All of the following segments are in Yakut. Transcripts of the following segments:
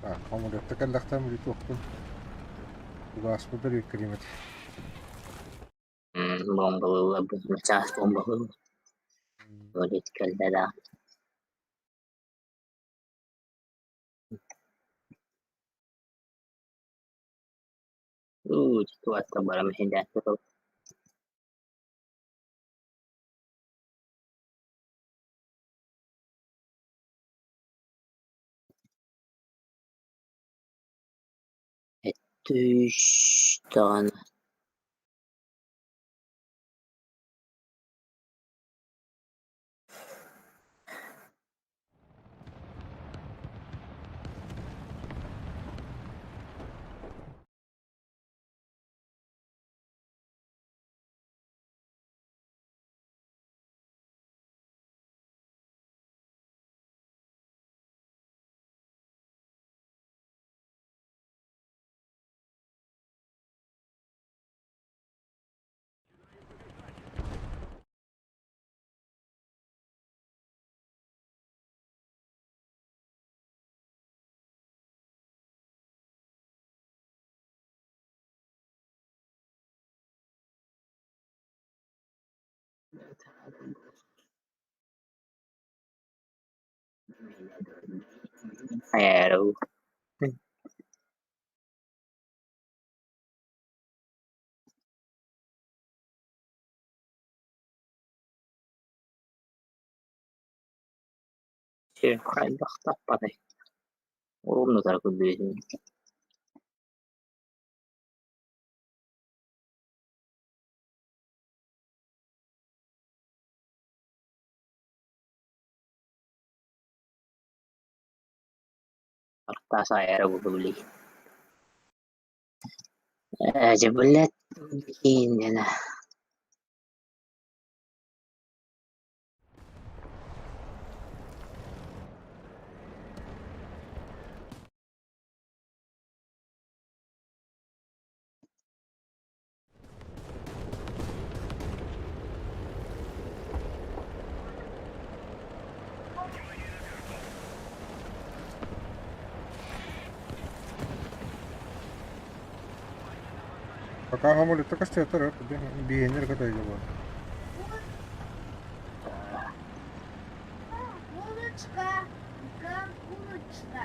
Хомуруотта кэллэхтэн билитиэхпин угааспыт өрүүккэлиим этэ. Бомбалыыллар чаас бомбалыыллар. Ол кэллэ да. Уу, туохха барам иһинээн Өттүүш даҕаны. Arrow. Хайдах таппатай? Уруумнутар күллүүтүн. Артаас аайара булули. Ээ, дьэ, блядь, кииннэнэ. Пока самолетта көстүөттэр биһиэннэр көтөйгө буолар. Курочка, курочка.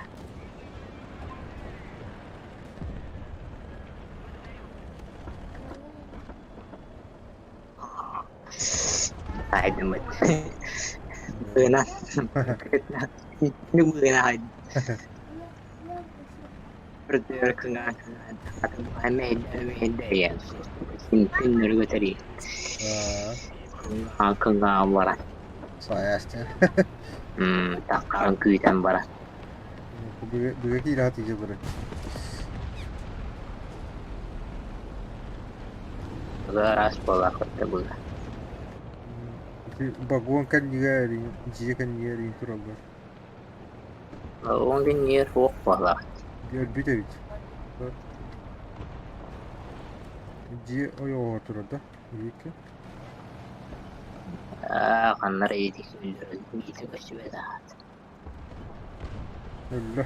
Айдыммыт. Быына. Быына Үрдүгэр кыҥаан кыҥаан мэһэйдэрийэн күннэргэ тэрий кыҥаан баран Сайаастан. таххарын күүтэн баран Бүгэ киирэ тиийэ бары. Ыраас буолар кытта быга. Вагон кэннигэр дьиэ кэннигэр тураллар. Ол күннүгэр суох буоллаҕа. Өлбүт эбит. Дьиэ ойоҕоһо турар да? Бииргэ. Аа, ханна эрэ иитэ көстүбэт аат. Өллө.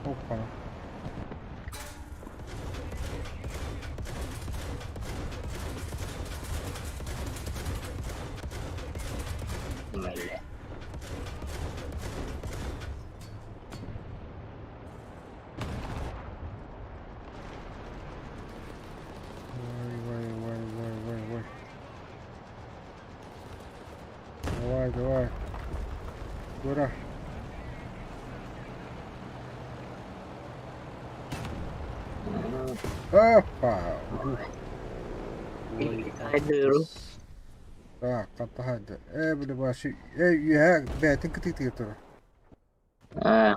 Оппа. Мэллэ. Вай, вай, вай, вай, вай, вай. Давай, давай. Ура. Опа! Хайдыру. Так, хантаһайды. Ээ, били башы. Ээ, үөһэ бэйэтин кытыытыгар турар.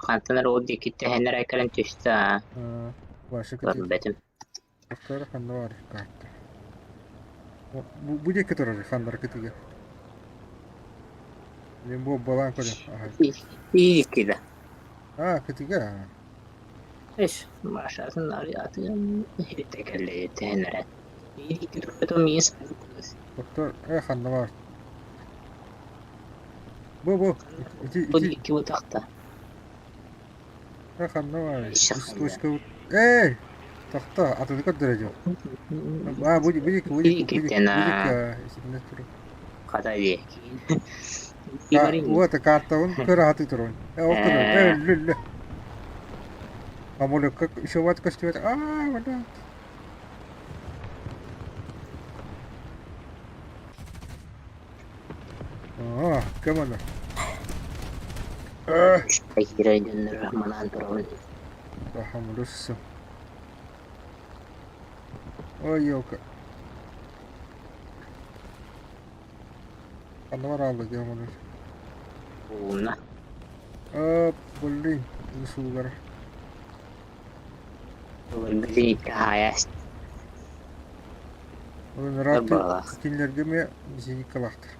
Хантан эрэ ол диэки тэһэн эрэ кэлэн түстэ. Башы кытыыт. Көрбөтүм. Тохтор ханна бар карта. Бу диэки турар ханнара кытыыга. Мен бу балаан көрөм. Икки да. А, кытыыга. Эш, Машасын арыятын иһитте тэһэн эрэ. Икки турбатым миис. Доктор, ханна бар? Бу бу ити Бу ити икки утахта. ханна баарый? Еще Үс ханна. точка Эй! Тохто, атыны көрдөрө дьон. А, бу бу бу бу Иккитен бу исиннэ тур. хата диэки. Ибарин. Вот картабын көрө хаты турун. Э, ол турун. Э, Э, лүллү. Амолюкка еще көстүбэт. Аа, блядь. Аа, кем аны? Э, киирэн манаан турабын. Хамлюсса. Ой, елка. Ханна бараалла диэн Уунна. Аа, блин, сугар. Билин хаайас Ыраатыы барбалаах. кинилэргэ эмиэ зеникалаахтар.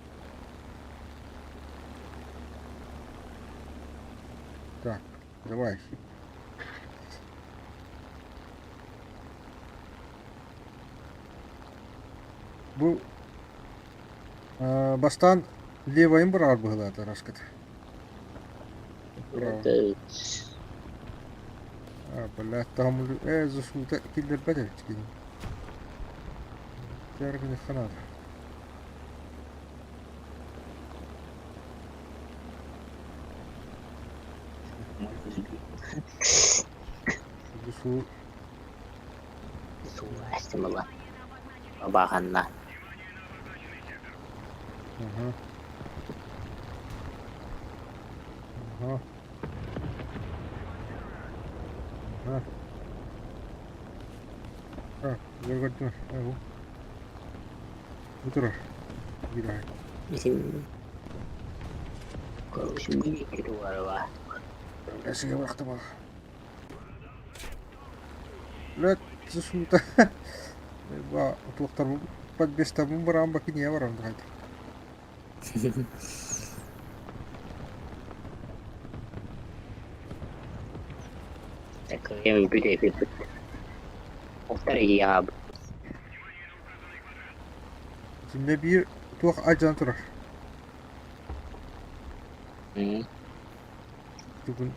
Так, давай. Бу бастаан левайын быраҕар быһыылаата раскыт. Это А, блядь, там засута киллэрбэт эбит кини. Дьарыгыныхха наада. Суу Суастымыла. Бабаханна. Ага. Ага. Ага. А, көргөрдүм. Бу. Бу турар. Биир Исин Короче, Эсиге бырахтым. Лөт суута. Ба туохтар подбестабын бараан ба киниэ баран духайт. Так, я бүтэйбит. Октар ияб. Итиннэ биир туох адьан турар. Тугун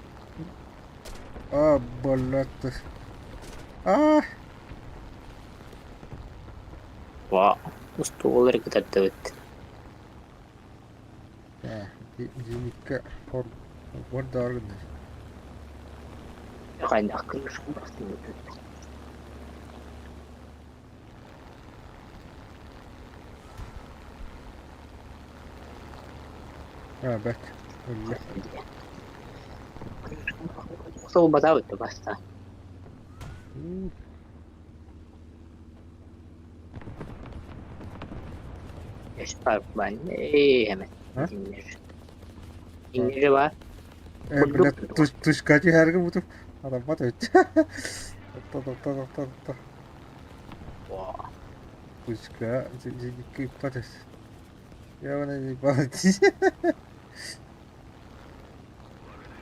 А, блядь. А! Ва, устуолар кытаттыбыт. Зеникка хор даргын. Хайдах кырыш бастыбыт. А, бэт. Өллө. Сол батабыт баста. Эш парк бан. Э, hemen. А? Иннер. Иннери бар. Э, блядь, тушка түһәргә бутуп. Адам бат өт. Тохто, тохто, тохто, тохто. Ва. Тушка, зеникка иппатес. Я вона не балати.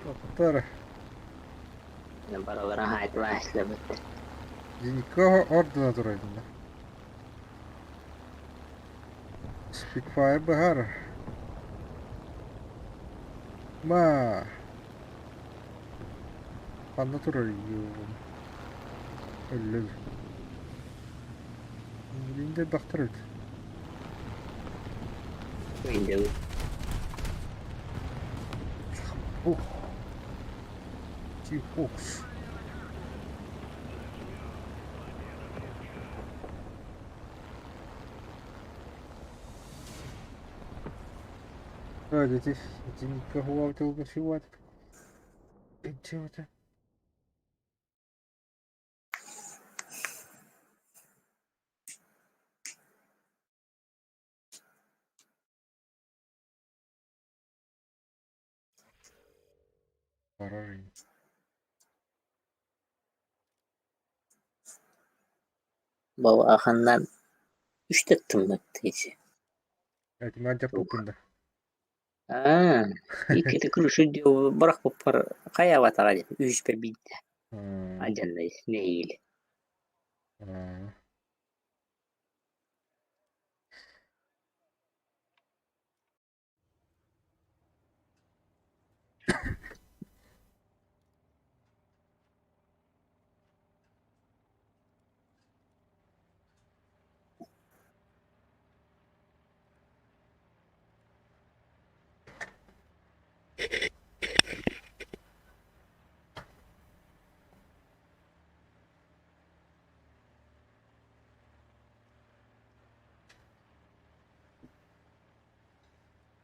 Тохтор. Баралара хайтлашлабыт. Зеникка ордена турайдында. Spitfire баһар. Ма. Ханна турар юум. Өллөр. Билинде бахтар өт. Windows. Ух. Seahawks. А, здесь никого убивать. Чего-то. Поражение. Балаханнан үстэ тымныттыйсы. Это надо пупында. Аа, икки крышу барах поппар кая батага деп үс бер битте. Ажандай нейил.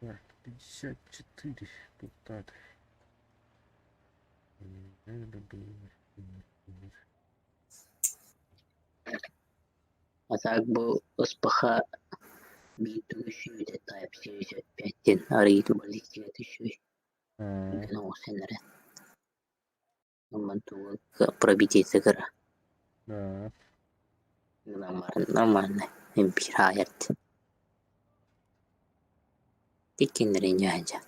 Так, 54 депутат. А так бу СПХ биир түгү Type 75 диэн арыйыы баллистика үчүгэй оҥостон эрэ. Пробитие кыра. Да. Нормально. Импир хаайарт. Тиккиннэрин дьаһанча.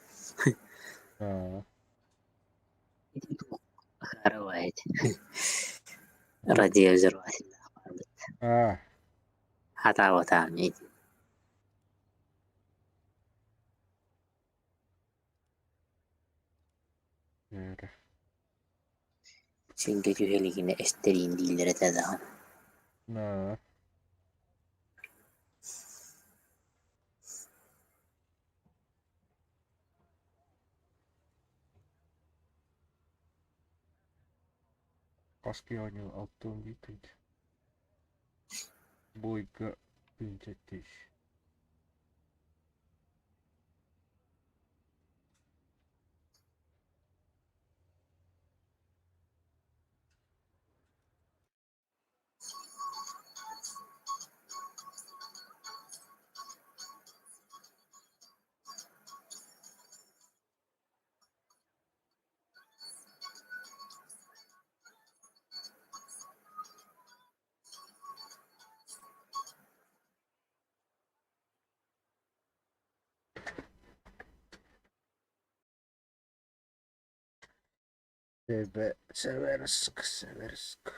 Да. Харавает. Радиовзорватель. А. Хатаабатаам Эрэ. Сиргэ түһэ илигинэ эстэриин дииллэр этэ даҕаны. Да. Хаски оонньуу 61 тыһыынча. Бойго тыһыынча тысяч. Северск, Северск.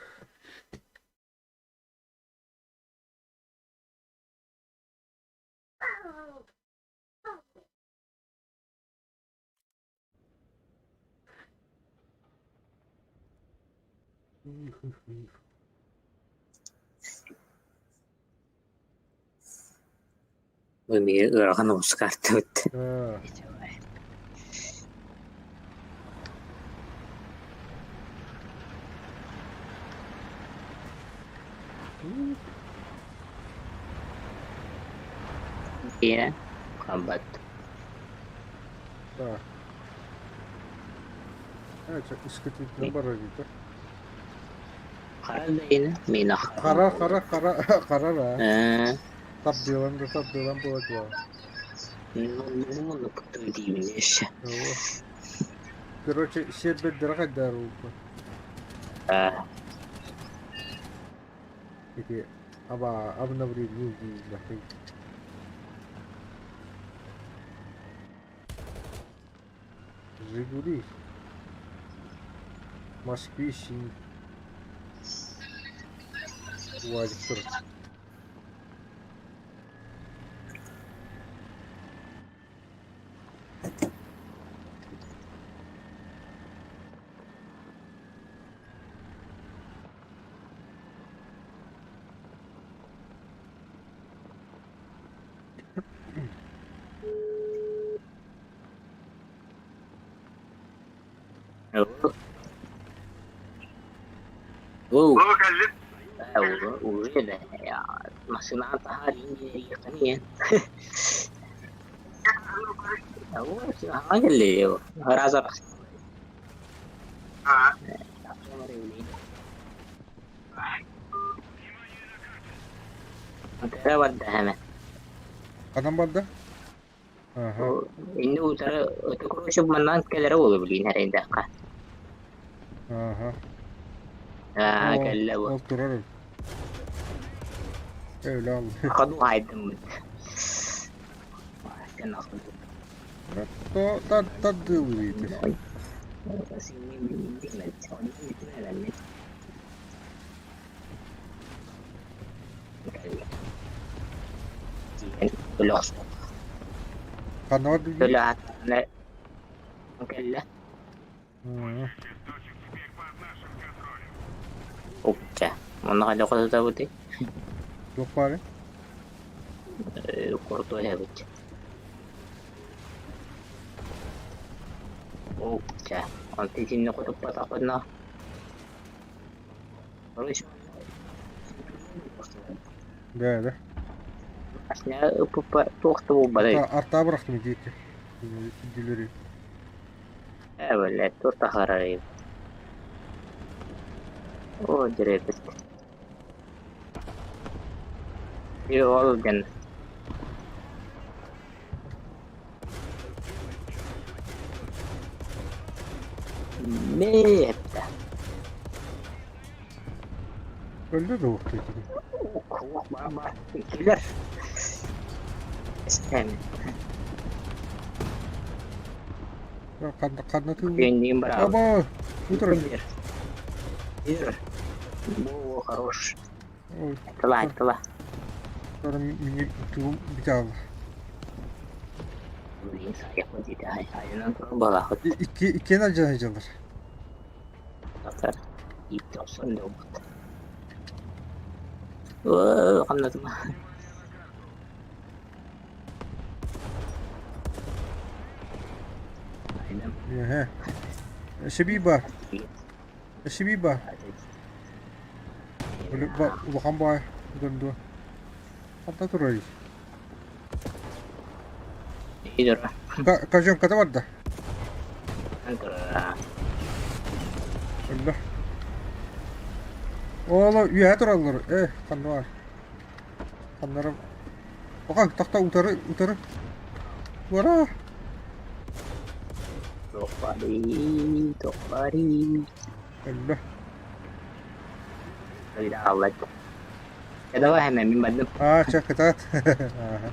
Бу эмиэ ыарахан оҕус картабыт. Да. Дьиэ хамбат. Да. Это исключительно барарыта. Хара да мин Хара, хара, хара, хара да. Ээ, Тардыылан да тардыылан буола. ну диибин өссө. Короче, сиэрбэрдэрэ хайдаар ууппут. Аа, Ити аба обновление дииллэр. Жигули. Москвич УАЗик турар. Оо, уже да, машина таһаар иҥниэн. Разор. Барда хэмэ. Ханан барда? Аха. Инни утары короче маннан кэлэрэ буолу билиин эрэйдэххэ. Аха. Аа, О, кэллэ бу. ол турар эбит. Öyle aldı. Хаду хайдыммыт. Тардыылыы ити. Ханна барда дии? Кэллэ. Мм. Укча. Онно хайда хотутабытый? Туох баарый? Куртуоһэбит. Укча. Онто итиннэ хотуппатахпытына Да, да. Асня туох да буолбатай. Артаа бырахтым диэки. Дүлөрү. Ээ, бэлэ, туох таһаарарый? Оо, дьирэбит. Ол гэн Миэттэ. Өлдө да уохтуй кини. Иккилэр. Эстэн. Ханна ханна тыыл? Күннүүн браво. Аба, утро. Ир. О, хорош. Ой, Тыла, тыла. Мне тугум бүтэ Икки иккиэн алдьана сылдьаллар. Үөһэ. Сибии баар. Сибии баар. Улахан баай донду. Ханна турарый? Кожонката барда. Өллө. Ооло үөһэ тураллар. Э, ханна бар? Ханнара Оха, тохто утары, утары. Ура! Тохпари, тохпари. Өллө. Алла. Давай hemen мин бардым. Аа, чэ, кытаат. Ааха.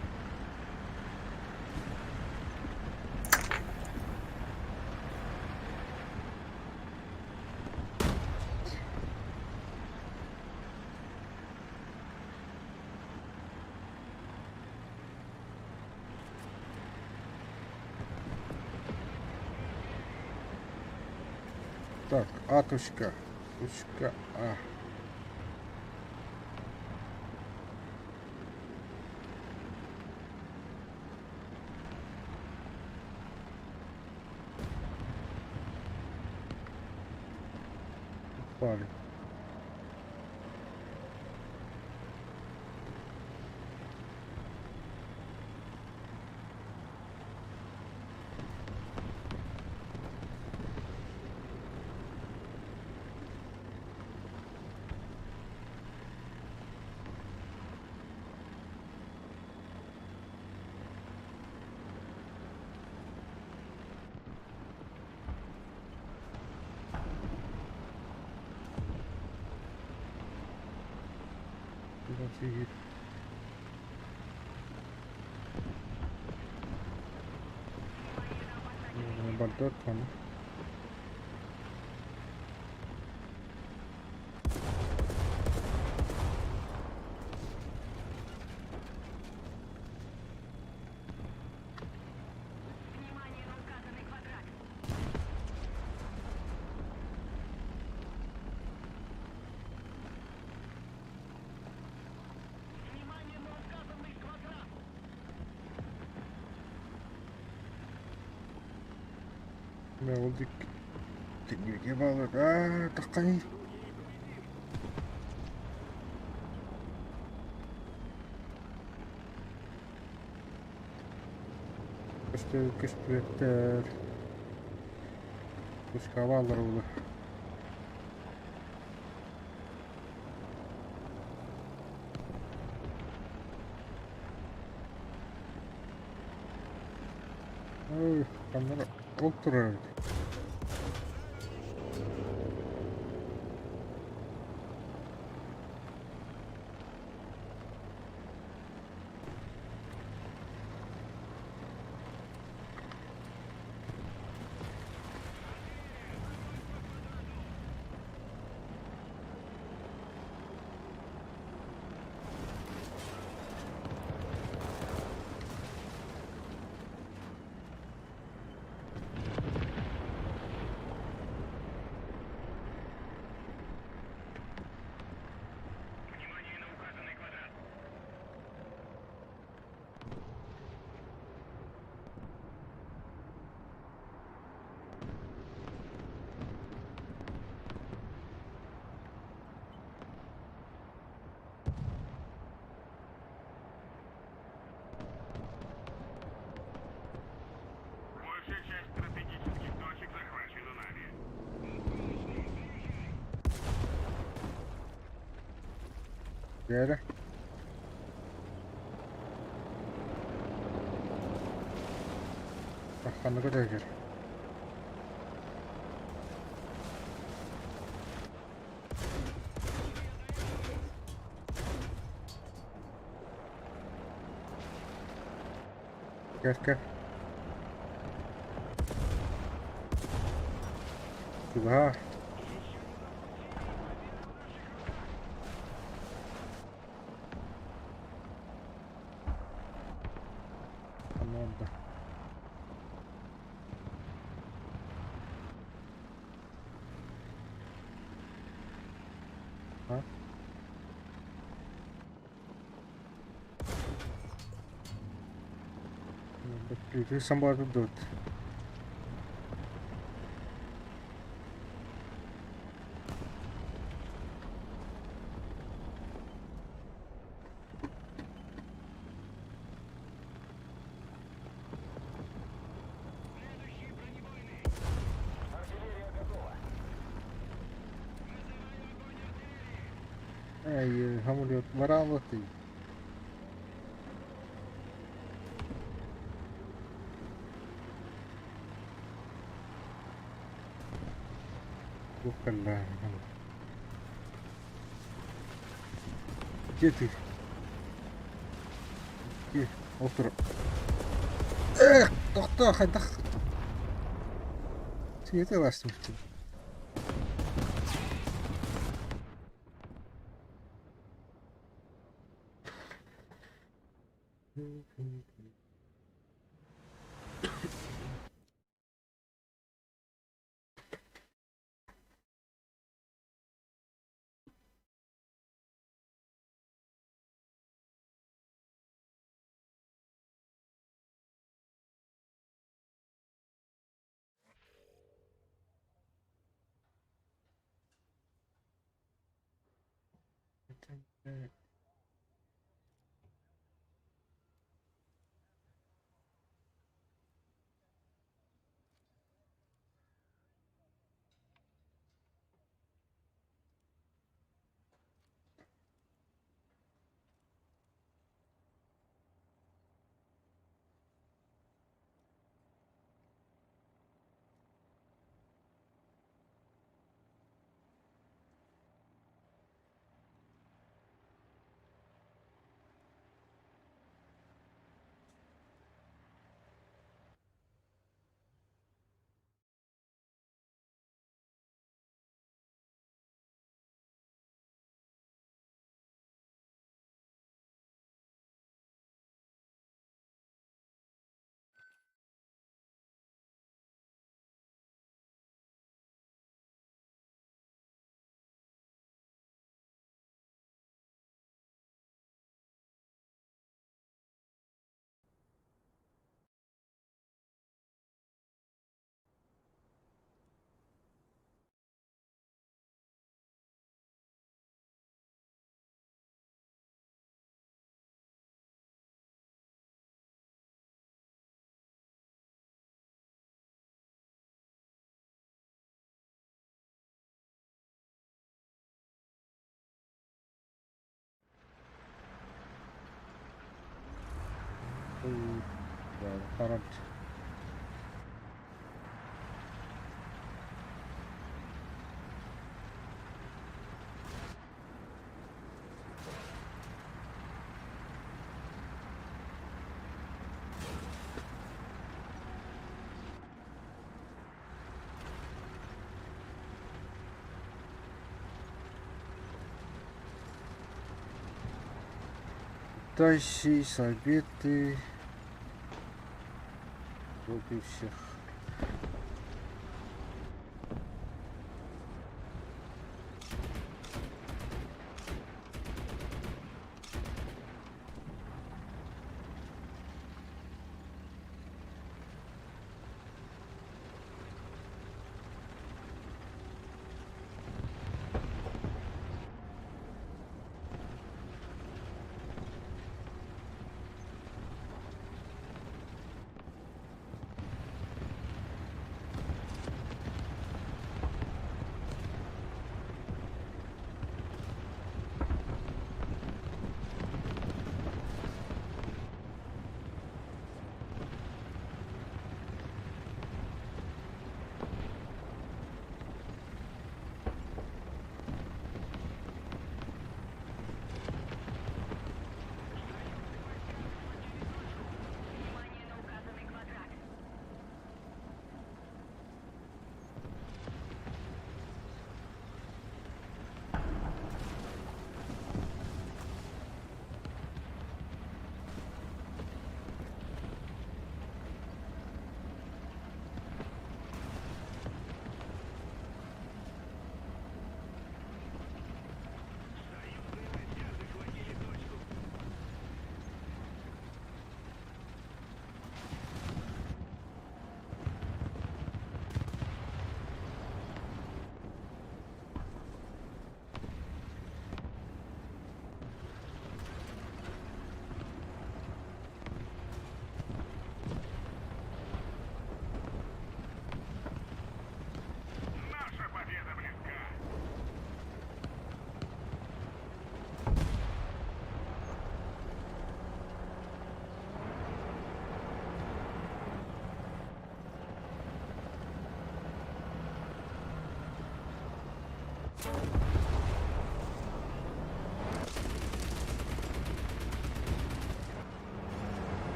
Так, А точка. Точка А. Упали. Барда там. Мэ ол диэки баалар аа тахханый Көстүбэттэр Пускалаалар олор Ой, ханна ол турар эбит. Дьэ ханна көтөһүгэр? Кэл кэл. Чугаһаа. Ханна барда? А? Самбар тут. Эй, самолет бараалатый. Туох кэллэ? Где ты? Где? Отур. Эх, тохтоо, хайдах? Сиэтэ ыластым. Харат. Тащи советы против всех.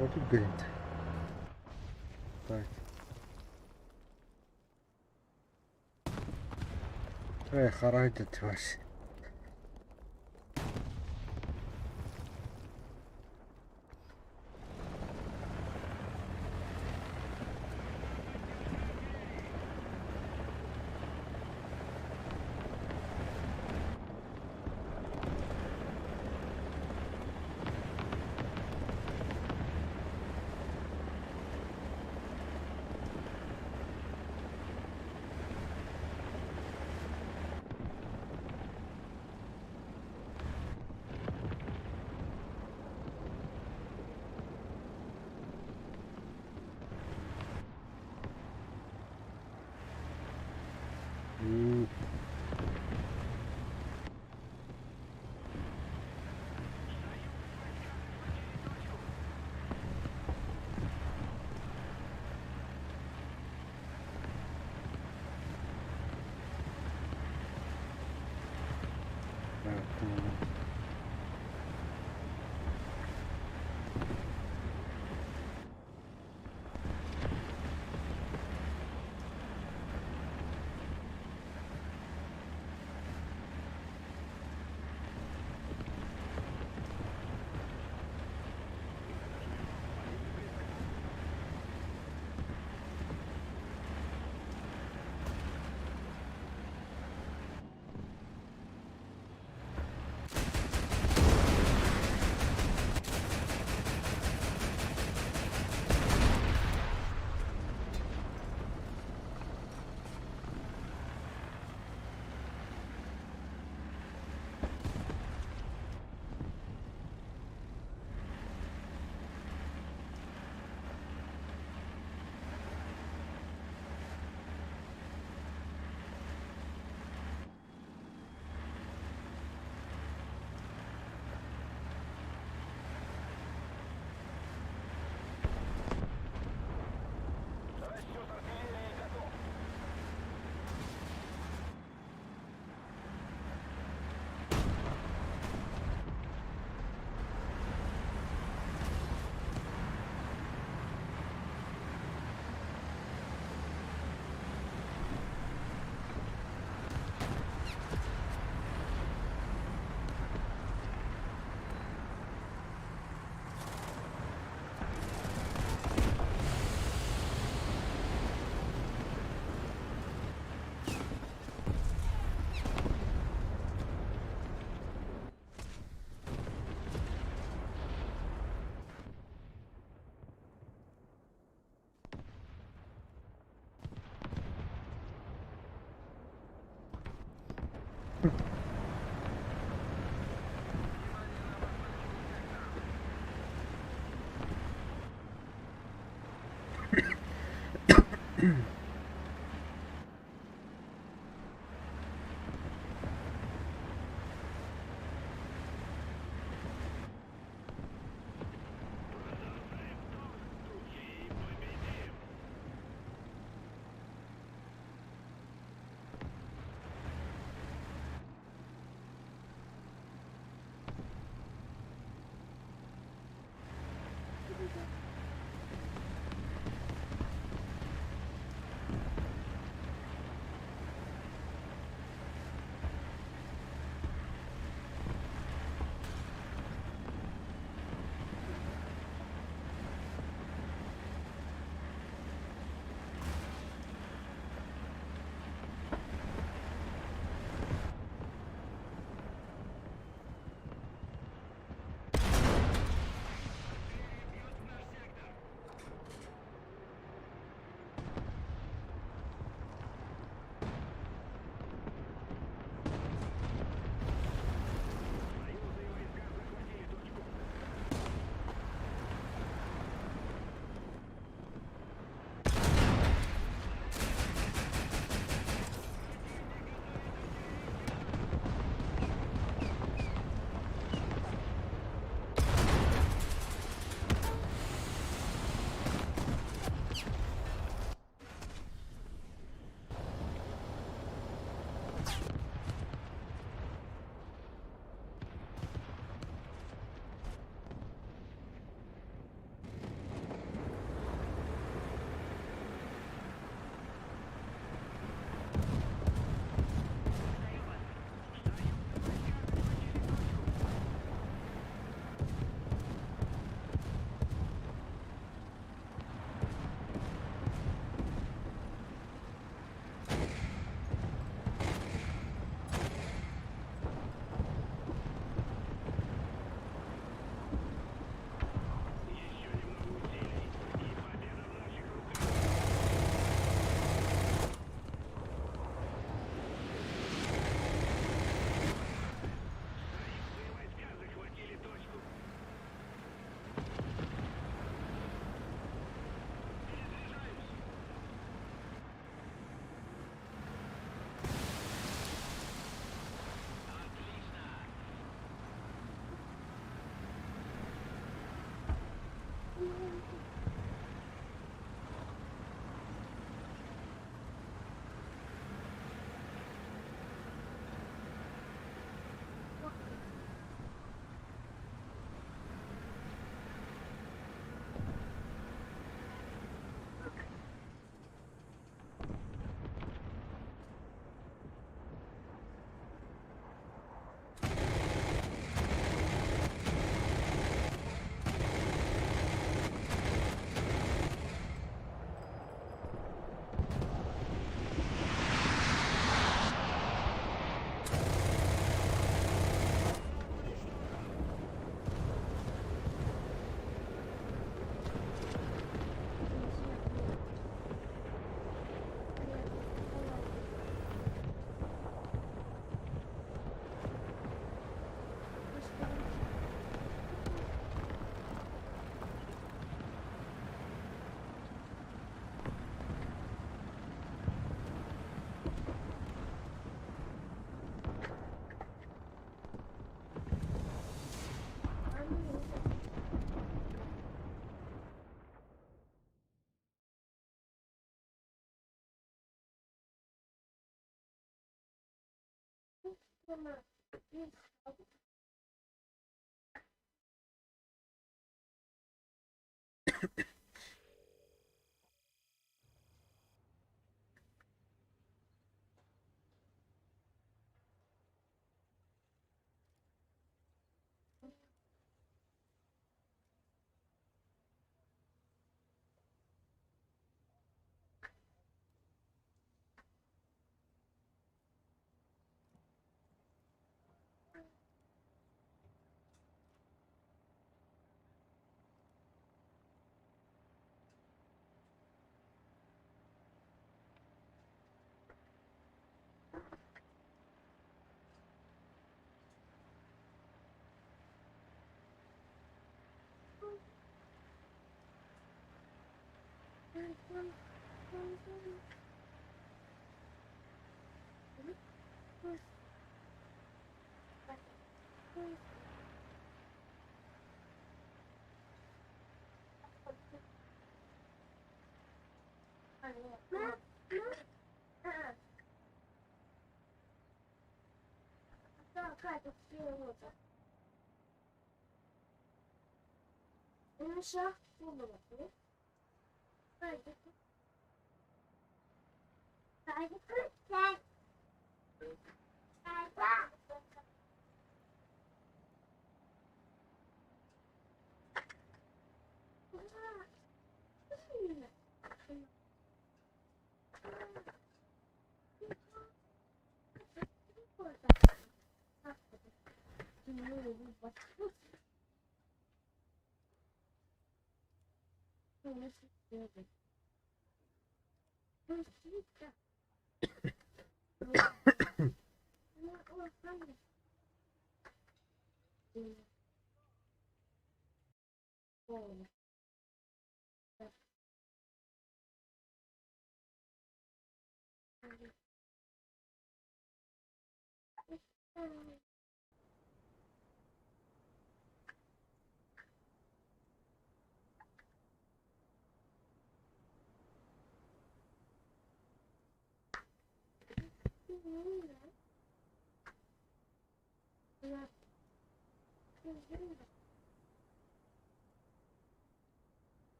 Вот тут горит. Так. Эх, харайдет вообще.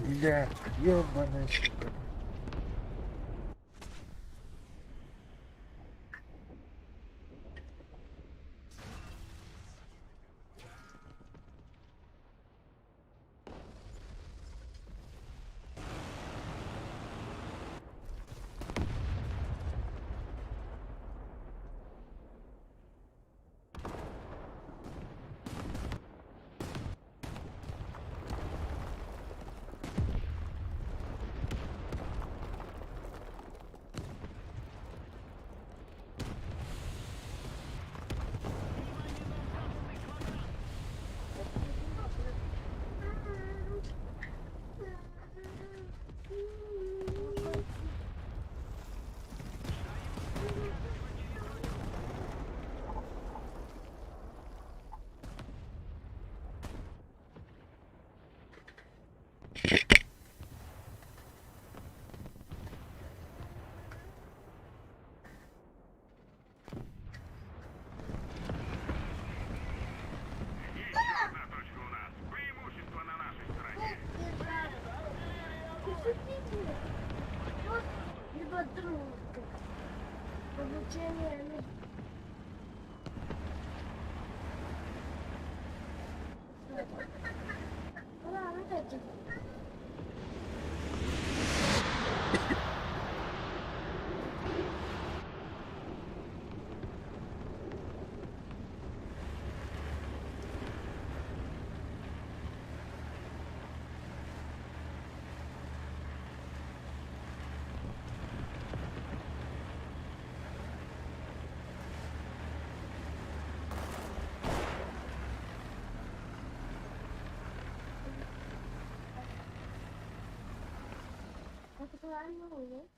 Бля, ёбаная сука. Заебал, блядь.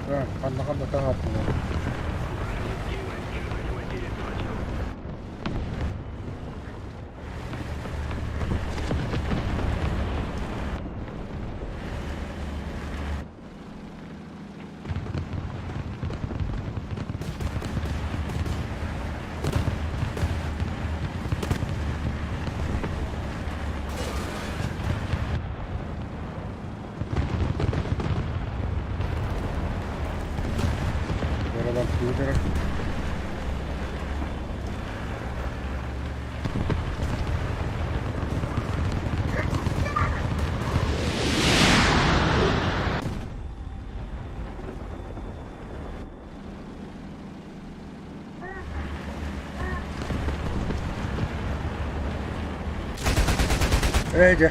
Так, ханна ханна таһааттылар. Ээ дьэ.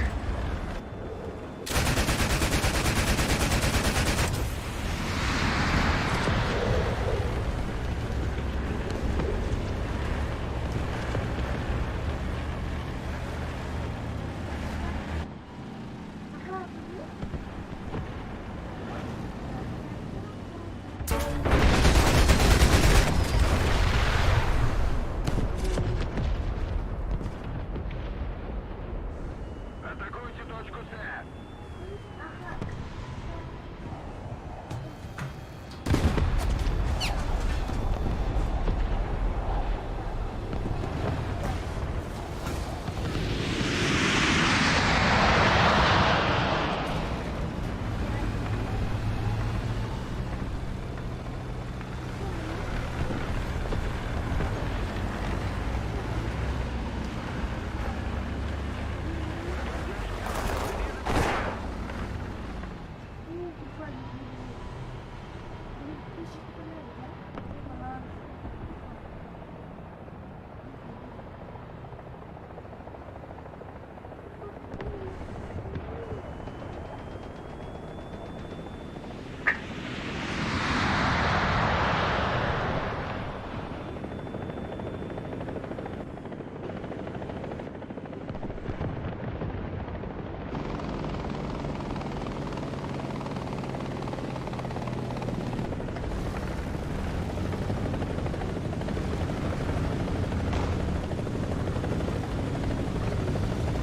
Атакуйте точку С.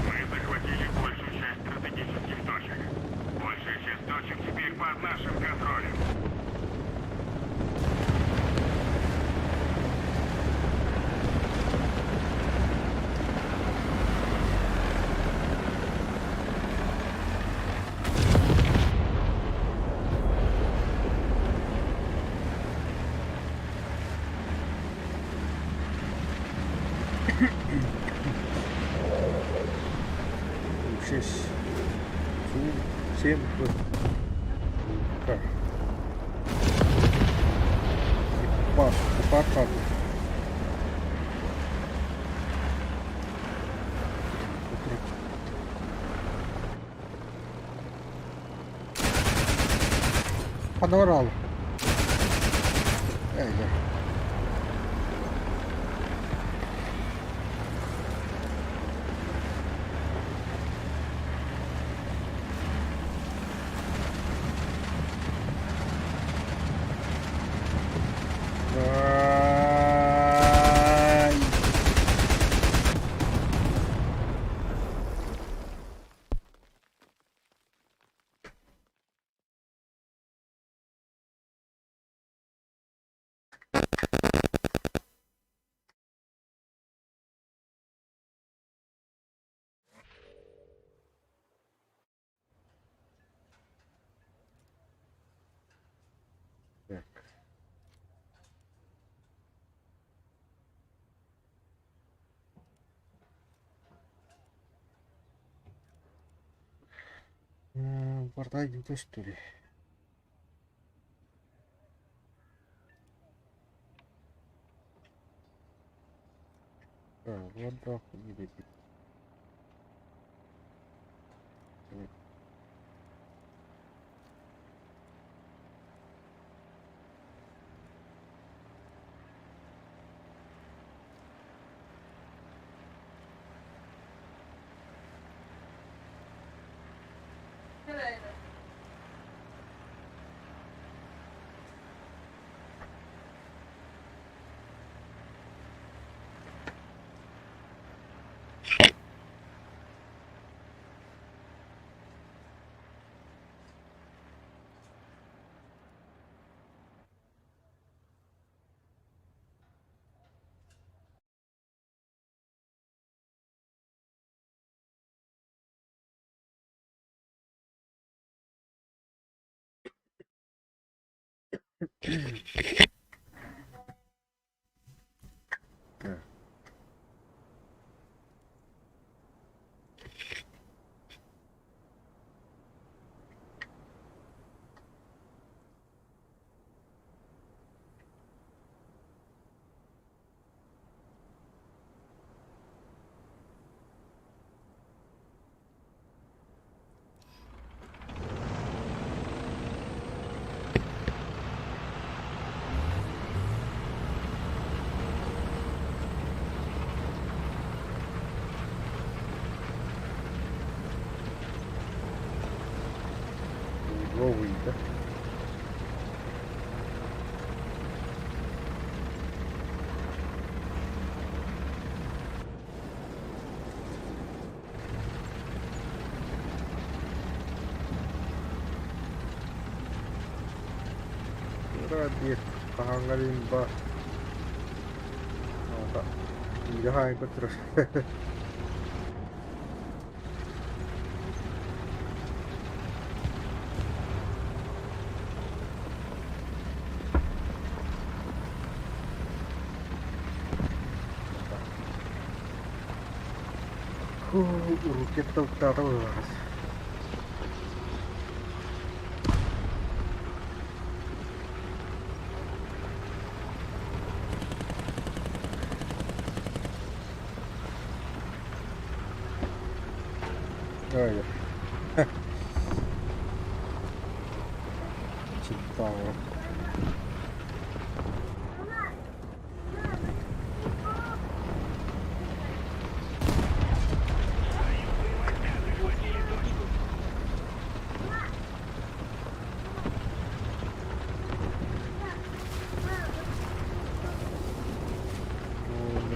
Мы захватили большую часть стратегических точек. Большая часть точек теперь под нашим контролем. Шесть, семь, К. Пар, пар, пар. Панорал. Эй, да. Ай. Так. Бардай не то, что ли? Да, ладно, не добить. Так. Новый, да? Радик, хаһааҥҥа ба аата биирэ хаайбат турар. Ракета уктаата быһыылаах. Ой. Читала.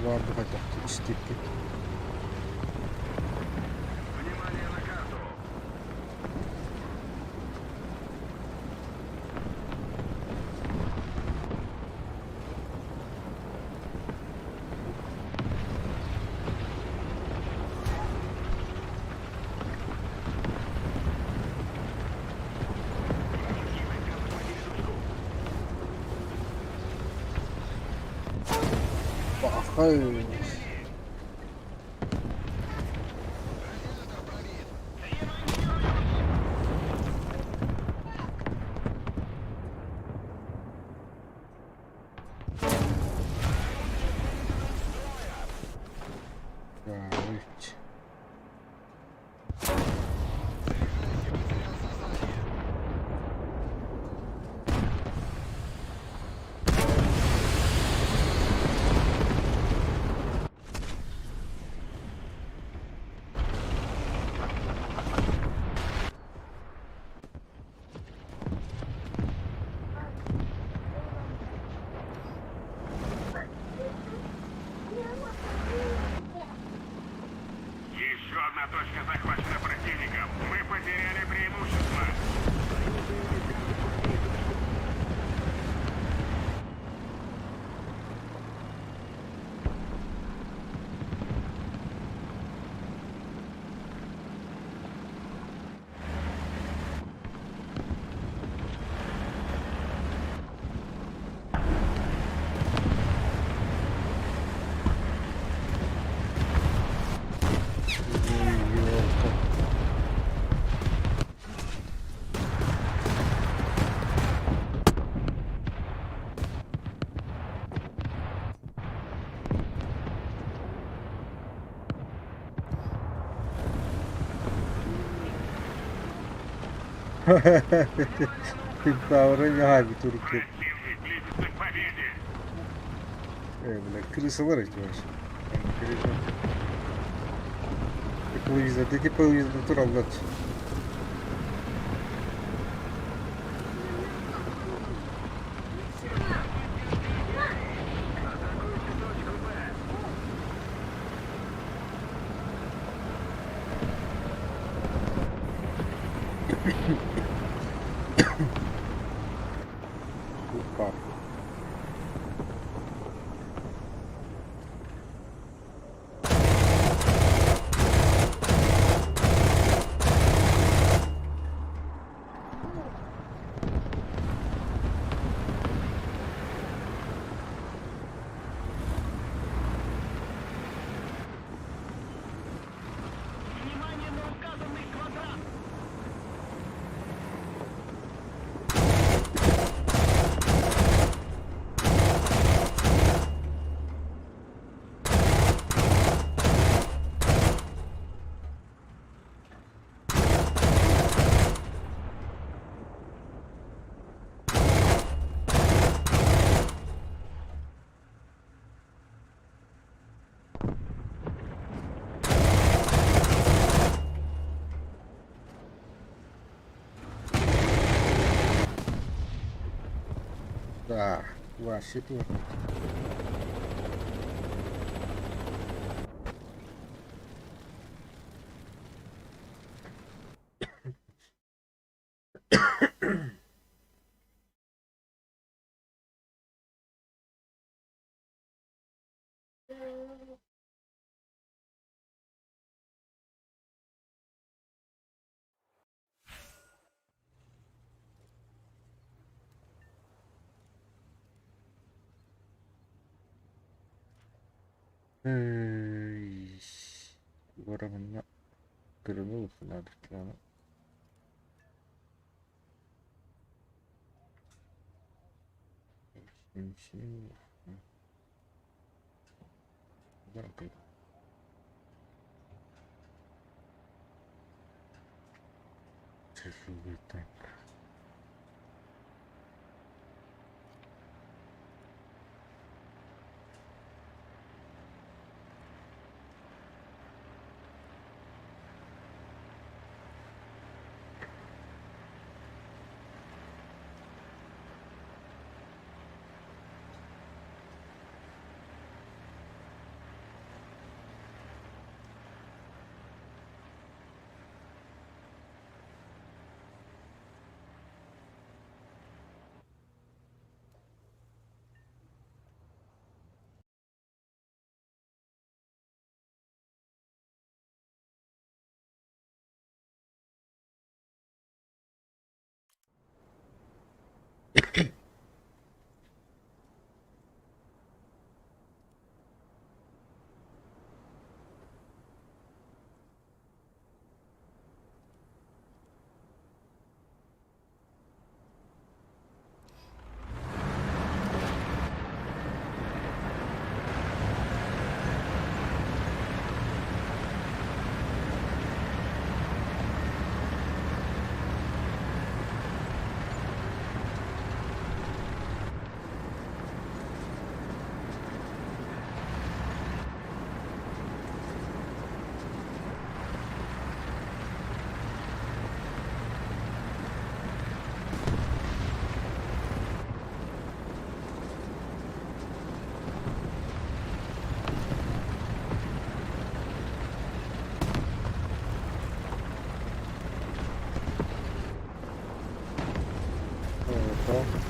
Баар хайдах истиэккит. Внимание на карту! Вражеские войска захватили точку. Бахай. Üç. Еще одна точка захвачена противником. Мы потеряли преимущество. Ёлка. Кентавры не Турки. Противник близится к победе. Бля, крысалар эти вообще. Телевизор, ты типа натурал, да. Атакуйте точку Б. Опа. Да, вообще плохо. Эй, Воровна Крымов надо. 7, 7. Да, как. Тяжелый танк.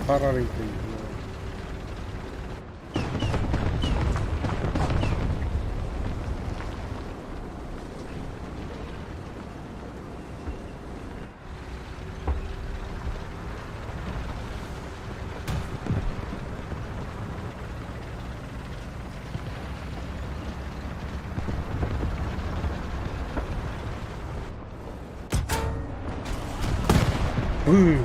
Kararıydı. Hı.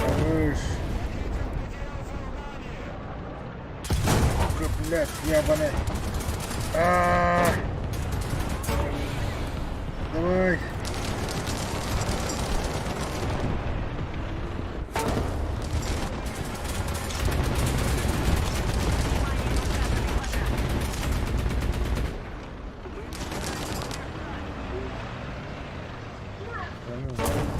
Хорош. Сука, блядь, ебаный. А. Давай. Да ну.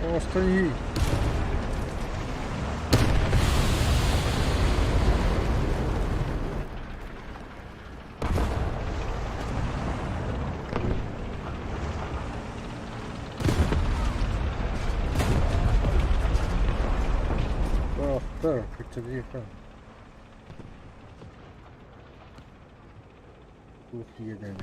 О, стои! Ах, так, это Ух, ебаный.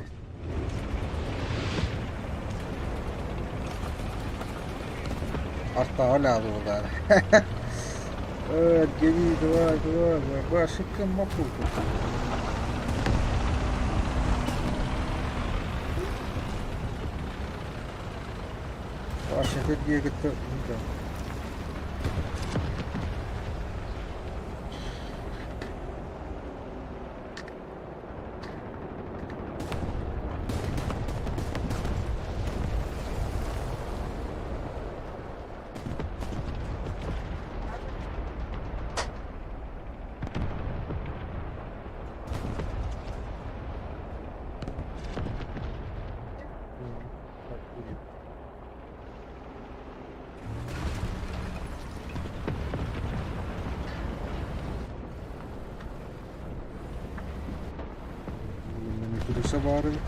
Артааҕы лаабылаары. Отгони, давай, давай, давай, ошибка маппут. Ваша диэки Крыса баар эбит.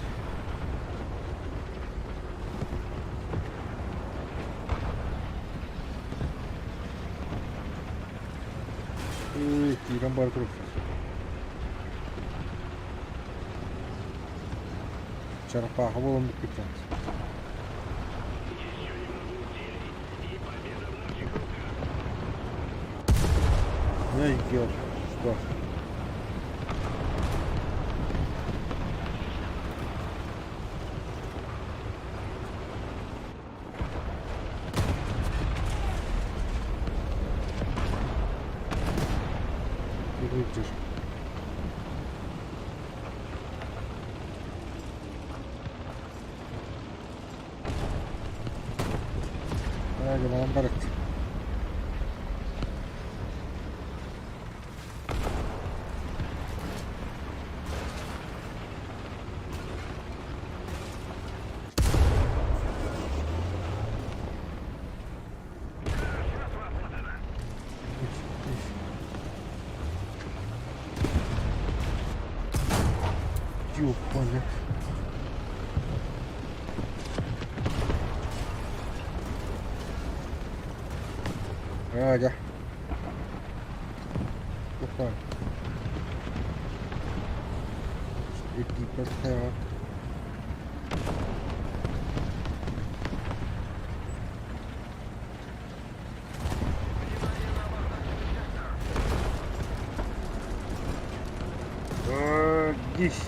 Киирэн бара турар. Чарапаахы буолан бүппүт. Не идет, что? Ты выйдешь. Гынан барыт. Ёпаня. Аа, дьэ. Опа. Икки Дись.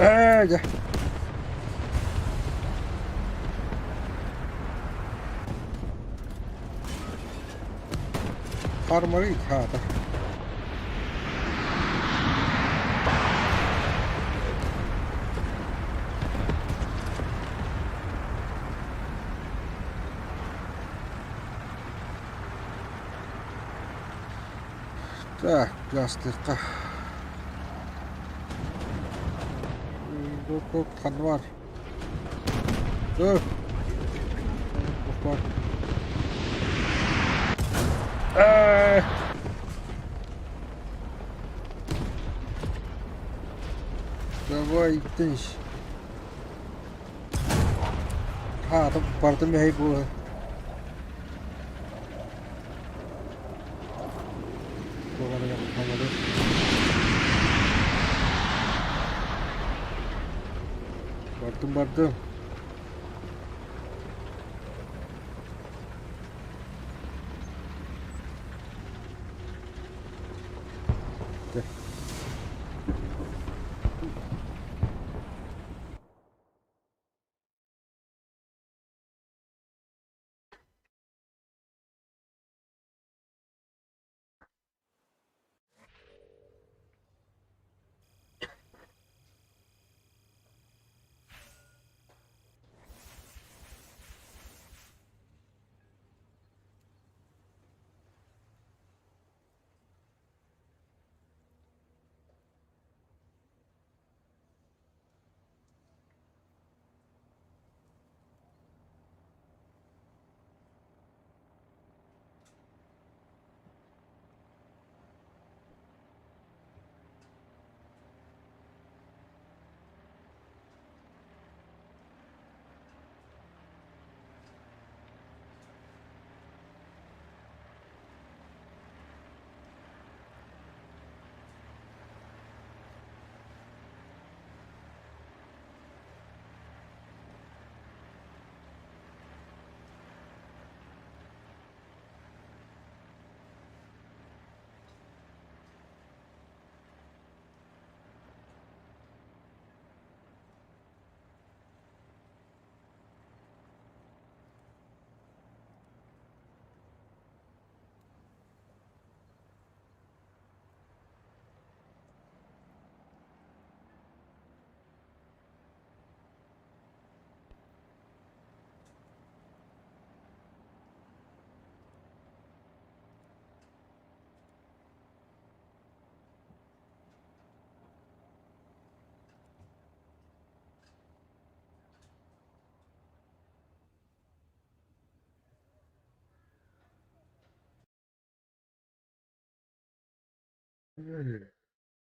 Ээ, дьэ. Хармарый хаата. Так, плястыахха. Ханна баар? Э! Давай, тынч. Хаатым бардым эһэй буолан. Бардым бардым.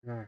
Да.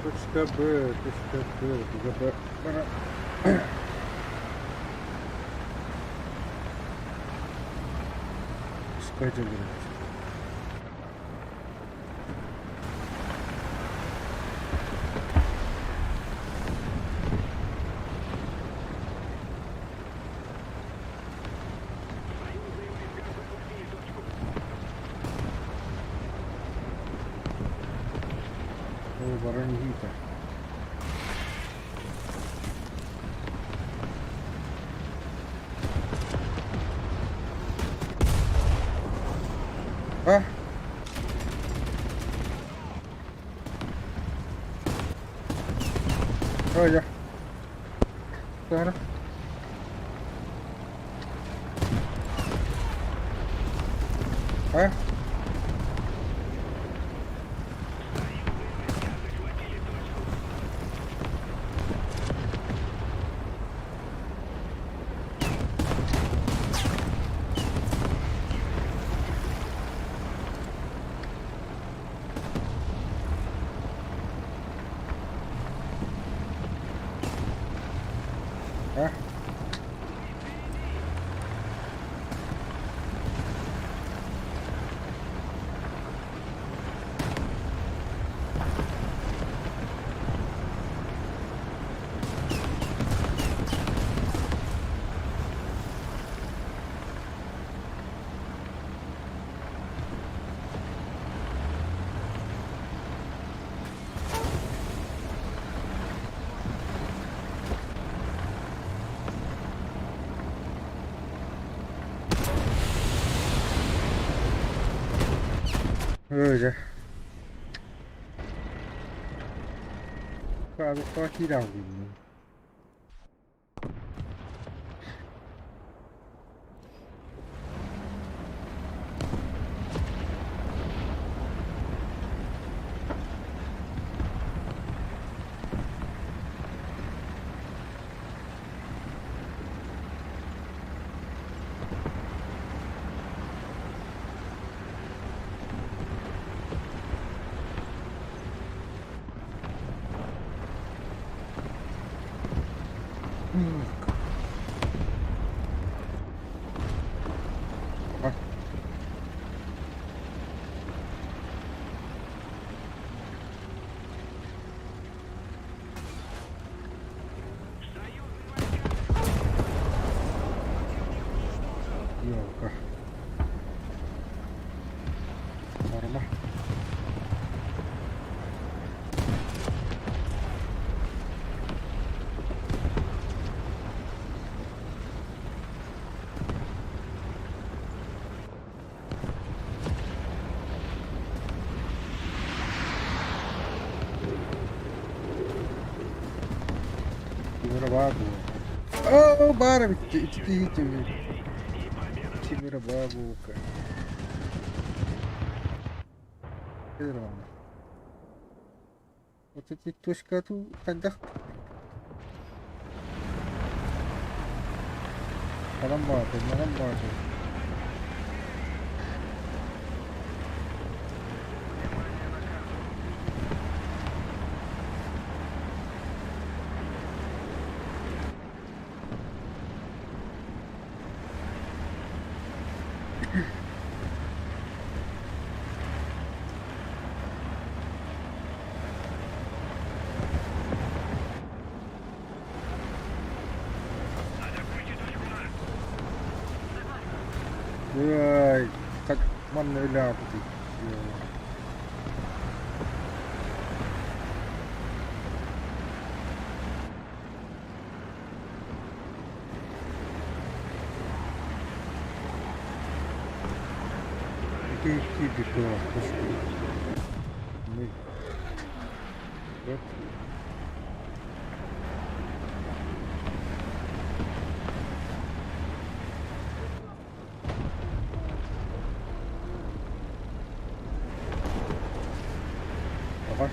Точка Б, точка Б, Б, Б. Искатель. О, барангита. А? Ой, Сара. А? А? Öyle. Abi Fatih aldım. Bak. Елка. Норма. Тимира О, бара, Тимира Бабука. Вот эти точка ту тогда. Adam vardı, adam vardı. Ай, как манна ляпы. Ты Мы. Вот. Ага.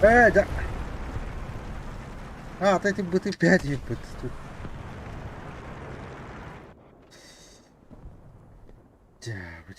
Да. А, ты бы ты 5 ебать. Тут. Дябыть.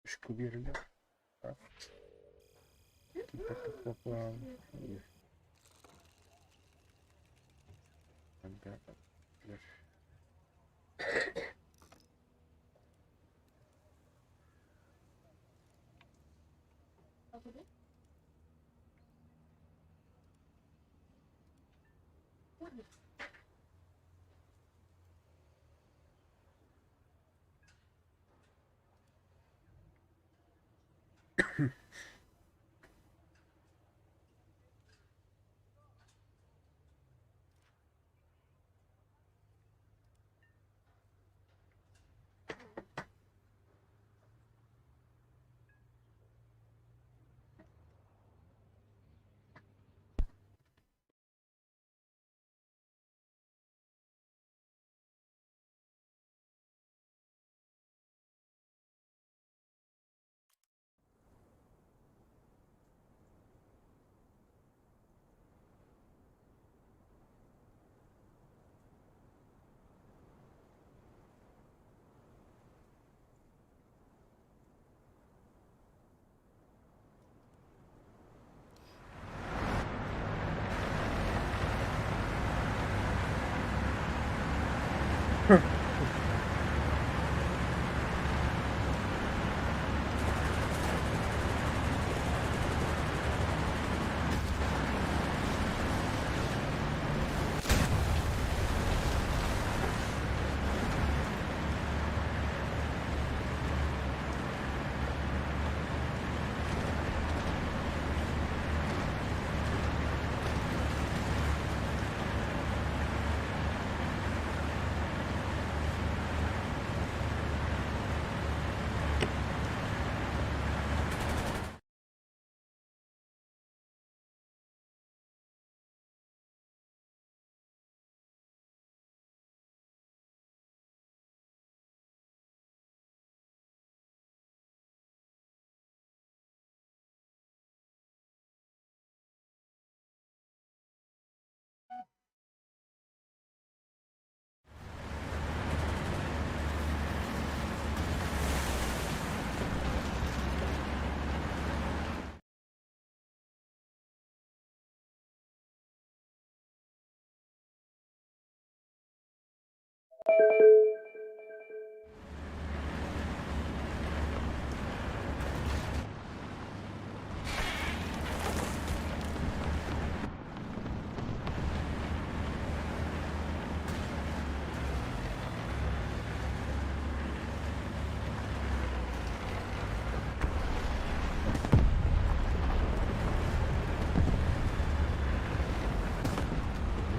Үскэ биэрэллэр.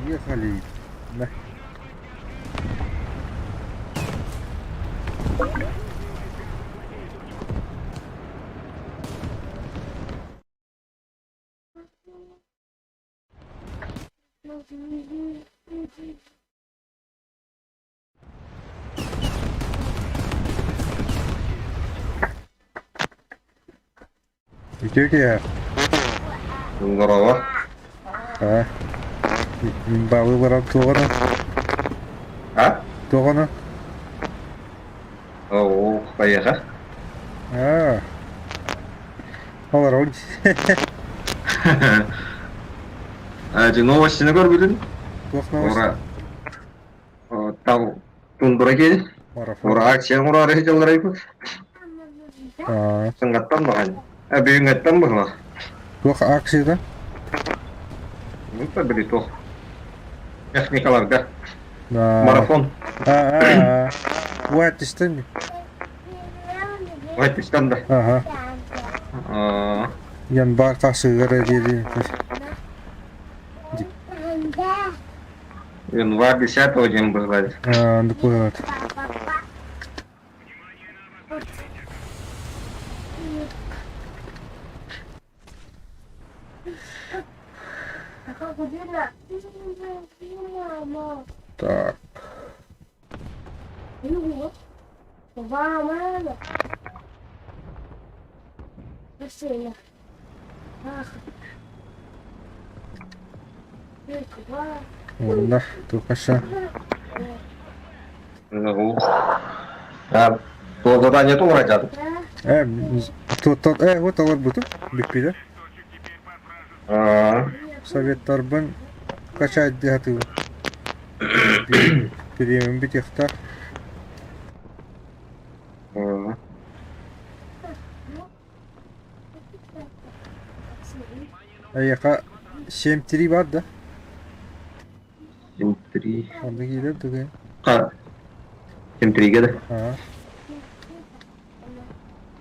Ехали. Да. Үтүө киэһэ. Здорово. Аа. Баалы баран туоҕана? А? Туоҕана? О, поехал. Аа. Олорон. Эти новости на көрбүтүн? Туох новость? Ура. Там тундура киһи. Марафон. Ура акция ураары сылдьаллар Аа. Сыҥаттан баҕайы. Бүгүҥҥэттэн быһылаах. Туох акцията? Ну, били туох. Техникаларга. Аа. Марафон. Аа. Уат истэн. Уат да. Аха. Январь тахсыгар диэри. Январь 10 день был. Аа, быһылаат. Так. Уонна туохаша. Ну, а, то задание тоже радят. Вот олорбутум, бүппүтэ. Советтарбын качать дии сатыыбын. Бириэмэм бүтүөхтээх. Эйиэхэ 7-3 бар да? 7-3. Онно киирэр тугуй? 7-3-ге да? Аа.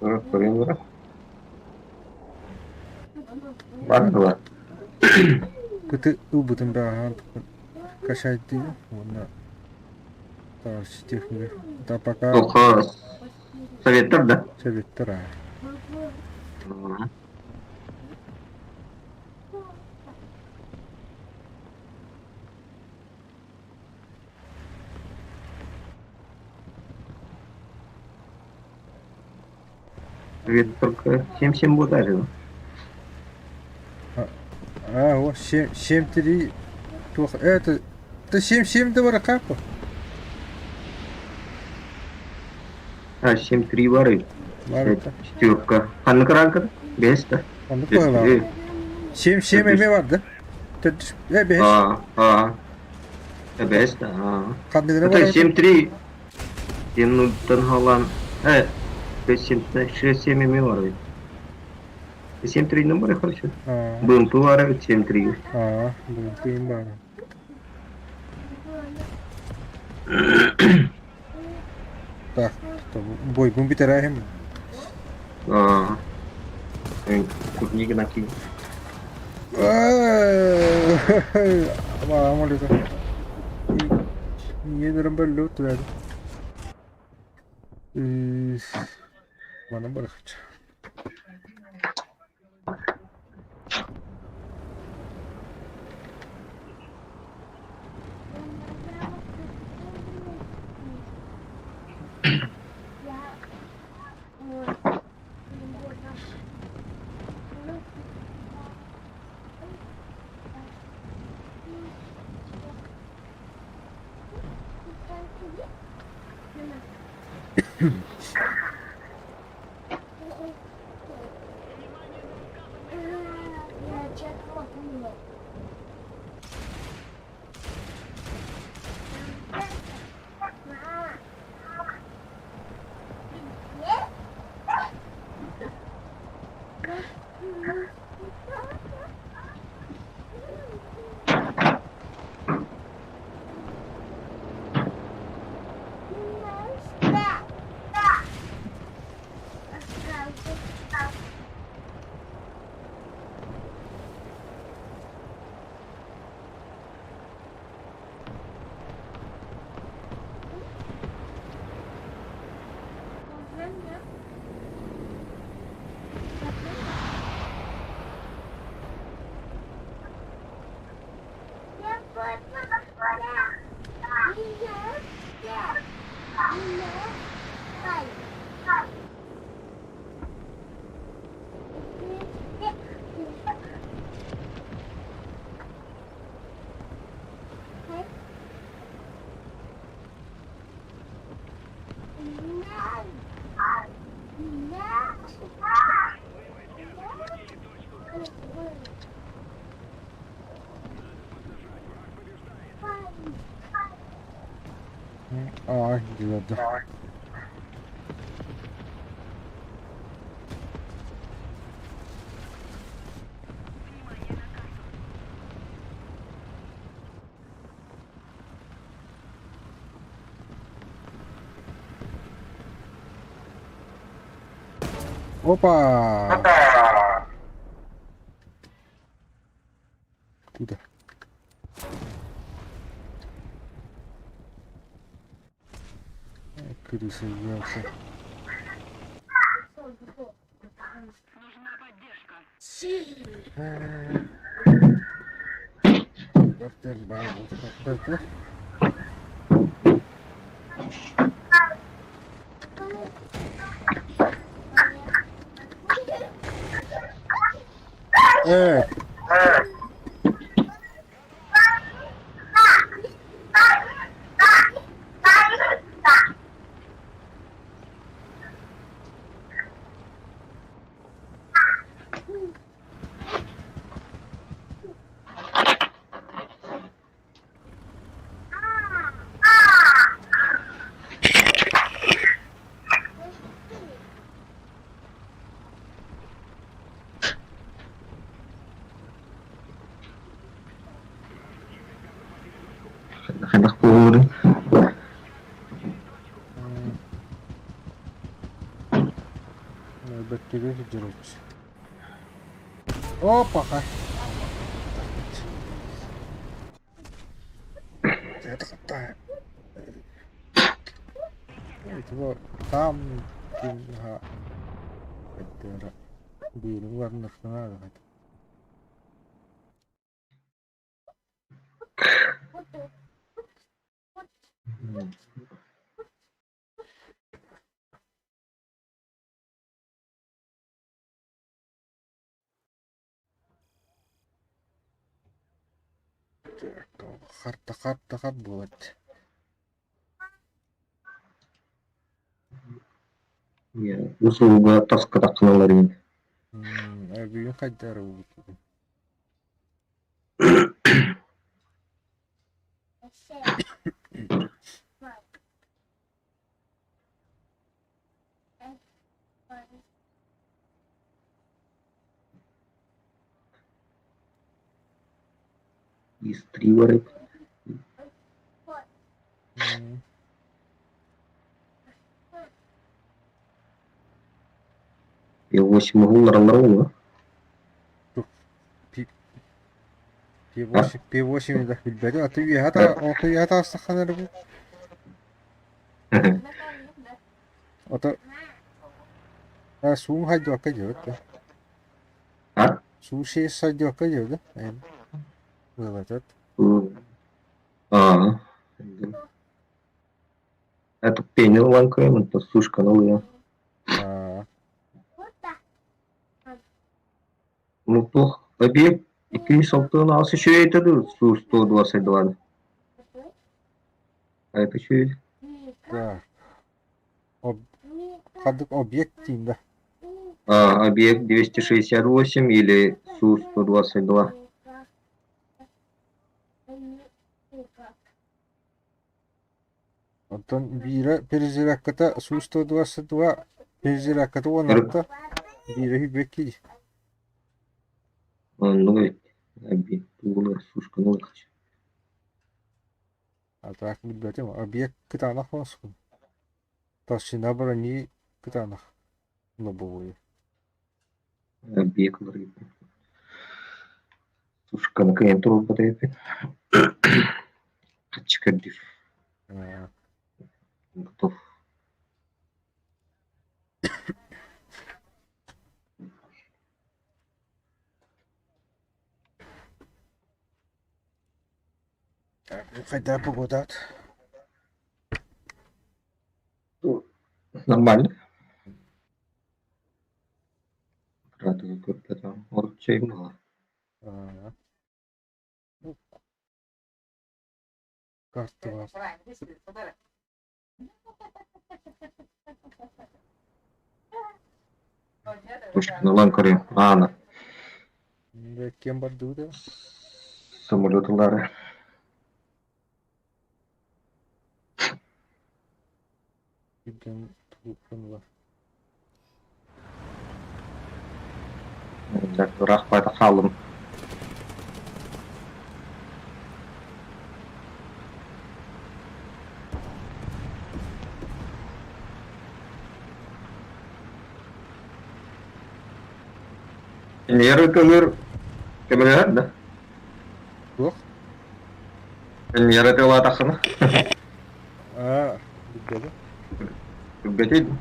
Көрүөн бара. Бар дуо? Кыты ылбытым бэҕэһээ качайдыы уонна техника. Да пока Тоха советтар да? Советтар аа. Ведь только 7-7 будет даже. А, о, 7-3. Это, это 7-7 да баракапа. А, 7-3 бары. Барыта. Четверка. Ханнык ранка? Бес да? Ханнык баҕалаах. 7-7 эмиэ бар да? Төрдүс, бэс. А, а. Бэс да, а. Ханныгына Это бар? 7-3. 7-0-тан халан. 7 6-7 эмиэ бар ведь. 7-3 номер хорошо. БМП бар ведь 7-3. А, БМП им бар. Так, бойбун бүтэрээһим. Аа. Курнигин акин. Маамолita. Ийэлэрин бөллө түһээри. Манан барыхча. Аа, диэбит. Опа! Куда? Крыса взялся. Э! Хайдах буолуорун. Бэттигэ сылдьар Опа! Там Харта харта хат буолат. Услуга таска тахсыналарын. Бүгүн хайдары буолбут. Из три Я восемь угуллараллара уо. P8 P8 да билбэти аты үөһэ аты үөһэ таастаххана эрэ бу. Ото суум хайдуакка диэбит да. А? Суу сайдуакка диэбит да. Вылетет. А. Это пенил ланкаем, это сушка налыя. А. Ну, плохо. Объект 2 6 еще это Су-122. А это еще Так. Об... Хадык объект дейм да. А, объект 268 или Су-122. Оттон биирэ перезарядката Су-122 перезарядката 16 биирэ сүүрбэкки Ну, объект сушка ну А так билбэтим объект кытаанах буолсун. Толщина брони кытаанах лобовой. Объект Сушка наконец работает. Качкадив. Готов. Хайда погодат? Нормально. Радуга көрбөтөм. Орчой мала. Карта Тушканалан көрүм. Аана. Кем бардыбыт Самолетулары. Ыраахпайта хааллым. Нервы көмөр көмөлөһөр да? Туох? Нервы тылаатаххына. Аа, билбэтим. Билбэтин.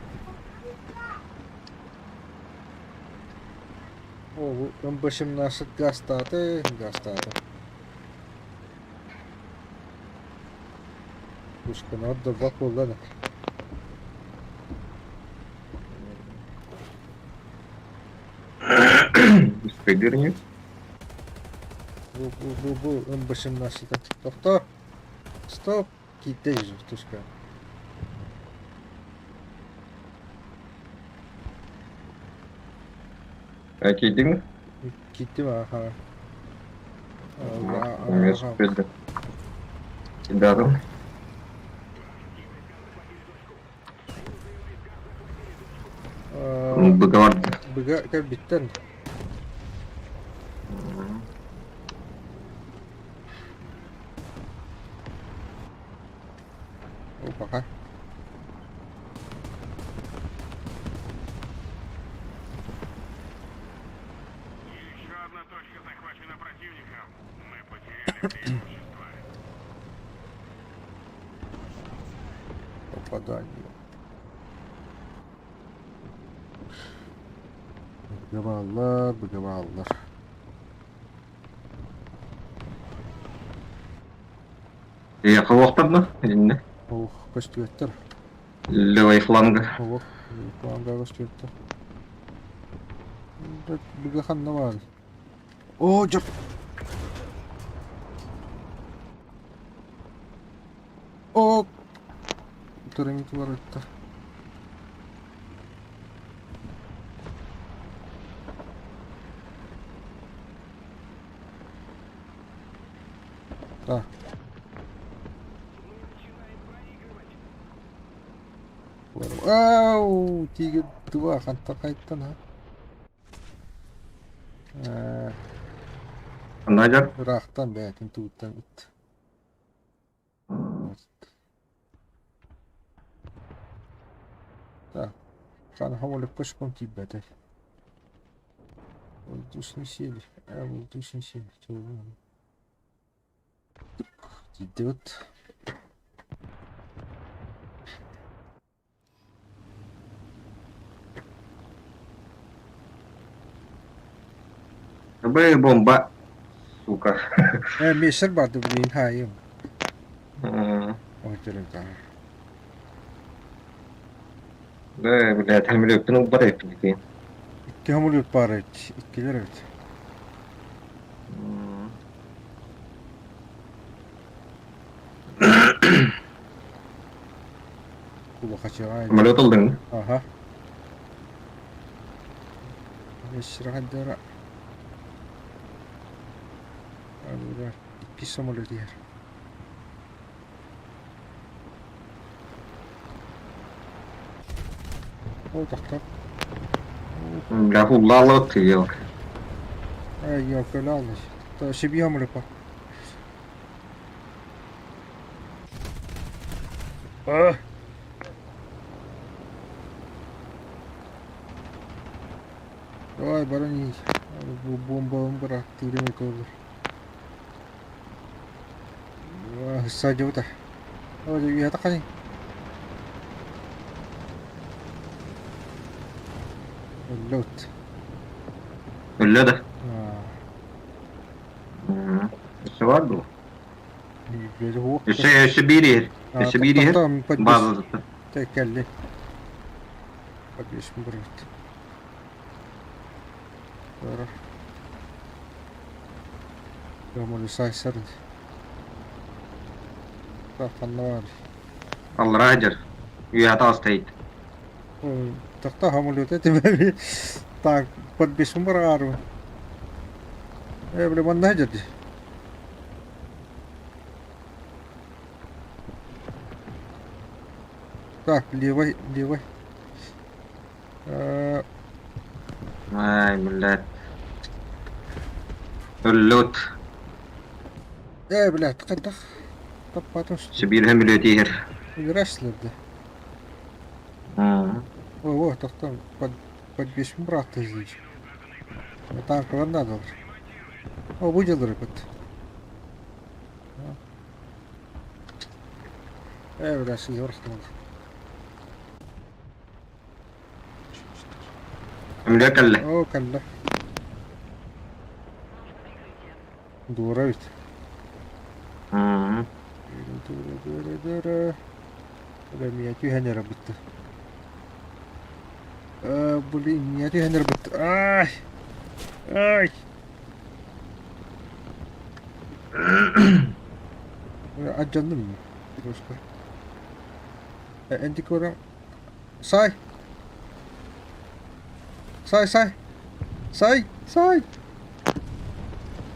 О, МБ-17 гастааты, гастааты. Пушканы отдорбот буолла да. Спидерни. Бу, бу, бу, бу МБ-17. Тохто. Стоп. Кииттэй тушка. Киитиҥ? Кииттим аха. Спидер. Кидарым. Быга Быга кэлбиттэн. Пока. Еще одна точка захвачена противником. Мы потеряли преимущество. Попадание. Быгабааллар, быгабааллар. Эйиэхэ уохтарна итиннэ. Ох, көстүбэттэр. Левый фланга. Ох, фланга көстүбэттэр. Быга ханна баар? О, дьэ. О, Турамит барытта. Так. Ау, тигр 2, хантан қайттан, а? Надя? Ыраахтан бэйэтин тугуттан ыт. Так, Ханахамолепка тиийбэтэй. Воздушный сель. А, воздушный сель. Идет. Б бомба. Сука. Э, мессер барды, блин, хайым. М, Ой, так. Да, блядь, самолеттан убар эппин. Икки самолет баар эбит. Иккилэр эбит. Кулахачаҕай. Самолет ыллыҥ? Аха. Мессер Икки самолет иһэр. Ол тохтор. Бля, хуллаалык тыйыл. Ай, ёкалалый. То себе самолет А! Давай, барани. Бу бомба бырахтыырым этэ Садьыбыта. Үһэ Өллөт. Өллө да. Өссө бар дуо? Өссө өссө биир иһэр. Өссө биир иһэр. База Текелли. Подвесим брат. Сайсарын. Ханна бар. Аллара дьэр. Үөһэ таҕыстайт. Тахта самолет этим. Так, подвесим барару. Э, бля, манна дьэрди. Так, левой, левой. Э, Ай, блядь. Өллөт. Э, блядь, хайдах таппатым Өссө биир самолет иһэр. Үрэслерді. О, о, тохтон под подвесим брат здесь. Танковар надо. О, выделали под. Э, бля, сидор Самолет кэллэ. О, кэллэ. Дура ведь. Дура, дура, дура. Бля, меня түһэн эрэ бытты. Э, блин, меня түһэн эрэ бытты. Ай! Ай! Алдьанным. Просто. Энди көрөм. Сай! Сай, сай! Сай! Сай!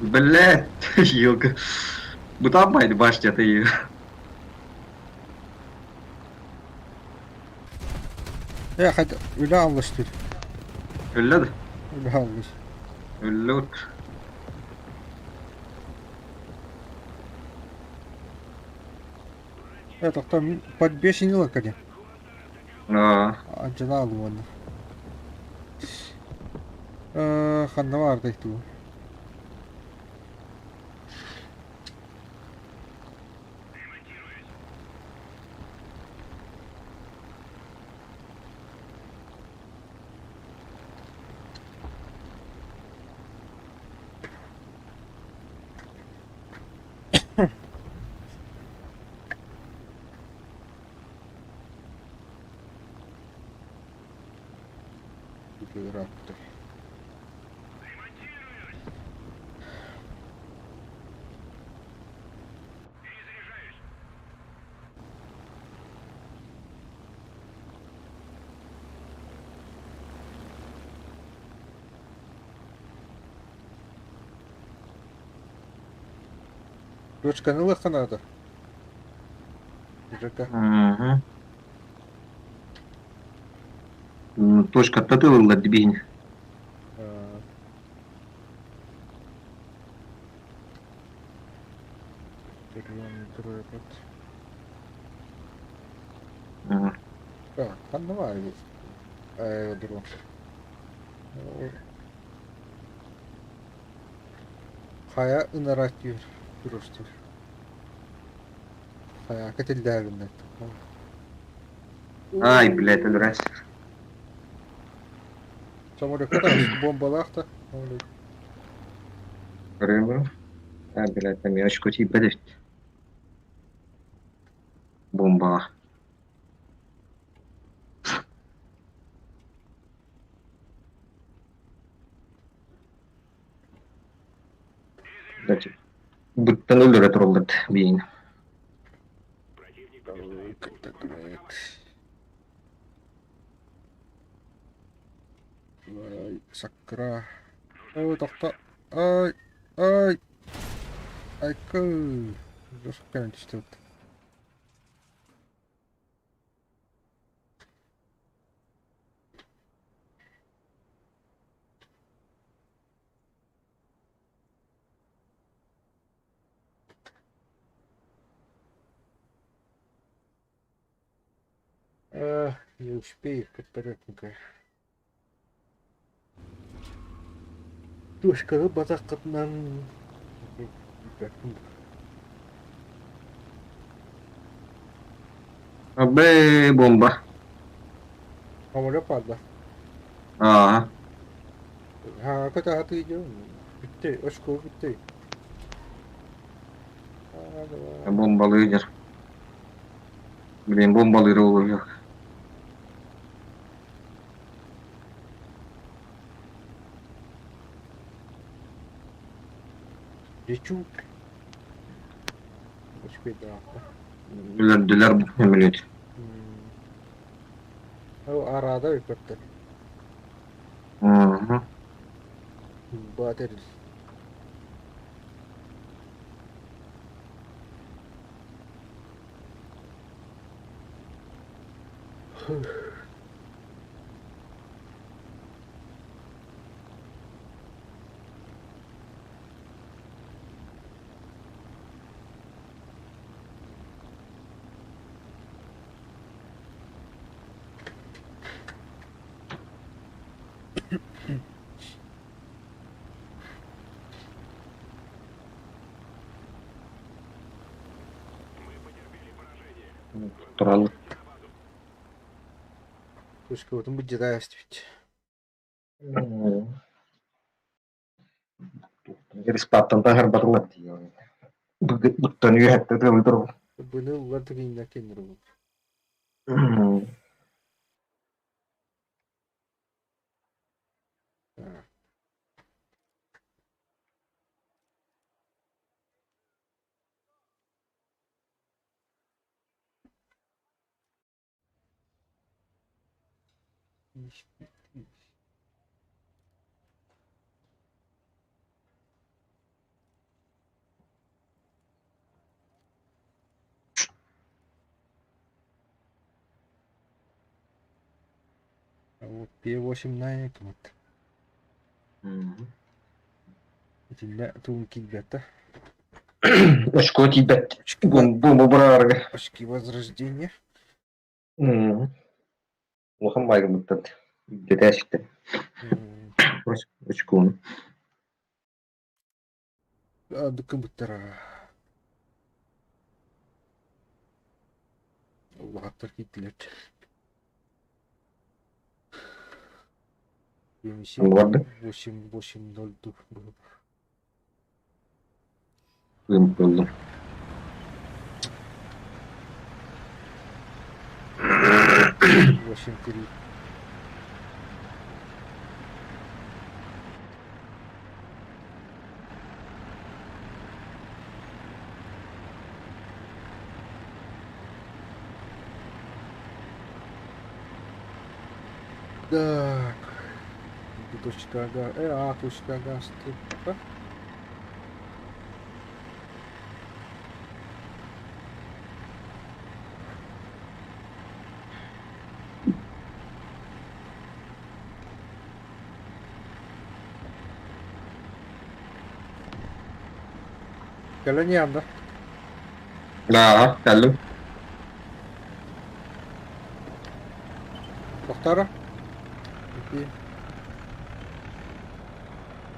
Блядь, ёлка. Бытаабай башня ты. Э, хат үлэ алластыр. Өллө да. Үлэ аллас. Өллөт. Э, тохтоо, мин подбешенила кэлин. Аа. Адьалаал уонна. Э, ханна баардай туу? Ырааппытай. Точканы ылыахха наада. Жека. Мгм. Точка ылыллар дибиһин. Так, ханна баар аэродром? Хайа ынарат түһэр турустур. Хайака тиллээбиннэр. Ай, блядь, өлөрөөс. Самолекка да бомбалаах да. Көрөбүн. А, блядь, там очко тиийбэт эбит. Бомбаҕа. Быттан өлөрө тураллар биин. Саккыра. Ой, тохто. Ай, ай. Айкы. Жосуп кэлэн түстүбүт. Не успею, подпорядника. Точканы батаххытынан Абы бомба. Самолет падла. Аа. Ha, көтө идем. Бүттэй, очко бүттэй. Бомбалыыр. Блин, бомбалыыр ол Лечу. Успейдаахта. Өлөрдүлэр өмүлүт. Ол арада өпөттөр. Мгм. Батер. Туралы. Точка бу дьадаастыбит. Респаттан тахар батылат. Буттан үйәтті тылы тұр. Бұны улар тыгынна кеннер бу. P8 на кымат. Итиннэ туун киирбэттэ. Очко тиийбэт. Бомба быраарга. Очки возрождения. Улахан баайгыбыттан дэтээчиктэн. Очкону. Дыккыбыттара. Улахаттар киирдилэр. Барды. 8-8-0 Ымпыллым. 8-3. Так. Точка га. А, точка газ. Кэлэн иһэн да? Да, кэллим. Тохтооро. Ити.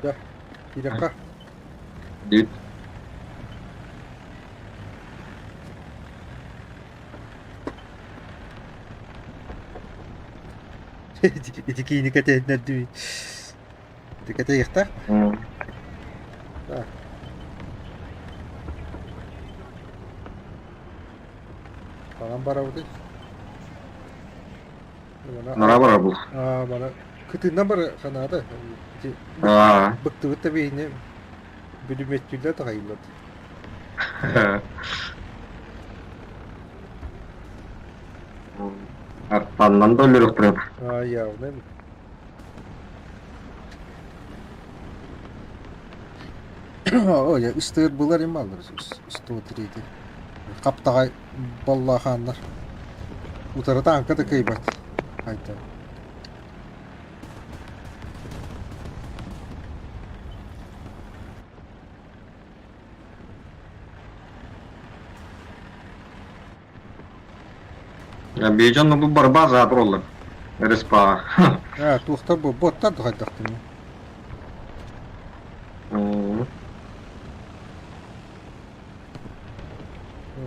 Да, киирэххэ. Дит. Ити киини кэтэһиннэрдии. Ити кэтэһиэхтээх. Так. Ханан барабытый? Нара барабыл. Аа, бара. Кытыынан бары ханаата. Ити быктыбыт да биһини бүлүмүөттүүллэр таҕайыллар. Аттаннан да өлөрөхтөрө. Аа, явно. О, я ыстыыр булар им алыр 103 Хаптаҕай баллаахааннар. Утары тааҥка да кыайбат. Айта. Бейжан бу барба заатыр оллар. РСПА. Аа, туохтар бу боттар да хайдахтыны.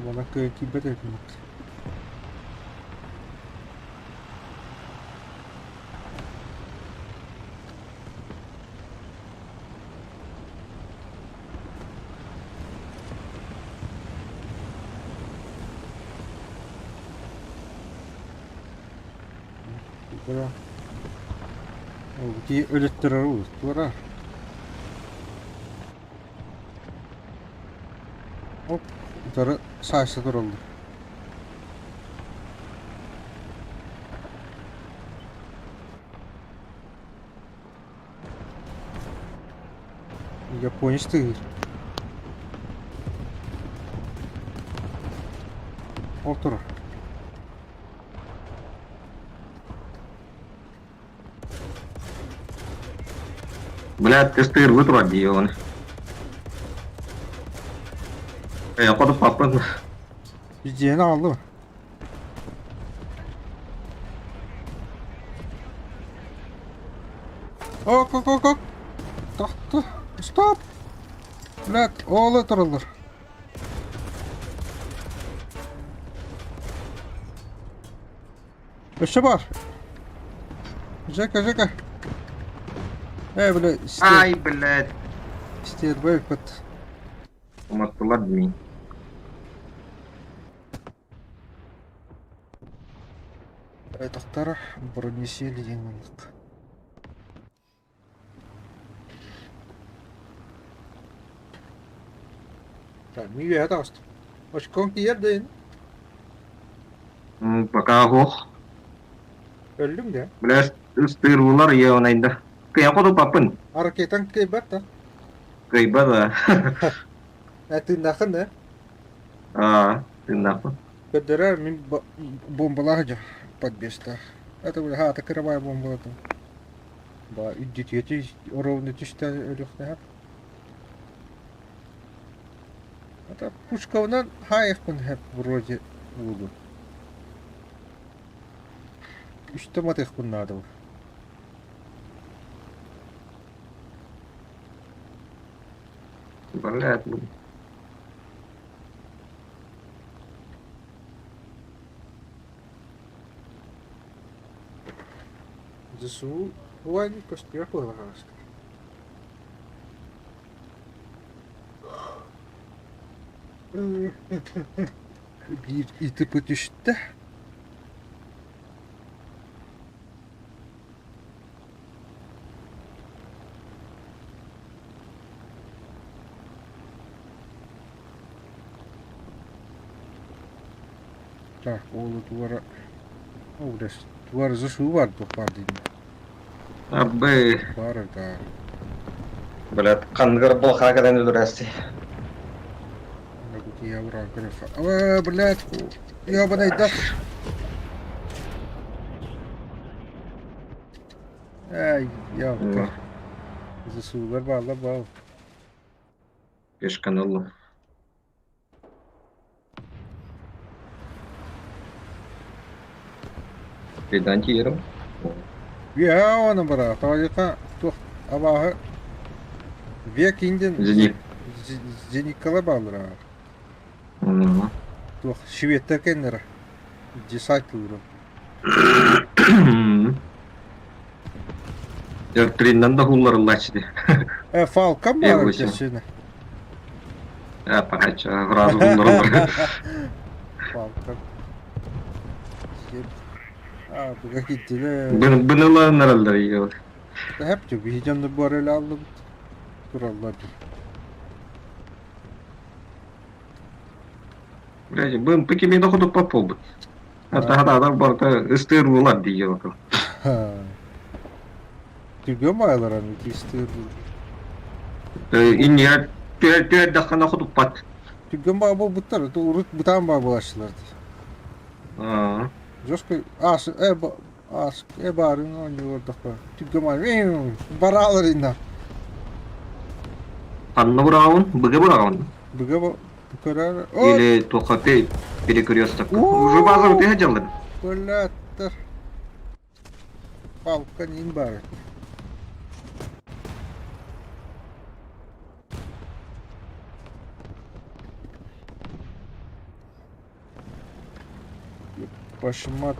Манан кыайан киирбэт этим. Ити өлөттөрөр туора. Оп, утары саайса тураллар. Японец тыгыр. Ол турар. Блядь, тестируй турар дии оны. Э, хоту папын. Дьиэни аҕаллым. Ок, ок, ок, ок. Тохто. Стоп. Блядь, ооло тураллар. Өссө баар. Жека, Жека. Э, бля, Ай, блядь. стерва ыппыт. Уматтылар дии. Тохтара бронесели диэн маннык. Так, мин үөһэ таҕыстым. Очкоҥ тиийэр да ин? Пока ох. Өллүҥ да? Блядь, ыстыырбылар ебанайда. Кыйа хотуппаппын. Ракетаҥ кыайбат да? Кыайбат да. Э, тыыннааххын да? Аа, тыыннаахпын. Көрдөрөр мин бомбалаах дьэ подбестаах. Это бля, хаата кырабай бомбалатым. Ба, үрдүтүөтү ровно түстэн өлүөхтээх. Это пушкабынан хаайыахпын сөп вроде буолуо. Үстэ матыахпын наада. Блядь. ЗСУ войны көстүөх быһалаҕаста. Биир ИТП түстэ. Так, ол туора О, туора ЗСУ бар туох баар диэн. Абы. Баар да. Блядь, ханныгар блоха кэлэн өлөрөөсти. Э, блядь, ёбаный да. Эй, ёпта. ЗСУлар бааллар баал. Пешканы ыллым. Педанти ерім. Үөһээ оны бара, тоҕо туох абааһы век индин Зенит. зениккала бааллара. Туох шведтэр кэннэрэ десантылыыр. Доктриннан да хулларыллааччы. Э, Фалкон баар эбит Э, пахача, сразу хулларыллар. Фалкон. А, бу киттиле. Быныланнараллар ее. Hep diyor, bir canlı bu arayla aldım. Тураллар. Блядь, БМП кими доходу попробуй. А тогда барта ыстырылар дии Түргөн байлар аны тиистир. Инне түөр дахана хотуппат. Түргөн баа буттар, урут бутаан баа булашчылар. Жестко ас э ас э барын оонньуулардахпа. Түргөн баа бараалар инна. Ханна бураҕын, быга бураҕын. Быга көрөр. Или тухаты перекресток. Уже база ты хотел? Блядь. Палка нин бар. Башыма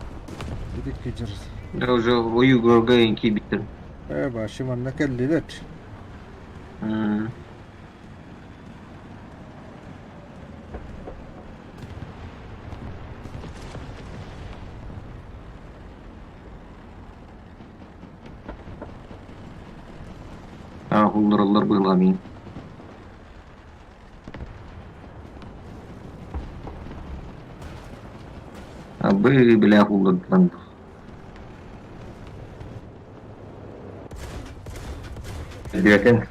дик кежер. Да уже ою көргөн кийбиттер. Э, башым анна келлилер. А, хуллараллар быыламин. Абы, бля, хуллардан. Билетен.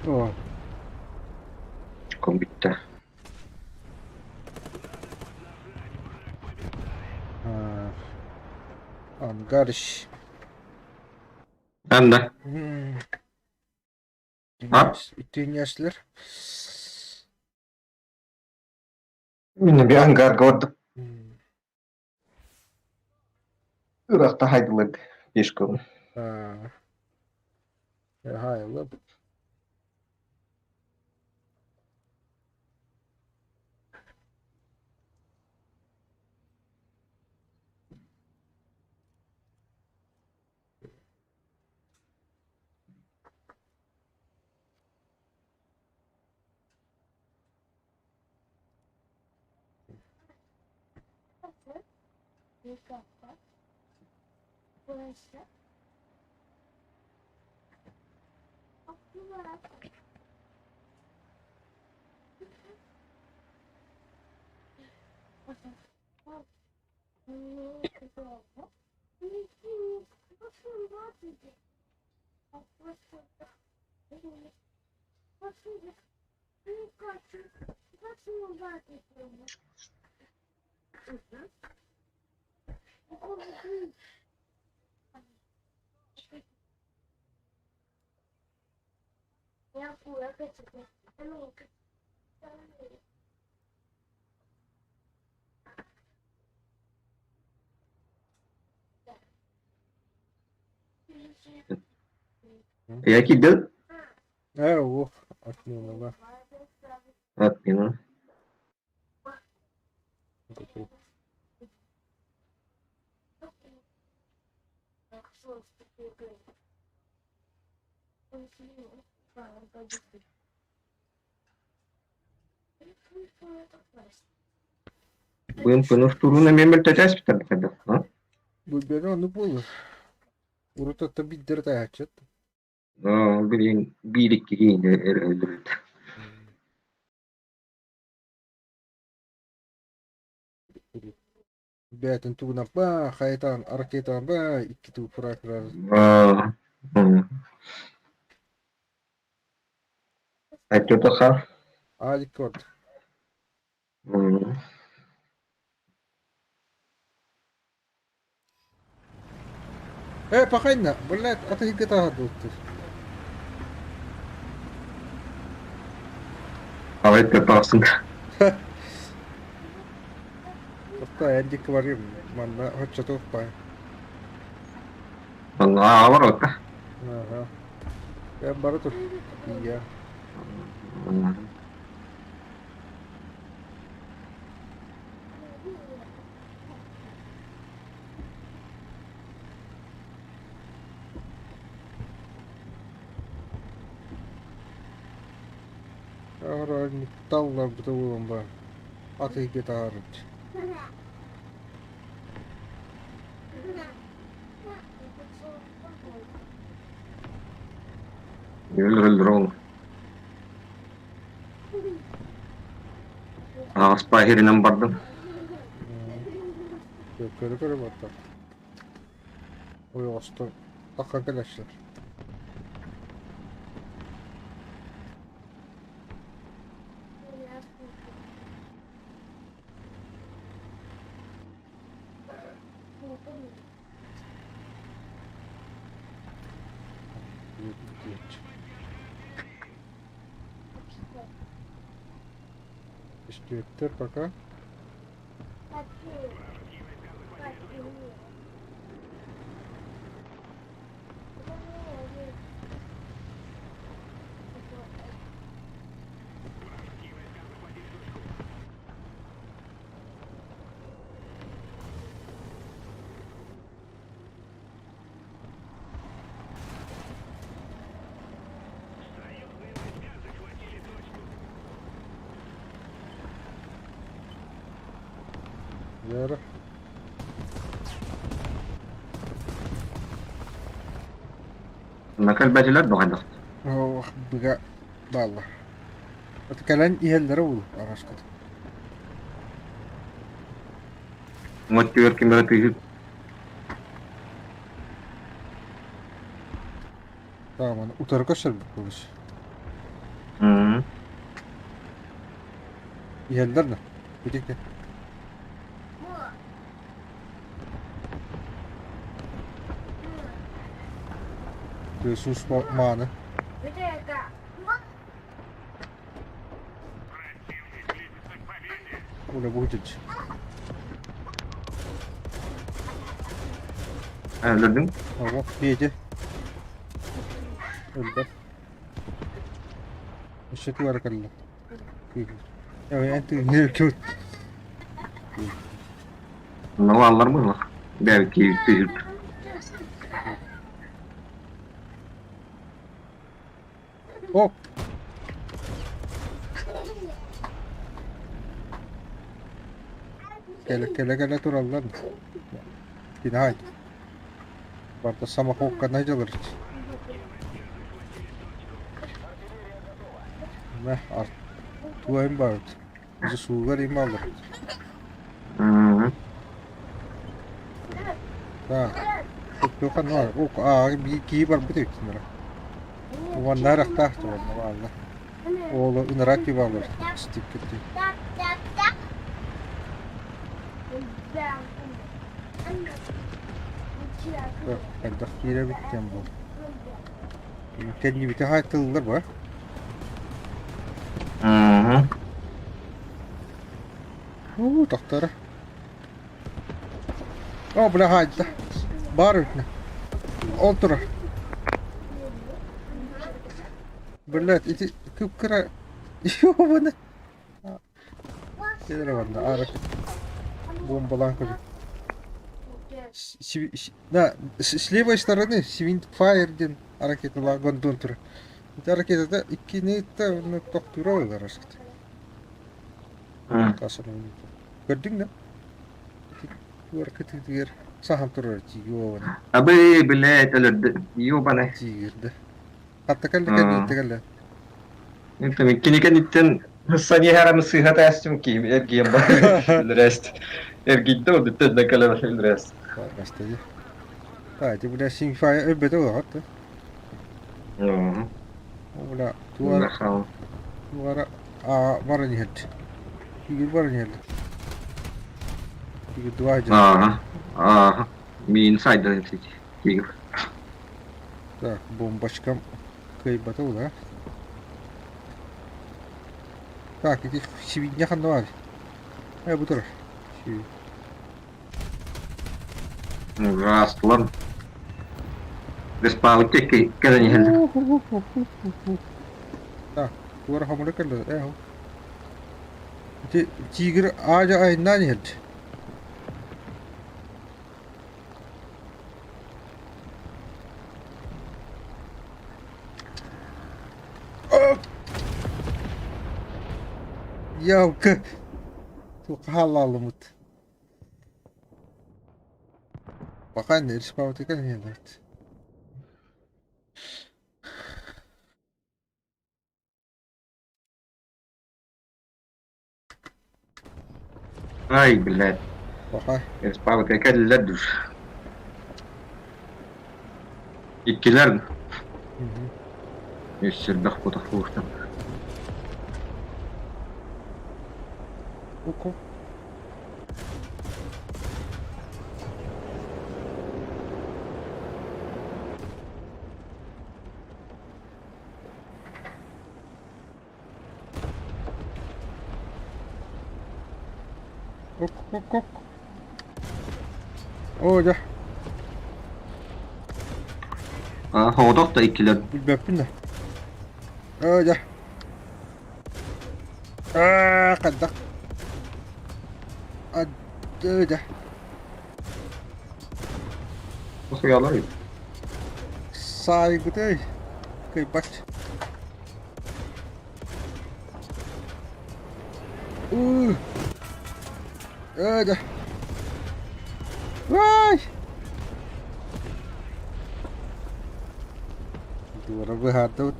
О, Комбитте. Ангарыш. Анда. А? Үтүнәслер. Мин би ангар көрдүм. Ырахта хайдылык беш күн. Хайылы. Я кидал? Ээ, уох, отменила. Отмена. Быымпыны устурууна эмиэ мөлтөтөөспүттэр хайдах а? Бу бэйэ оннук буолар. Урут оттон биирдэрэ тайааччыт. Аа, билигин биир икки киһини эрэ өлөрбүт. Бэйэтин тугунан ба, хайытаан, ракетаан ба, икки туу фраг Аа, Айтыта Алик көрдө. Э, пахайна, блядь, а ты где-то тут. Давай тахсың. Оста эндик барым, манна хоччотуох бай. Манна бар отта. Ага. Я бара тур. Iya. Таллар бутылым бар. Аты гитарыч. Өлөр өлөр ол. Аспа херинен бардым. Көрө көрө барда. Ой, осто. Такка келешер. Үстүөттэр пока. Вера. Накал бәтилер доҕайдах. Ох, быга балла. Это кэлэн иһэллэрэ ул араскыт. Мотивер кимера тыһыт. Tamam, утары көсөр бүкүбүс. Иһэллэр да. Бүтүкте. Сус мааны. Противник близится к победе. Уля будет. Өлөрдүң. Ого, пейте. Өлбөт. Өссө туара кэллэ. Эн Налалар мыла. Бәлки тыһыт. Оп! Кэлэ кэлэ кэлэ тураллар. Кинай. Барда самохокка найдалар. Мә, арт. Туайым бар. Bizi суугар им алыр. Так. Тухан бар. Ок, а, би ки бар бит үтсүнөр. Уоннар ахтаах туонна баалла. Ол ынырак баалар стиккити. Хайдах киирэбит диэн буол. Кэннибити хаайтыллар ба? Уу, тохтора. О, бля, хаайда. Баар үтүнэ. Ол турар. Блядь, ити кып-кыра ёбаный. Кэлэр барда аара бомбалаан көрү. Да, с левой стороны Свинфайр диэн ракеталаах гондон турар. Ити ракетата иккини да тохтуура ылар асыт. Көрдүҥ да? Туора кытыытыгар саһан турар ёбаный. Абы, блядь, өлөрдө. Ёбаный. Тиигирдэ. Хатта кэллэ кэллэ кэллэ. Киникэниттэн саниһарам сыыһа тээстим киһим эргийэн бар эргийдэ ол да кэлэ өлрээс. Бастайы. Та, ти бля синфая өлбөтө улаҕат да. Бля туара туара а баран иһэрди. Тигир баран иһэрди. Тигир дуа Ага. Ага. Мин сайдан тигир. Так, бомбочкам кыайбата да? Так, ити сибинньэ ханна баар? Э, бу турар. Ужаслан. Респаунте кэлэн иһэллэр. Так, туора хомура кэллэ. Э, ити тигр аадьа айнаан иһэрди. Ялка хааллаалымыт. Пока не респаунтика не дает. Ай, блядь. Пока. Респаунтика кэллилэр душ. Иккилэр. Үс сирдэх кутах бууртан. Ку-ку. Ок-ок-ок. Оо, дьэ. Соҕотох да иккилэр. Билбэппин да. Оо, дьэ. Аа, хайдах. Адыы, дьэ. Суйалар Саайбытай. Кыйбат. Уу. Ээ, дьэ. Ай! Дуора быһаардыбыт.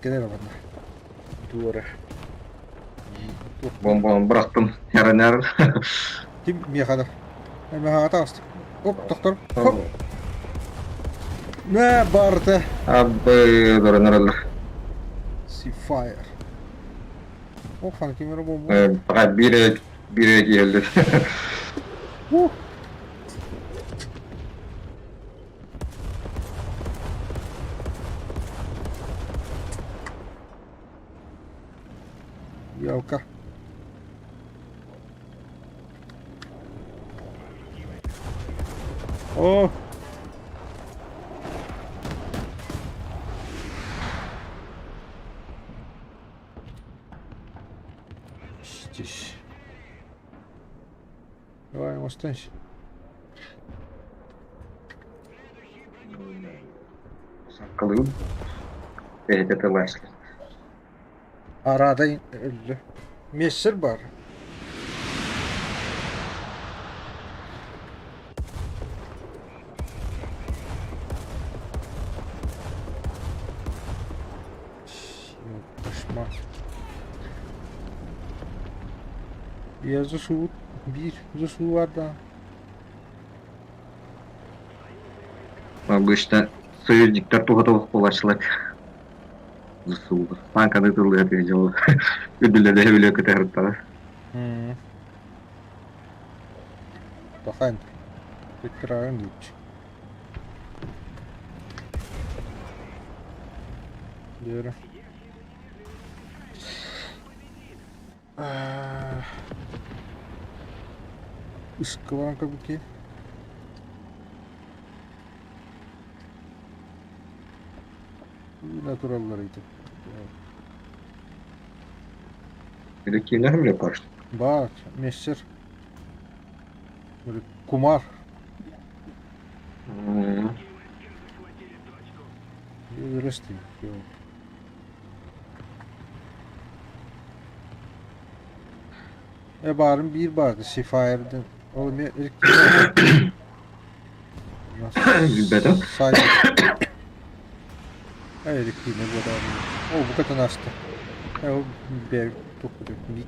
Кэлэр манна. Дуора. Бомбаны бырахтым. Эрэнэр. Ким миэхэ да. Миэхэ таҕыста. Оп, тохтор. Хоп. Нэ барда. Абы доронороллар. Sea-Fire. О, хан ким эрэ бомба. Пока биир биир киһилэр. Ух. Ялка. О! Здесь. Давай, останься. Саккалыым. Бэйэтэ тылааччы. Арада өллө. Мессер бар. Кошмар. Yazı суу биир суу бар да. Обычно Союзниктар туһата буолааччылар. Танканы тыллыа дьол үрдүлэрэ бүлө көтөһөртара. Пахан. Викторан луч. Дера. Ыскалаан көрбүт Натураллар ити. Киинэ хэмле пашт. Бар, мессер. Кумар. Вырасти. Э баарым биир баарды Сифайрдын. Ол эмиэ Билбэтим. Эриккиинэ буолаҕын. Ол букатын аста. Ол бэр тухпутун бит.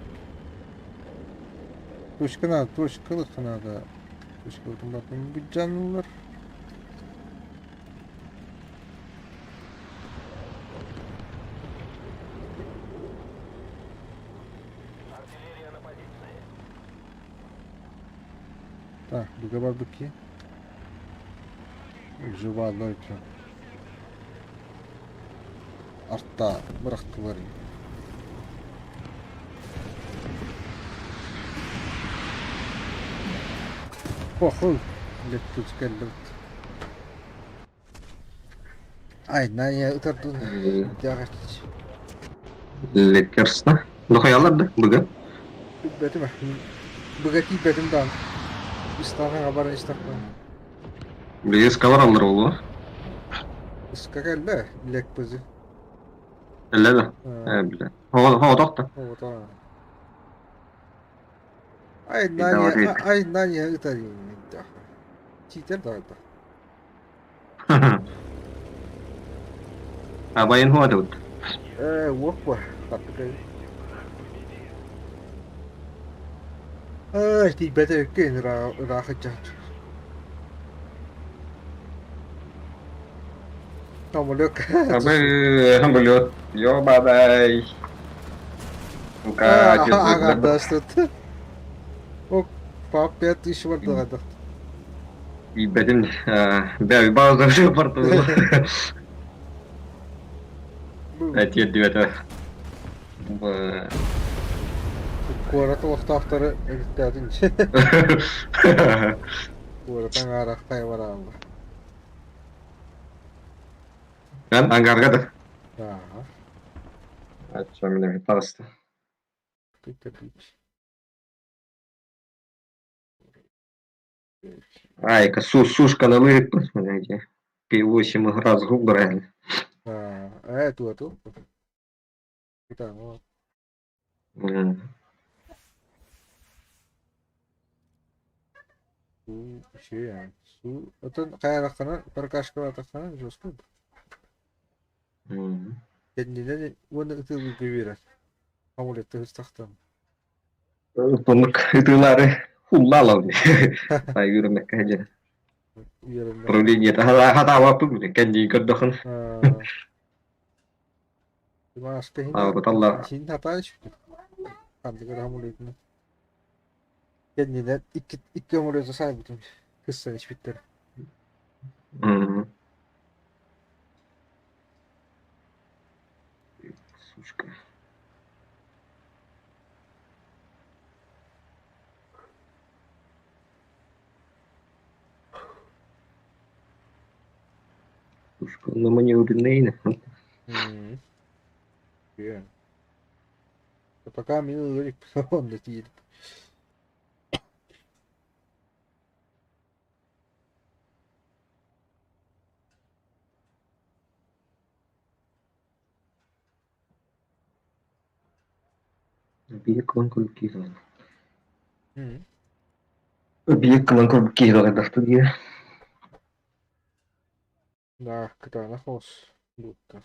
Точка надо, точка надо. Точка утумлатын быдьанулар. Так, дуга барбыт киһи. Жеваллар үтүө. Арта бырахтылар. Похуй, леттус кэллибит. Ай, на ытардын. Лекарство. Ну хаялар да, быга. Билбэтим. Быга тиийбэтим даҕаны. Истаҕаҥа баран истэхпинэ. Билигин скалар аллар буолуо. Ыска кэллэ, лекпызы. Кэллэ да? Э, билэ. Хоҕотох да. Хоҕотох. Ай, нания, ай, нания ытарин. Читер да это. Абайын хуатыбыт. Э, уоппа, таппыта. Ай, тиийбэтэ икки ыраах ыччат. Самолет. Абы, самолет. Ё-бадай. Ну-ка, Аҕардаастыт. О, пап 5000 бардыҕа Тиийбэтим. Бэ, бааза бартылы. Тиэрдибэтэ. Куорат олохтоохторо өрүттээтин. Куорат аҥаара хайа бараалла. Эн ангарга да? Да. Ачча мине таҕыста. Айка, сушканы лыппын, знаете. 8 раз губрали. А, эту, эту. Отон хайалаххына прокачкалаатаххына жестко. Кэннинэн уонна ытыылыырга биэрэр. Амулетты ыстахтан. Тоннук ытыылаары хуллаалал. Айгырмекка дьэ. Управление хатаабаппын кэннин көрдөхүн. Аабыталлар. Син хатаа түспүт. Хандыгар амулетын. Кэннинэн икки икки амулеты саайбытым. Кыссан испиттэр. Сучка. Сушка на маневренный. Пока мин ылырик онно тиийдим. Биир кылан курдук киһи Биир кылан курдук киһи даҕайдахта дии. Да, кытаанах оҕус буутта.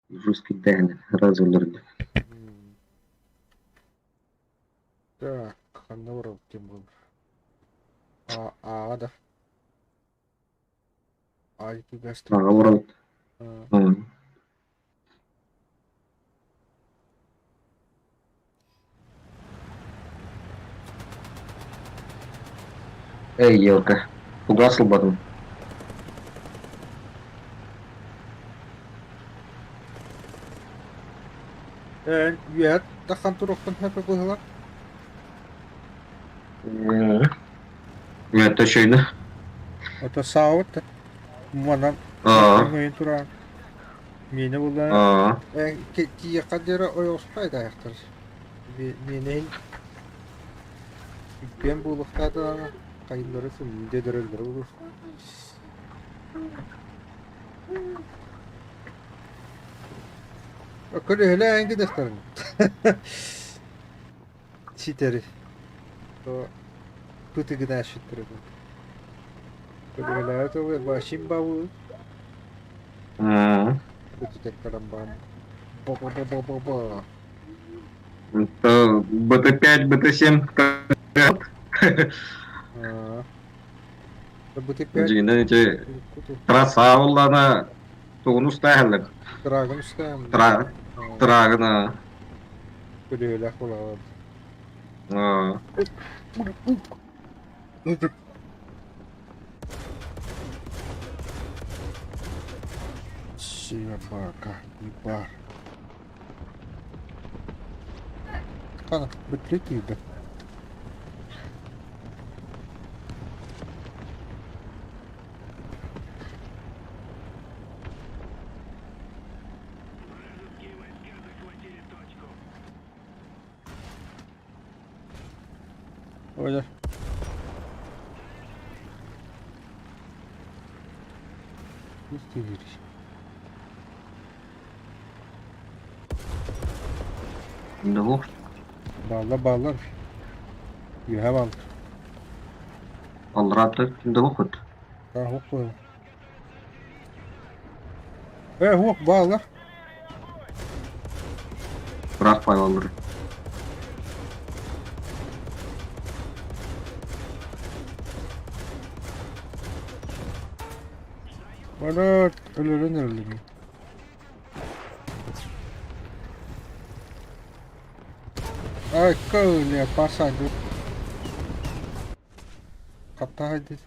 Жесткий дэһэн разы олорду. Так, ханна барабыт диэн буолар. А, да. А, икки Аҕа олоробут. Эй, елка, кугас ылбатым. Үөт тахан туруохпун сөп быһыылаах. Үөттэ үчүгэйдэ. Ото саабыт да. Манан Аа. өҥөйөн туран миэнэ буллаҕына Аа. тиийиэххэ диэри ойоҕоспой даайахтар. Миэнэ иһин үппүөн буолуохтаатаҕына хайыылара сымыйда дөрөллөрө буолуо. Көлөһөлөөн гыныахтарын. Ситэри. Пытыгынаашыттары. Көлөһөлөөт башим бабы. Пытытеккарам бам. Ба-ба-ба-ба-ба-ба. Это БТ-5, БТ-7 БТ-5 Дьиҥинэн ити трасса буоллаҕына тугун устааһыллар? Трагын устаам. Трагына. Күлүөлээх буолаҕын. Собака, ебар. Хана, бүттэ тиийдэ. Ой, Пусти Двух. Балла баллар. Үөһэ баллар. Алларааттар двух Хуох буолла. Э, хуох бааллар. Быраах баллар. Балар өлөрөн эрэллэр. Ай, көлө пасанды. Хаттаһайдыр.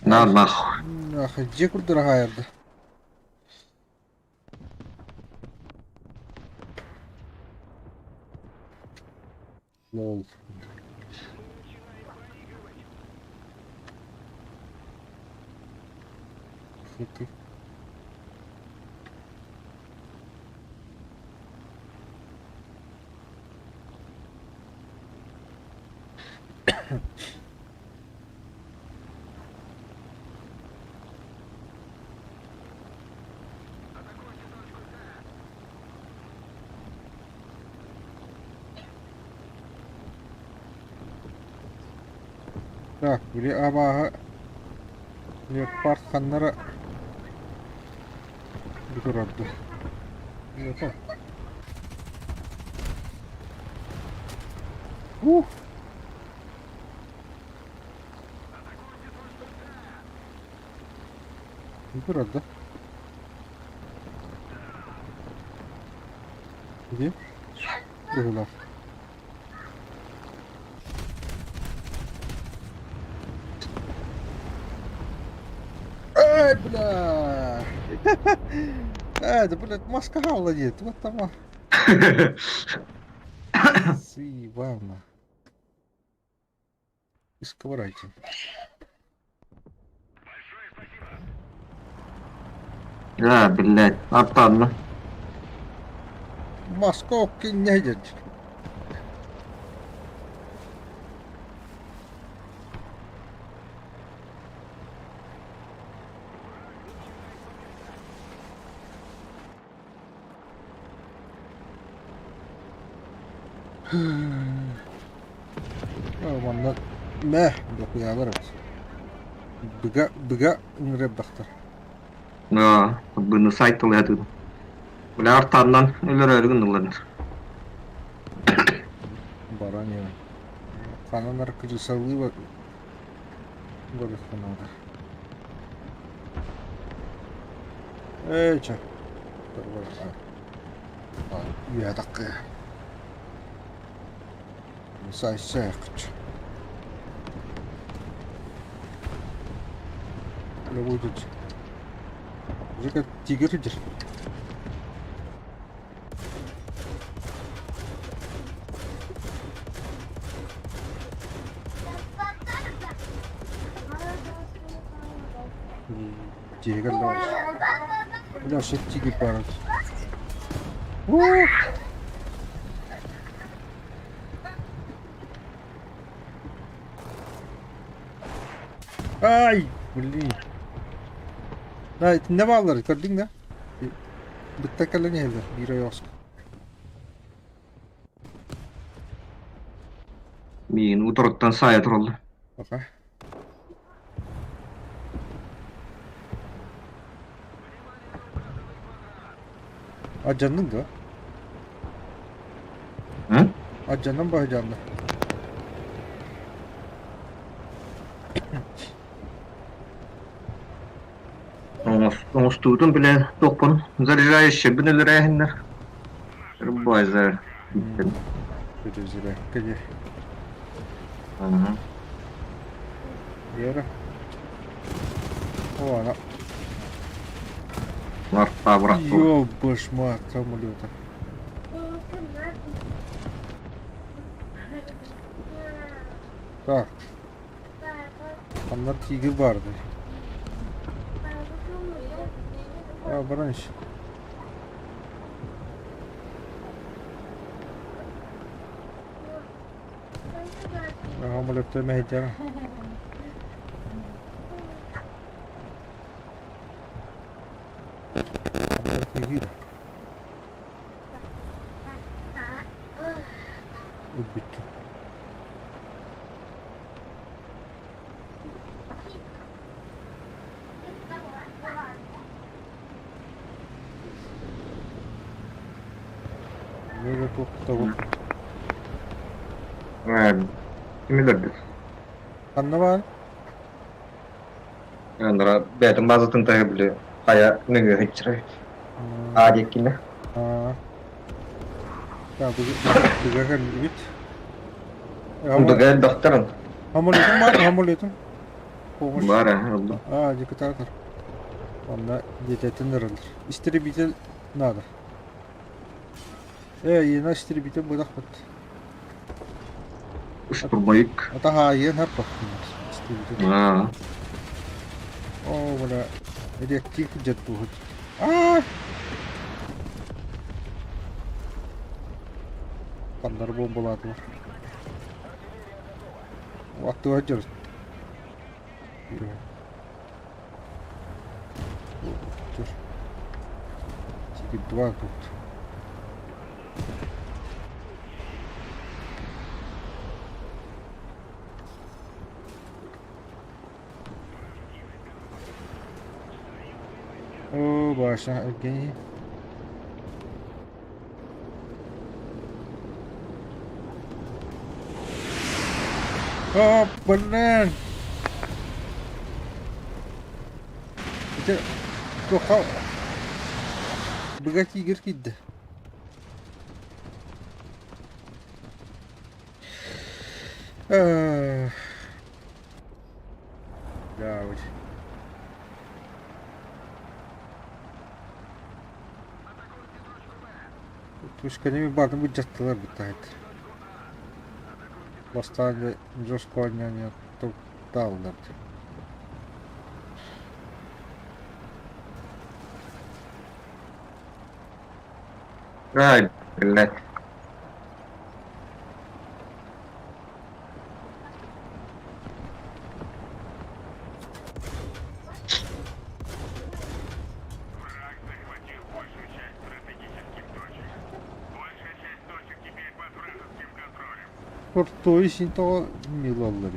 На нахуй. Нахуй, дьиэ курдура хаайарда. Лол. Фу ты. Так, били абааһы леопард ханнара бу турарда. Ух! Бу турарда. Где? Быһыылаах. Эй, бля! Э, да, блядь, маска владеет. Вот там. Сивана. Исковырайте. Да, блядь, аттанна. Московки не едет. Манна мэ докуйаалар эбит. Быга быга ыҥырыардахтар. Аа, быны сайт тылыһатыын. Бля артаннан өлөрөөрү гыннылар. Баран иһэн. Ханан эрэ крысалыы барыахха наада. Эй, чэ. Үөһэ таххыа. Сайсайкч. Будет. Уже тигр идет. Тигр да. Бля, все тигр барат. Ай, блин. Да, итиннэ бааллар, көрдүҥ да? Бытта кэлэн иһэллэр, биир ойоҕоско. Миигин утарыттан саайа тураллар. Пока. Алдьанныҥ дуо? М? Алдьанан баһыдьаанна. Оҥостуутун билэ туохпун заряжающийбын өлөрөөһүннэр. Базар. Перезарядка диye. Ага. Вера. О, она. Ларта брату. Ёбашмат, самолета. Так. Ханна тигр баар дии. А, баран ис. Самолеттар мэһэйдээх. Ханна тигр? Өлбүттүм. Böyle туох Кими көрдүк? Ханна баар? Анара бэйэтин базатын таһы били хайа нөҥүө сылдьар. Аа диэккинэ. Аа. Быга кэллибит. Быга элбэхтэрин. Хамолетум баар, хамолетум. Баар ээ, ыллым. Аа, диктатор. Онно диэтэтин ырыллар. Истребитель надо. Э, иена истребитель быдахпыт. Штурмовик. Атаһаайыан хаппат. Истребитель. Аа. О, бля, реактив дед буһут. Аа! Ханнары бомбалаатылар. Аттыга дьар. Теперь два тут. О, баша, Евгений. О, блин! Ити туохха быга тигр киирдэ. Да, вот. Тушканеми баатын былдьаттылар бытаайт. Бастаан дьоскуонньа тааллар. Ай, блядь. Враг захватил большую часть стратегических точек. Большая часть точек теперь под вражеским контролем. Куртуой син тоҕо милаллар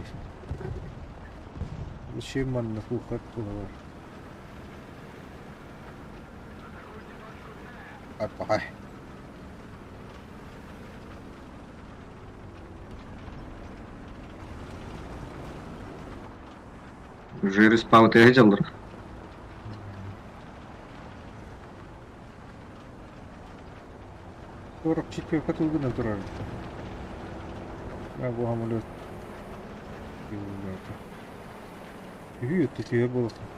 Зачем манна кухар туһалар? Арпаҕай. Уже респаутыга дьаллар. 44 тылгына турар. Я бу самолет. Үһү өттүтүгэр буолуохтаах.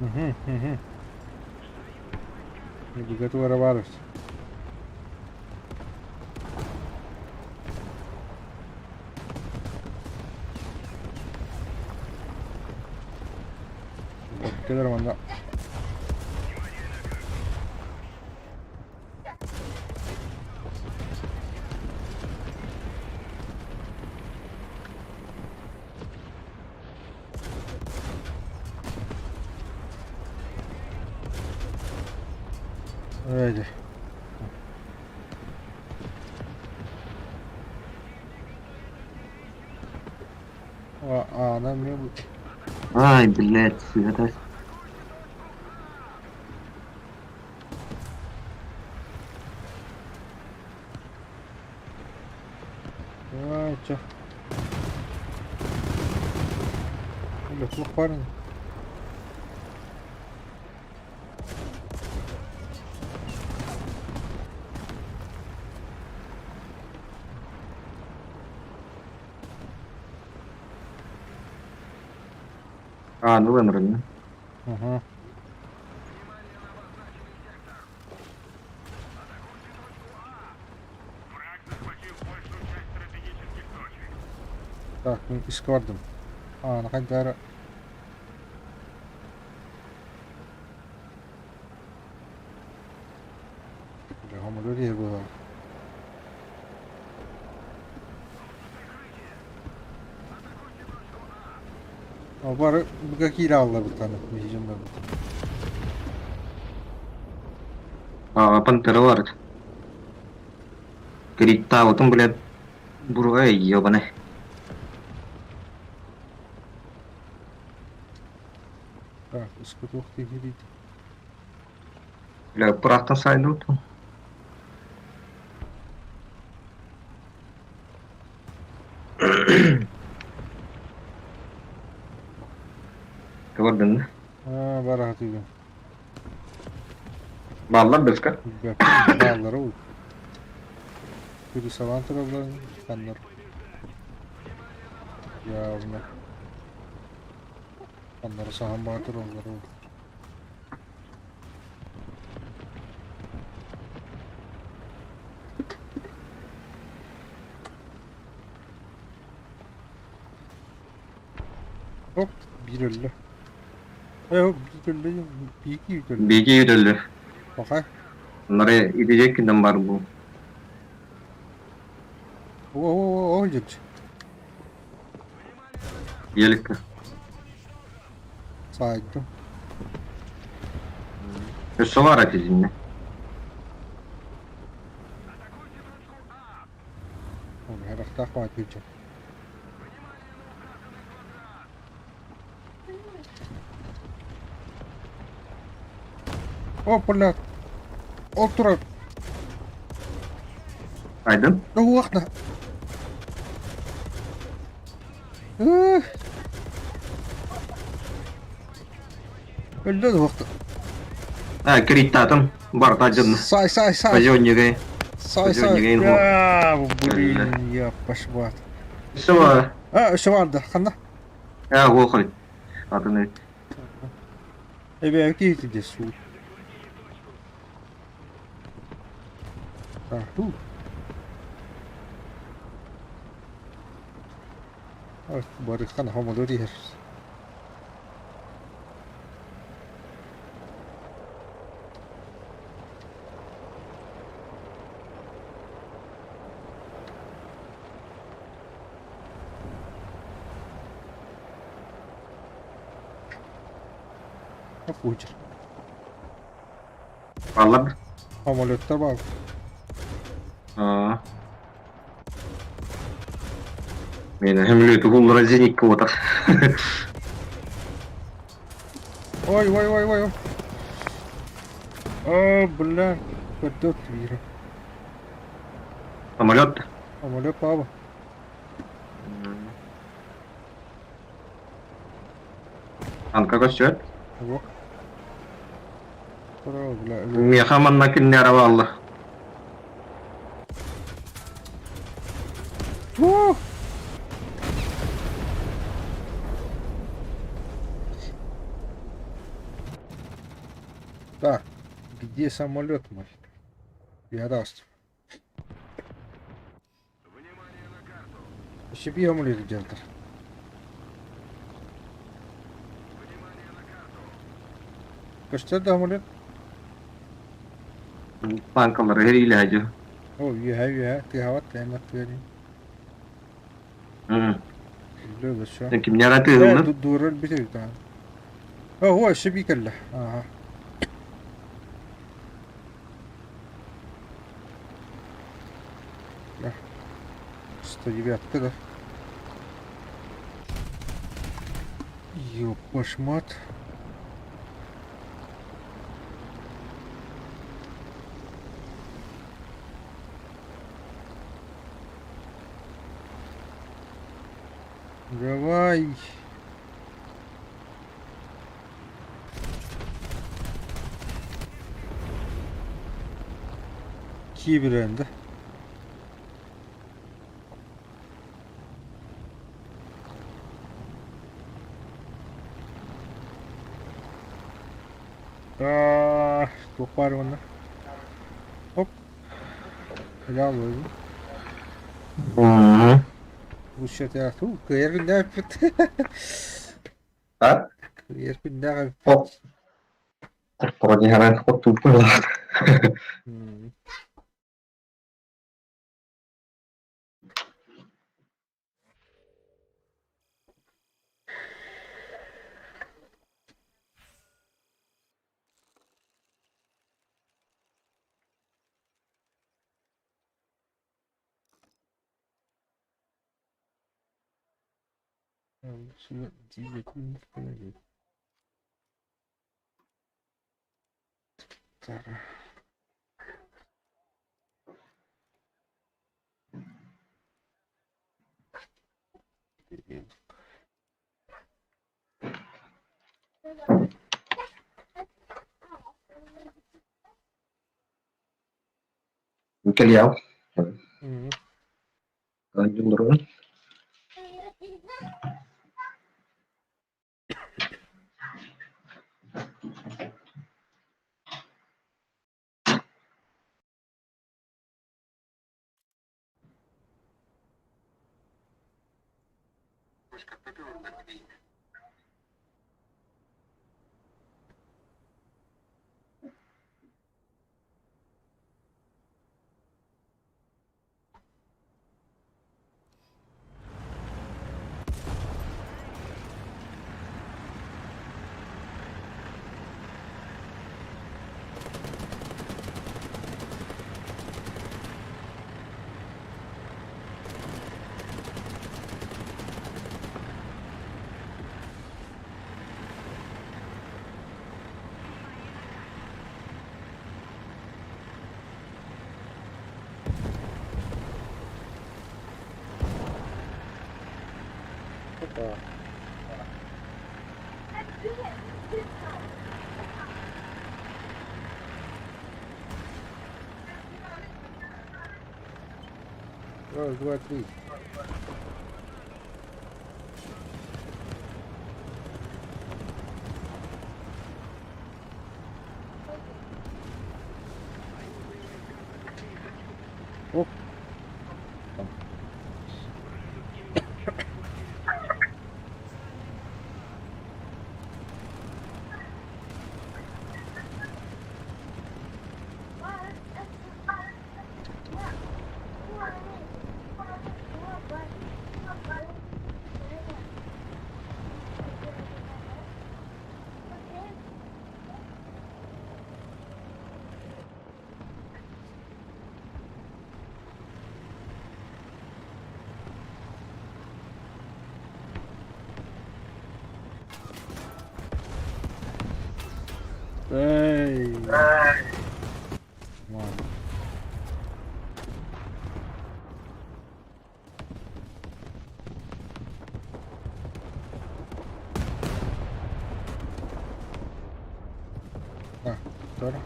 Угу, угу. Готовы рвались. Кэлэр манна. Öyle. Аана эмиэ Ай, блядь, святость. Ай, чэ. Бля, туох баарын. А, ну ынырын. Ага. Враг захватил большую часть стратегических точек. Так, мин искэ бардым. Аана хайдара. Бля, хомолор иһэр буолар. Бары быга киирэ хаалларбыттааны миһижин барбыт. А, пантера бар. Криттаабытым, блядь, буруга ебаный. Так, искутуох киһи Бля, пырахтан сайдым. Көрдүн. Аа, бара хатыгын. Баллар быска. Бааллара ул. Күрүсалаан туралларын ханнар. Явно. Ханнары саһан баа тураллар ул. Оп, биир өллө. Э, биир өллө, биики өллө. Биги өллө. Пока. Onları gidecek günden var bu. О, о, о, о, Yelik. Саайдым. Өссө бар атизинне. Харахтаах баҕа күүтэ. О, блядь. Ол турар. Aydın. Уохна. Өллө уохта. А, криттатым. Бар тажын. Сай, сай, сай. Пойдённигей. Сай, сай. Пойдённигей. А, блин, я пошла. Все. А, өссө барда. Ханна. А, охой. Атын Эбээ киһити суу. Так, ту. Барыхан хомолор иһэр. Кучер. Бааллар. Самолеттар баар. Аа. Мен хөмлөтү буллара зенитка отар. Ой, ой, ой, ой, ой. О, бля, көрдөт биир. Самолет. Самолет баба. Танка көстүөт. Уох. О, бля. Миэхэ манна кинилэр бааллар. Фу! Так, где самолет мой? Я даст. Себе самолет где-то. Көстөр да самолет? Танкалары эриилээдьи. О, үөһэ үөһэ тыаһабат тыаһаммат тыа дии. Үлэ өссө. Кимнээх атыыһыллар? Дуурар бүтэ бүтэ. О, өссө бии кэллэ. Ааха. 109 да. Ёпашмат. Давай. Киирэн да. Аа, туох баар уонна? Оп. Helal olsun. Бу кыайар күннээх А? Кыайар күннээх Вроде хоту было. Кэлиэҕим. Дьулуругун. Опа. Раз, два, три. Оп. Там. Эй! Мам. А, второй.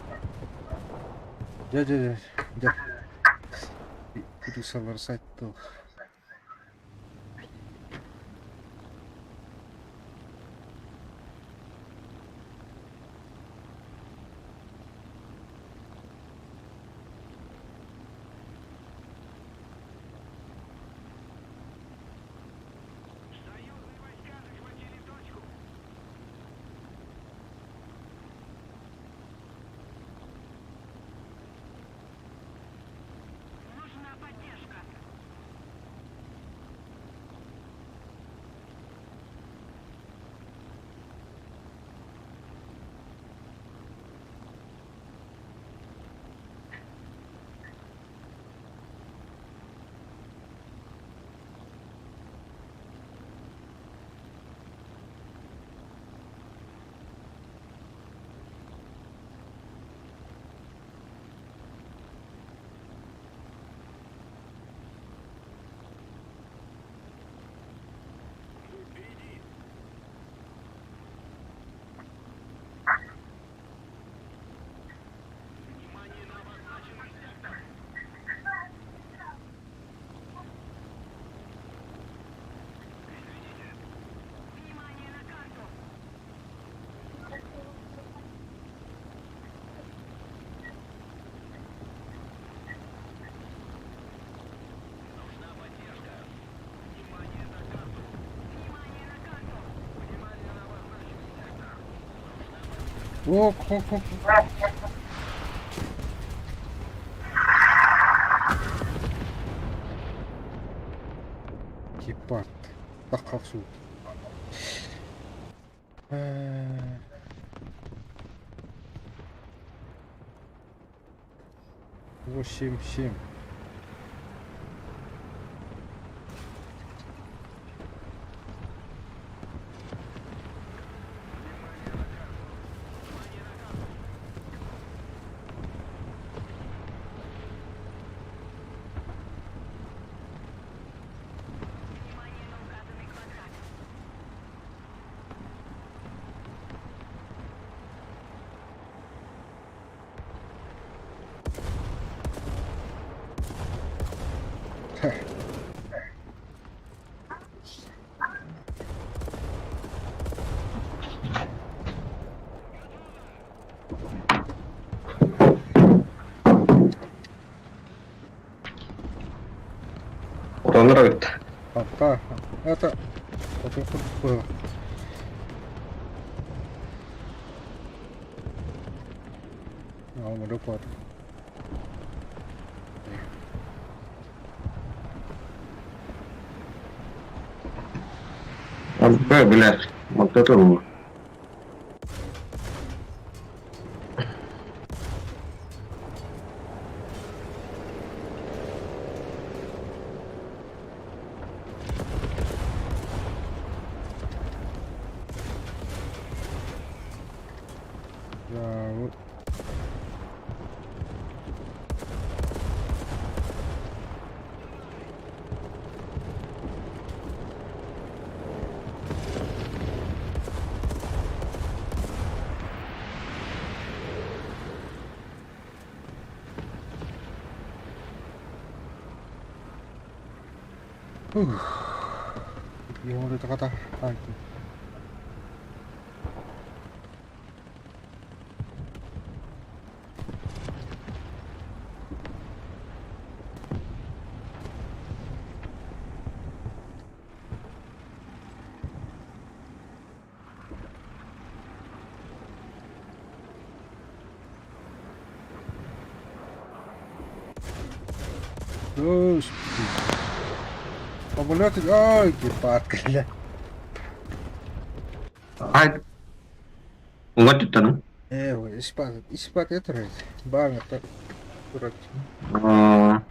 Дьэ, дьэ, дьэ, дьэ. Курусалар сайттыл. Союзные войска захватили точку. Нужна поддержка. Впереди! Внимание на обозначенный сектор! Извините. Внимание на карту! Нужна поддержка. Внимание на карту! Внимание на карту! Внимание на обозначенный сектор! Нужна поддержка. Ок, ок, ок. Гепард. Таххавсуут. 8-7. Внимание на указанный квадрат. Хотоннор эбит. Апа, это... Это было. А, он квадрат. Б, блядь, вот это было. Да, вот. Ух. Йоҥолутаҕата хаайтын. Господи. Самолет, ой, гепард, бля. Ай. Уҥа түттэн Э, испат, испат это баҥа турар. Аа.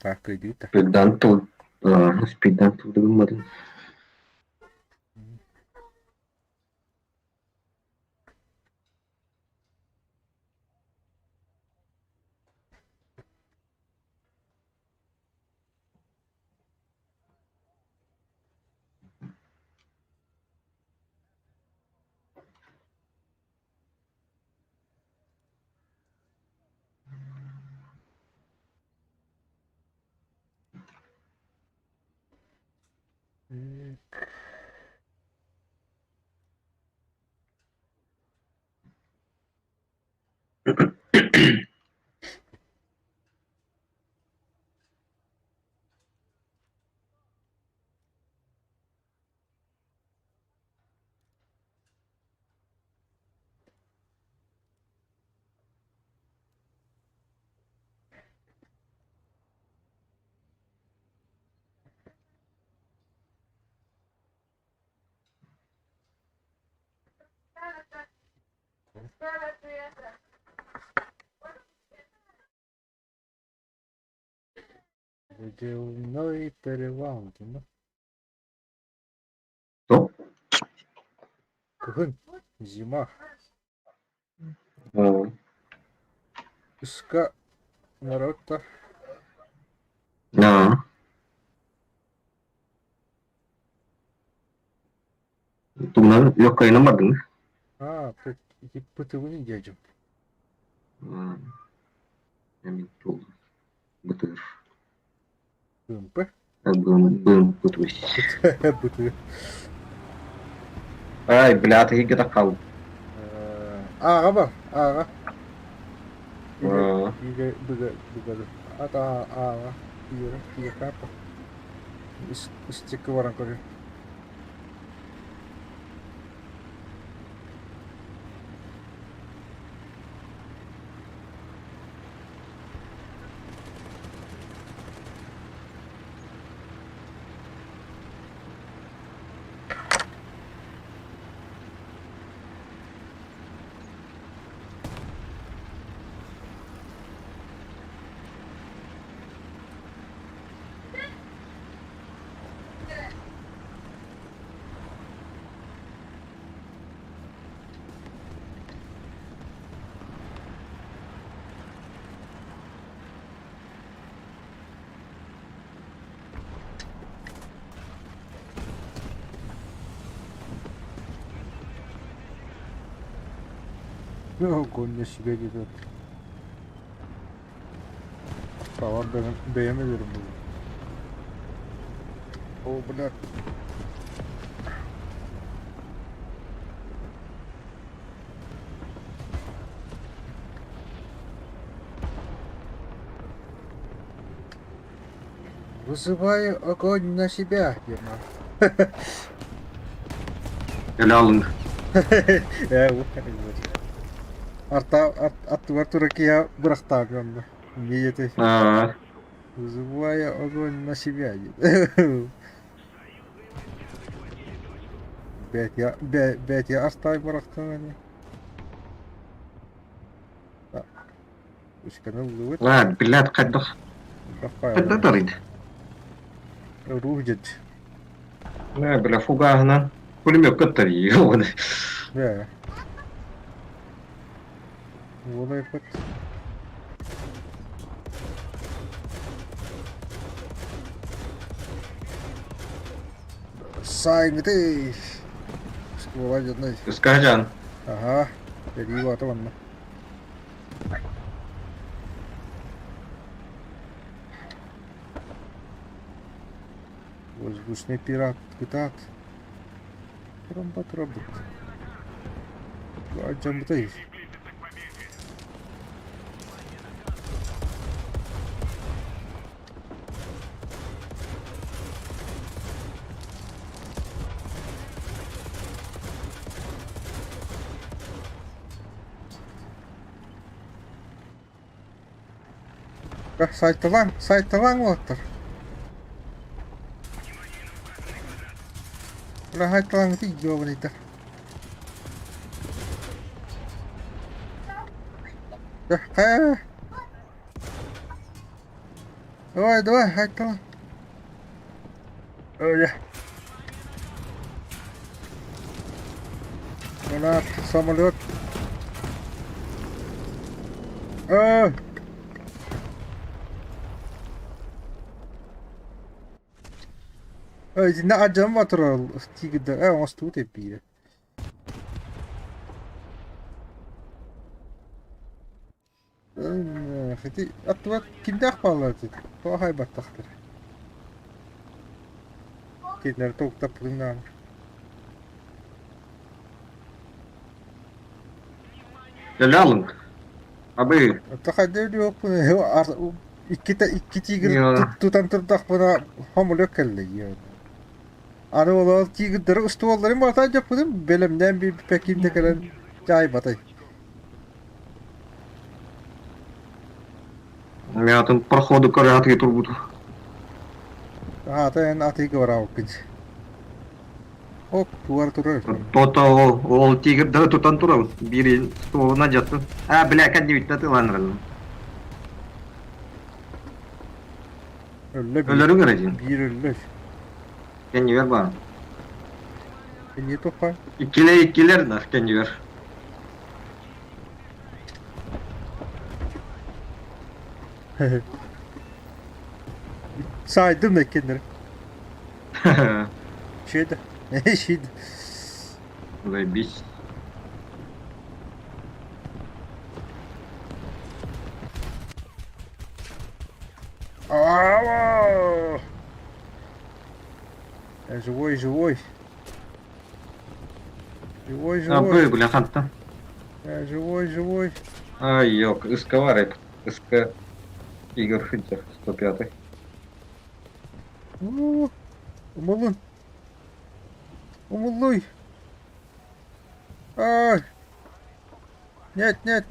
Так, кыйдыыта. Спирдан тыл, спирдан тылдырымматын. Водяной перевал, ну. Что? Кыһын, зима. А, Ыска народта. Да. Тугунан легкайынан бардыҥ? А, ПТВ-ни дядям. Эмин туол бытыр. БМП? Бым бытыш. БТ. Ай, бля, ты где кал. Аҕа бар, аҕа. Или, или быга, быгады. Ата аҕа. Тиэрэ, тиэкапа. Истикки баран көрү. Огонь на себя ведет. Товар бэйэм өлөрүм буолуо. О, блядь. Вызываю огонь на себя, Ерма. Өлө Э, Арта аттыгар тура киһи бырахтаак онно. Миэти. Вызываю огонь на себя. Бэт я артай бырахтан Үскәне ыллыбыт. Ла, блядь, хайдах. Хайда тарыйд. Рух дед. Ла, бля, фугаһынан. Пулемет кыттар оны. Да. Уолайпыт. Сайнгты. Ствола дедной. Скажан. Ага. Перива атаманна. Воздушный пират кытаат. Трамба трабыт. Дьаммытай. Приблизиться к победе. Сайталаҥ, сайталаҥ уолаттар. Бля, сайталаҥ тиийдиобаныйдар. Хайа. Давай, давай, хайтала. Ой, Гранат, самолет. А! Итиннэ адьам батырал тигирдэр э оҥостубут эппиирэ. Ити аттыбар кимдээх бааллар ити? Тоҕо хайбаттахтар? Кинилэр толуктаппытын даҕаны. Өлө алыҥ. Абы. Оттон хайда өлүөхпүн иккитэ икки тигр тутан турдахпына хомулук кэллэ. Аны ол тигрдары устуолларын барытын дьоппутум бэлэмнээн биэрбиппэ да кэлэн дьаайбатай. Мин атын проходу көрө атыы турбуту. Аата эн атыыга бараабыккын. Оп, тугар турар. То-то ол, ол тигрдары тутан турабын. Биир стволуна дьаттым. А, бля, кэннибиттэн тыланырым. Өллө биир. Өлөрүҥ эрэ дьин. Биир өллө. Кэннибэр баар. Кэнние тухха. Иккилэр иккилэр да кэннибэр. Саайдым да иккиэннэри. Шида. Шида. Заебись. А-а-а! Я живой, живой. Живой, живой. Абы, бля, хантан. Я живой, живой. Ай, ёк, СК варит. СК Игорь Хитер, 105. О, Умулун. Умуллуй. Ай. Нет, нет.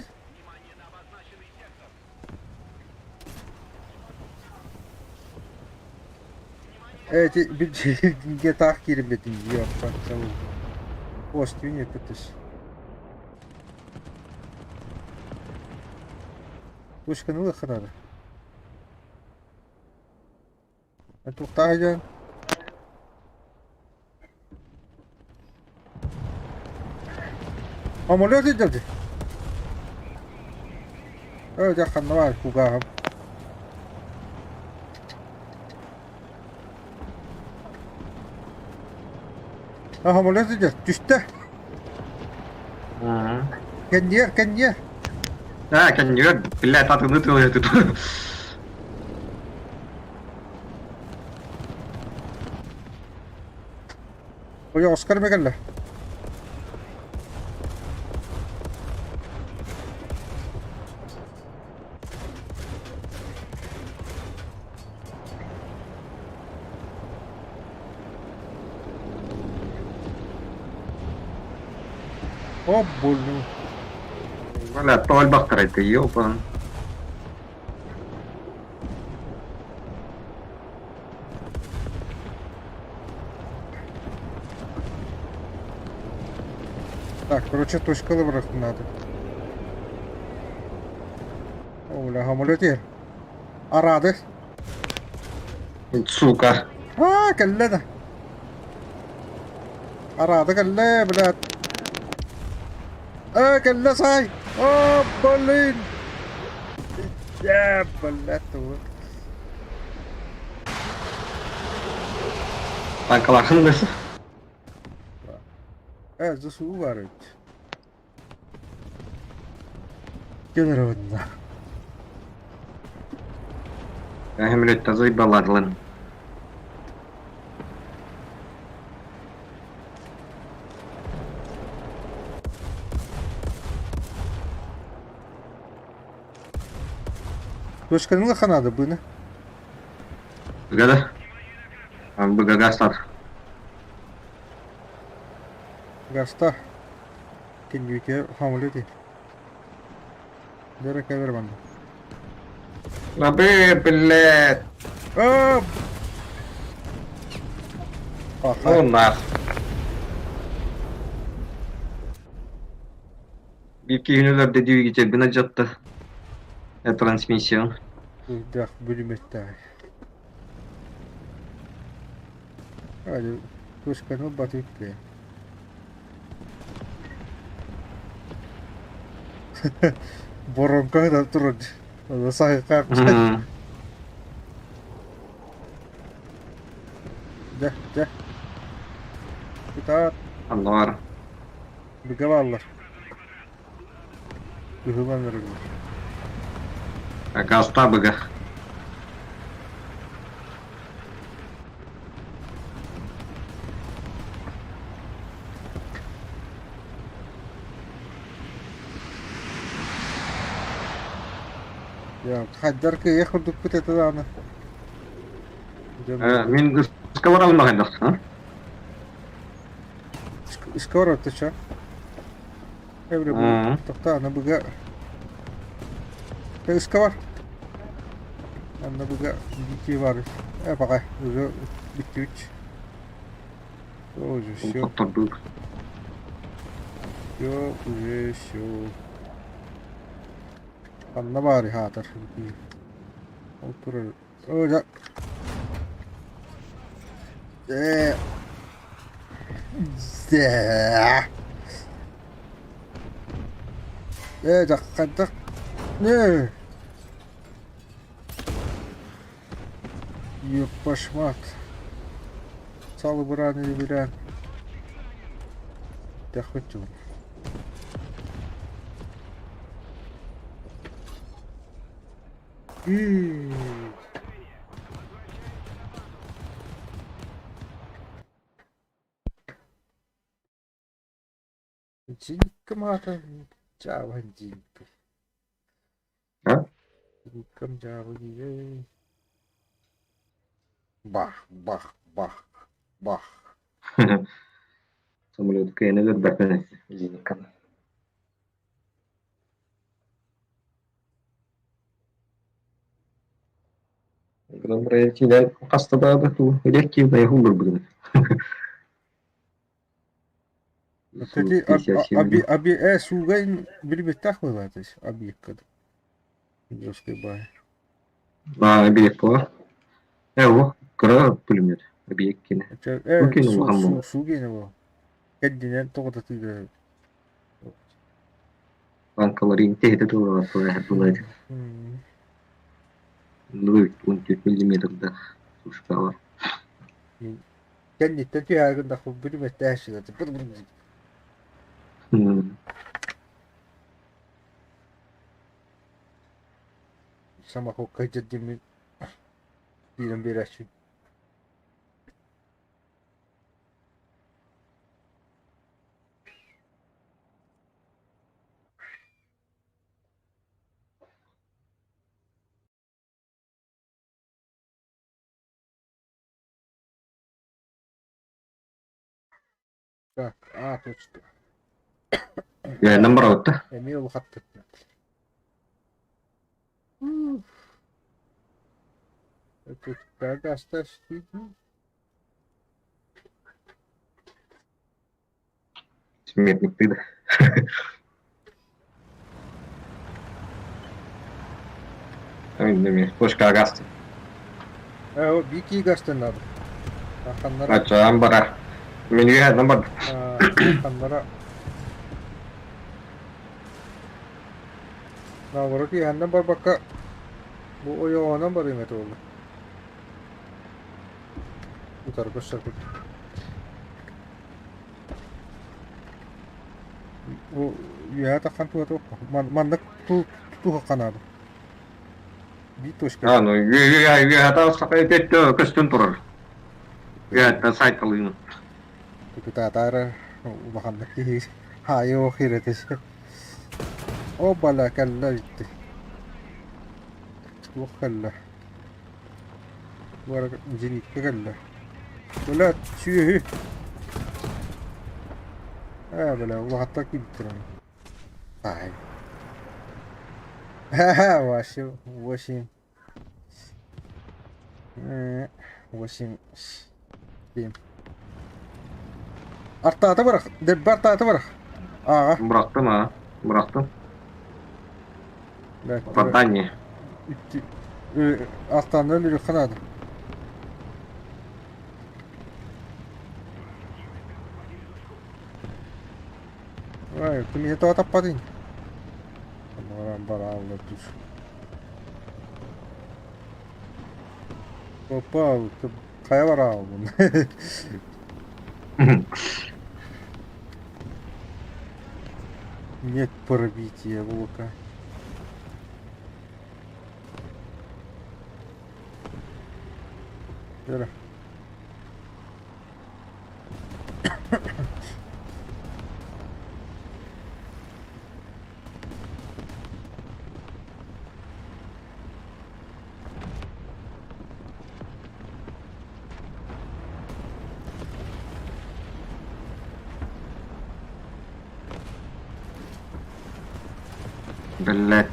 Эти таах киирбитин Остүн эппитис. Пушканы ылыахха Туохтаах дьон Самолет идет. Э, дьэ ханна баар кугааһым. А самолет идет. Түстэ. Кэнниэр, кэнниэр. А, кэнниэр, блядь, атыны тылы тут. Ой, Оскар ме кэллэ. О, блин. Бля, тоҕо элбэхтэр ёпа. Так, короче, точкалы бырахтым надо. О, бля, самолет иһэр. Арады. Сука. А, кэллэ да. Арады кэллэ, блядь. А, кэллэ сай. О, блин. Я, блядь, вот. Танкалахын дэс. Э, ЗСУ баар эбит. Кэлэр Эһэмилет заебаладлын. Точканы ханады быны. Гада. БГГ стат. Гаста. Киндүүтэ самолет. Дөрө кэлэр манна. Абы, блядь. А! Ну нах. Биир киһини өлөрдө дии бина дьатта. Трансмиссия. Дах бүлүмөттää. Точканы ылбатыбыт ээ. Воронка ытан турар саһыхаах Дьэ, дьэ. Кытаат. Аннаар. Быга бааллар. Быһылан эрэллэр. Гаста быга. Я хайдар кыайа курдукпут этэ даҕаны. Мин сковородка хайдах Сковородка чё? Эбре тохтоо аны быга Ыска Анна быга дикий бар. Э пока уже бүттүбүт. Уже все. Все уже все. Ханна баары хаатар. Ол турар. О, да. Э. Э, хайдах Не. Еппашмат. Салыбыраан илибирээн. Тэхпит дьон. Дьииккэм аата дьаабан дьииккэ. А? Дьииккэм дьаабы диэй. Бах, бах, бах, бах. Самолет кыайан өлөрбөппүн зенитканы. Гынан баран хаста да туу илек киһи Кстати, аби, аби, суугай билбэттэх быһыылаах объекка Жесткий бай. А, объект буолар. Э, о, кыра пулемет. Объект кини. Э, суу, суу гене бу. Кэддинэн тоҕо тыыга. Танкаларын теһитэ тыллара буолар. 0,14 миллиметрдаах сушкалар. Кэнниттэн түһээгин гыннахпын бүлүмэттээх Самохокка дьэрдиммин биирэн биэрээччи. Так, а, точно. Үөһэнэн барабыт да? Эмиэ улахаттык. Смертниктыы да. Кошка агасты. Бики гастын надо. Ачаан барар. Мен үөһэнэн бар. Ханнара. Наоборот, үөһэннэн барбакка бу ойоҕоһунан барыам этэ буолла. Утары көрсөрбүт. Бу үөһэ таххан туһата маннык туһахха наада. Биир точка. А, ну үөһэ таҕыстахха көстөн турар. Үөһэттэн сайталыын. Тутаатаары улаханнык киһи хаайы хирэтис. О бала кэллэ итти. Туох кэллэ? Зенитка кэллэ. Бля, сүөһү. Ээ, бля, улахаттар киирбиттэр аны. Ай. Ха-ха, вообще, восемь. Восемь. Семь. Артаата бырах, деббе артаата бырах. Ааҕа. Бырахтым аа, бырахтым. Попадание. Артааннан үрүххэ наада. Ай, ты меня тоҕо таппатыҥ? Баран барааллар түс. Опа, хайа бараалбын? Нет пробития блока. Вера. Блядь.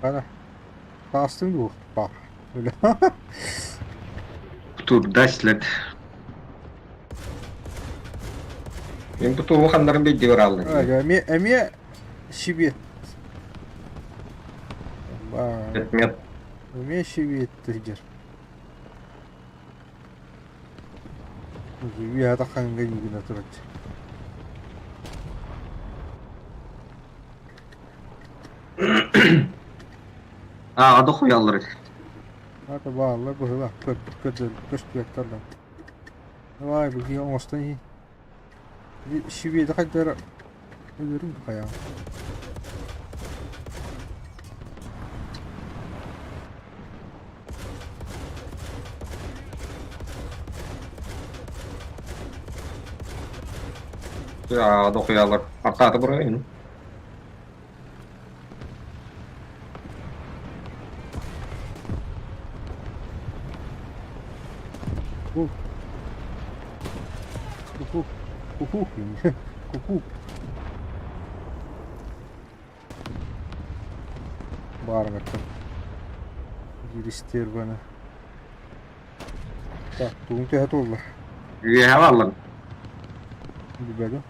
Ана. Таастың дуо? Бах. Турда след. Мен бу тугу ханнарын бейди бараллар. Эмиэ эмиэ сибиэт. Нет. Эмиэ сибиэт тыдьар. Үөһэ тахханга югуна турат. Аа, дохуяллар. Ата бааллар быһыылаах көстүбэттэр да. Давай быһыы оҥостон иһин. Сибиэти хайдара өлөрүм хайаан. Аа, дохуяллар. Артааты бурайын. Ку-ку. Ку-ку. Ку-ку. Баарыҥыттан Биир Так, тугун төһө туолла? Үөһэ бааллар. Билбэтим.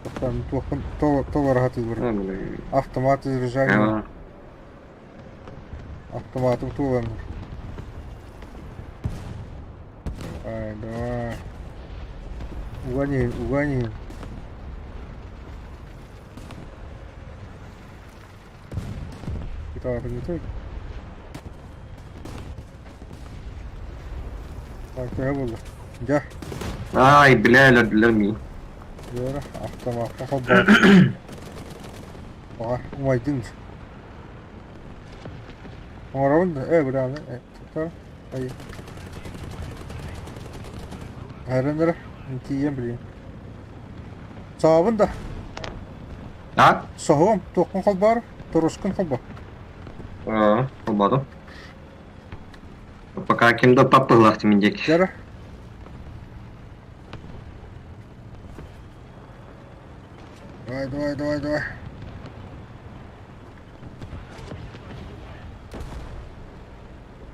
Тохтоон туохпун толоро сатыыллар. Автомат заряжание. Автоматым туолан. Ай, давай. Угони, угони. Гитара не той. Так, төһө буолла? Дьэ. Ай, бля, өлөрдүлэр миин. Дьэ, автоматка холбоон. Оҕа, умайдыҥ. Оҥоробун да, э, бля, э, туттар. Ай. Хайран тиийэн билиим. Саабын да. А? Соһуом, туоххун холбоор, турускун холбоо. Аа, холбоотум. Пока ким да таппыһылаах мин диэки. Дьара. Давай, давай, давай, давай.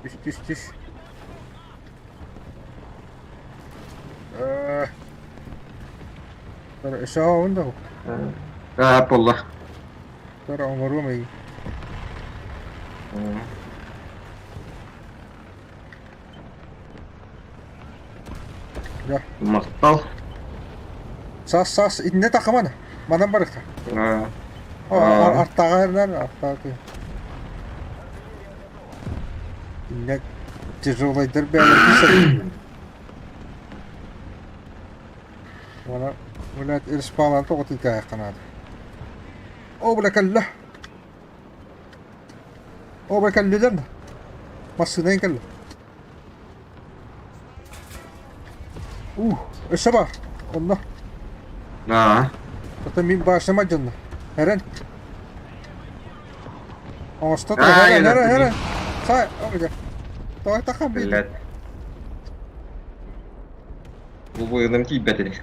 Түс, түс, түс. Өссө да Аа, буолла. Тор оҥоруом эйи. Дьэ. Махтал. Саас саас иннэ тахамана. Манан барыхта. Артааҕа эрнэр артааты. Иннэ тяжелайдар бэйэлэр Уона блядь, респаунан тоҕо тыытаайахха наада. О, бля, кэллэ. О, бля, кэллилэр да. Массыына кэллэ. Ух, өссө баар. Онно. Аа. Ата мин башня мадьынна. Эрэн. Оҥосто тур. Эрэн, эрэн, эрэн. Сай, о, бля. Тоҕо тахам бийдим. Блядь. Убуйуным тиийбэт ини.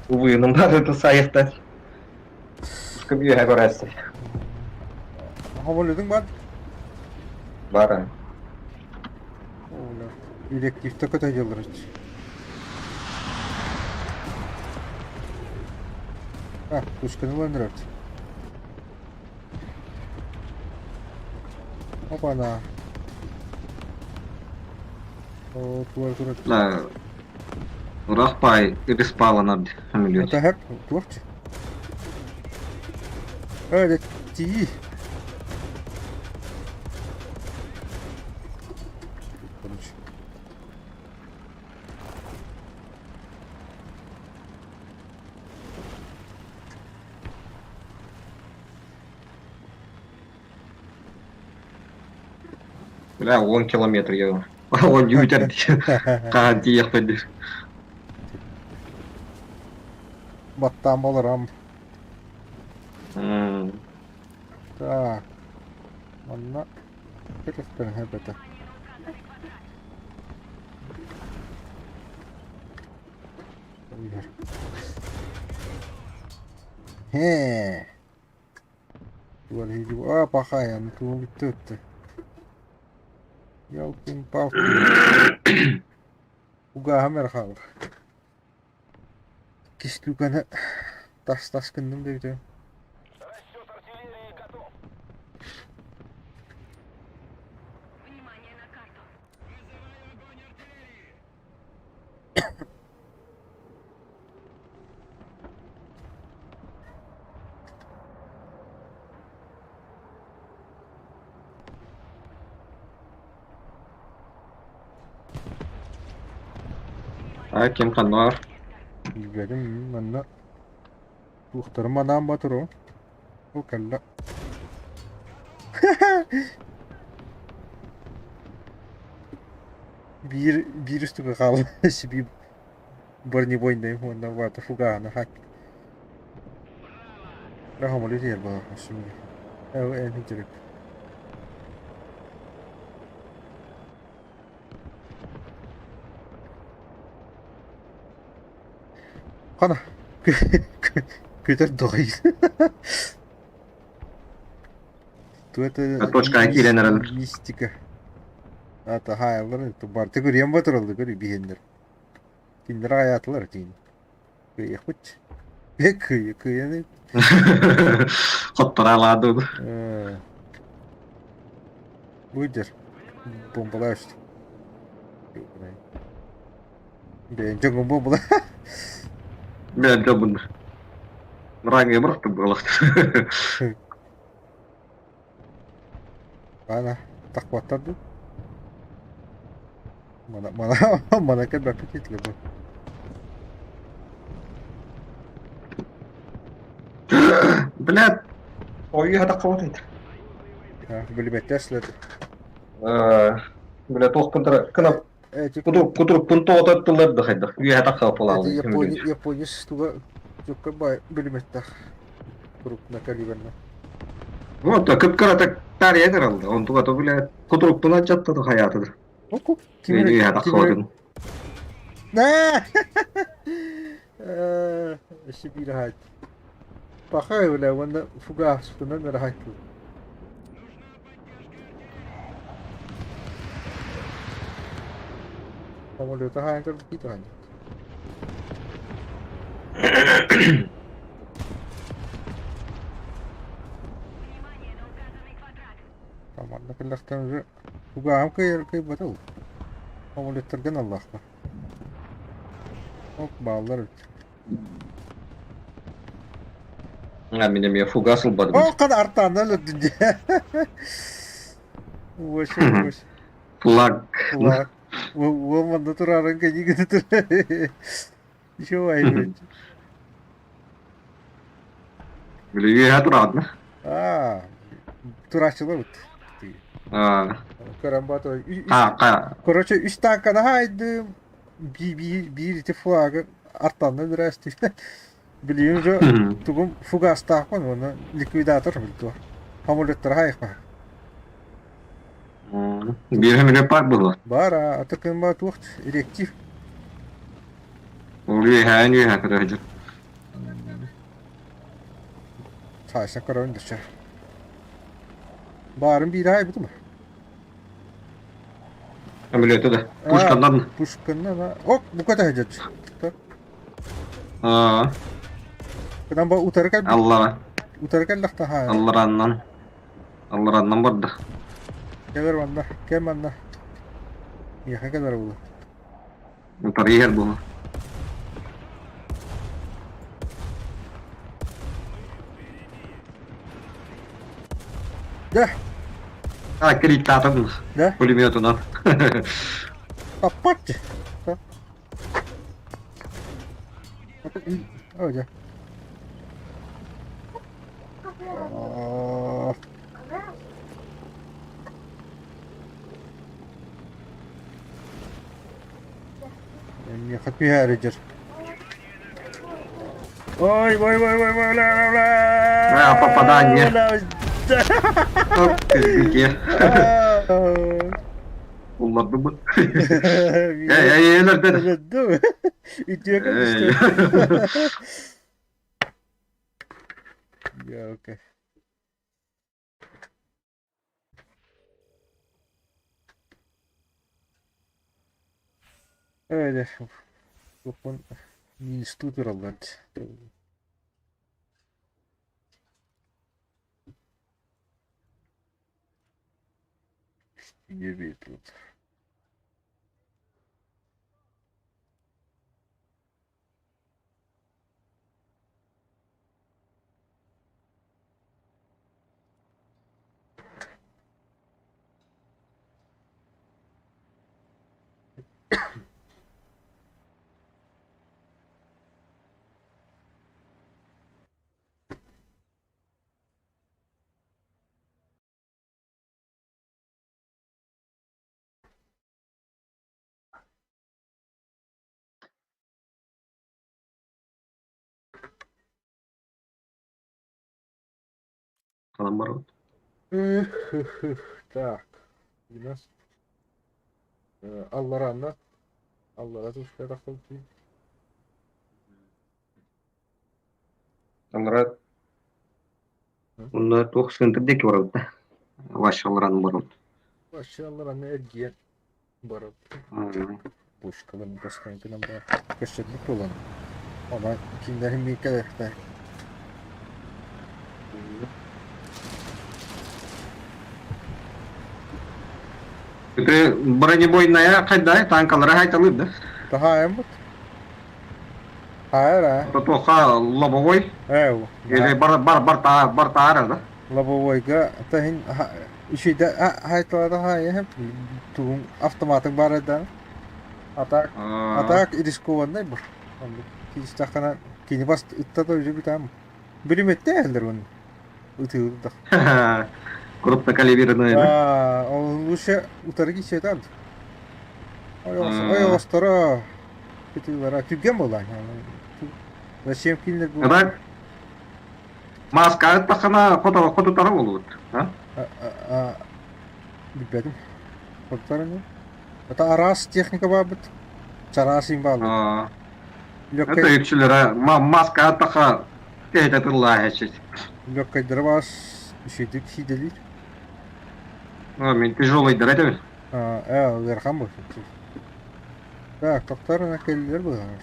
Убуйуным бары сайыхтан. Ушка үөһэ көрөөссү. Хоболудуҥ бар? Бара. Элективте көтө дьылларыч. А, пушканы ылан Опа-на. О, туар турат. Да. Ыраах паай респааланар самолет. Это хэп туох Э, тии. Короче. Бля, 10 километр я. Он үүтэр хаһан тиийэхпин диир. Баттаан баларам. Так. Манна кэтэх эбэтэ. Хэ. А, пахай, тугун бүттэ өттө. Ялкин-палкин. Угааһым эрэ хаалла. Кистүүкэни тас-тас гынным диэбитэ. Расчет артиллерии готов. Внимание на карту. Вызываю огонь артиллерии. А ким ханна Билбэтим манна туохтарын манаан батыру. Ол кэллэ. Биир биир устуга хаалла сиби бронебойнай уонна вата фугаана хак. Рахамали диэр баар şimdi. Эн хиджерик. Хана көтөр доҕой. Точкаҕа киирэн эрэллэр. Мистика. Ата хаайаллар барыта көрүөн батыраллар көрү биһэннэр. Кинилэр аҕайаатылар тиин. Кыайыахпыт. Кыайы кыайаны. Хоттораалаады. Бу дер. Бомбалааш. Бэйэн дьоҥҥун бомбала. Бэйэн дьоммун. Мыраҥҥа бырахтым буолахтар. Ана, тахпаттар дуу? Мана, мана, мана кэлбэппит этилэр бу. Блядь, ой, хатахха вот Билбэттэр сылады. Бля, туохпун кына кутурукпун тоҕото тыллар да хайдах. Үөһэ тахха Это Япония, Япония туга жокка бай билиметтах. Крупно калиберно. Вот, кып-кыратык тарыйан эрэллэ. Онтуга то бля кутурукпун алдьаттады хайаатыдыр. Оку, Үөһэ тахха Нэ! Өссө биир аһаат. Паха бля, уонна фугаспынан ыраһаат. Самолета хаайан көрбүт хаанньыт. Внимание на указанный квадрат. Манна кэллэхтэн уже фугаһым кыайар кыайбата ол. Самолеттаргын аллахпа. Ок бааллар эбит. А мин эмиэ фугас ылбатым. О, қана артаанна өлөрдүн дии. Вообще, вообще. Флаг. Флаг. Уол манна турарын кэннигин турар. Еще айбыт. Били үөһэ тураҕын Аа, турааччылар Аа. Көрөн баатыр. Ха, ха. Короче, үс танканы хаайдым. Биир ити флагы артанна өлөрөөстү. Билигин уже тугум фугастаахпын уонна ликвидатор билтуо. Самолеттары хаайықпа. Биир эмиле парк было. Бар, атыкын ба туох реактив. Ол үөһээн үөһэ көрөһүдүр. Саайса көрөн дөчө. Баарын биир хаайбытым. Самолеты да. Пушканнан. Пушканнан. Ок, бука та хадьач. Аа. Кынан ба утары кэл Аллара. утары кэллэхтэ хаа. Аллараннан. Аллараннан барда. Кэлэр манна, кэл манна. Миэхэ кэлэр була. Утары иһэр була. Да. А, криттаатым. Да? Пулеметунан. Аппат. Ой, да. Миэхэ түһээри дьэр. Ой, ой, ой, ой, ой, ла, ла, А, попадание. ла. Оп, кирбике. Уллардым. Эй, эй, өлөрдө. Өлөрдүм. Үтүөкэ Эй. Я, окей. Öyle. Туппун институт тураллар. Не тут. Ханан барабыт? Так. У нас алларанна. Аллара туспа тахсыбыт. Аллара Онно туох центр диэки барабыт да? Вася алларан барабыт. Вася аллараны эргийэн барабыт. Пушкаларын бастаан бар. Көстөрбүт буолан. Онон кинилэрин биир кэлиэхтээх. Ити бронебойная хайдай танкалара хайталыыр да? Таһаайаммыт. Хайар аа. Тотуоха лобовой Ээ. или бар бар бар бар бар таара да? Лобовойга таһин үчүйдэ хайталара хаайа тугун автоматык бар да. Атак атак рискованный бу. Киристахана кини бас ытта да уже бүтам. Билиметте элдер оны. Ытыыр да. Крупнокалиберные, да? А, ол лучше утары кисетан. Ой, осторо. Күтүлара түрген болан. Зачем кинилер бу? Когда маска тахана хоту хотутара болут, а? Билбэтим. Хотутара Это араас техника баабыт. Чараас им баалар. Это үксүлэрэ маска таха кэһэтэ тыллаа эчит. Легкайдара баас үчүгдүк сиидэлиир. Мен тяжелыйдара этебин. Ээ, ыарахан буолсун. Так, тохтор кэллилэр быһалар.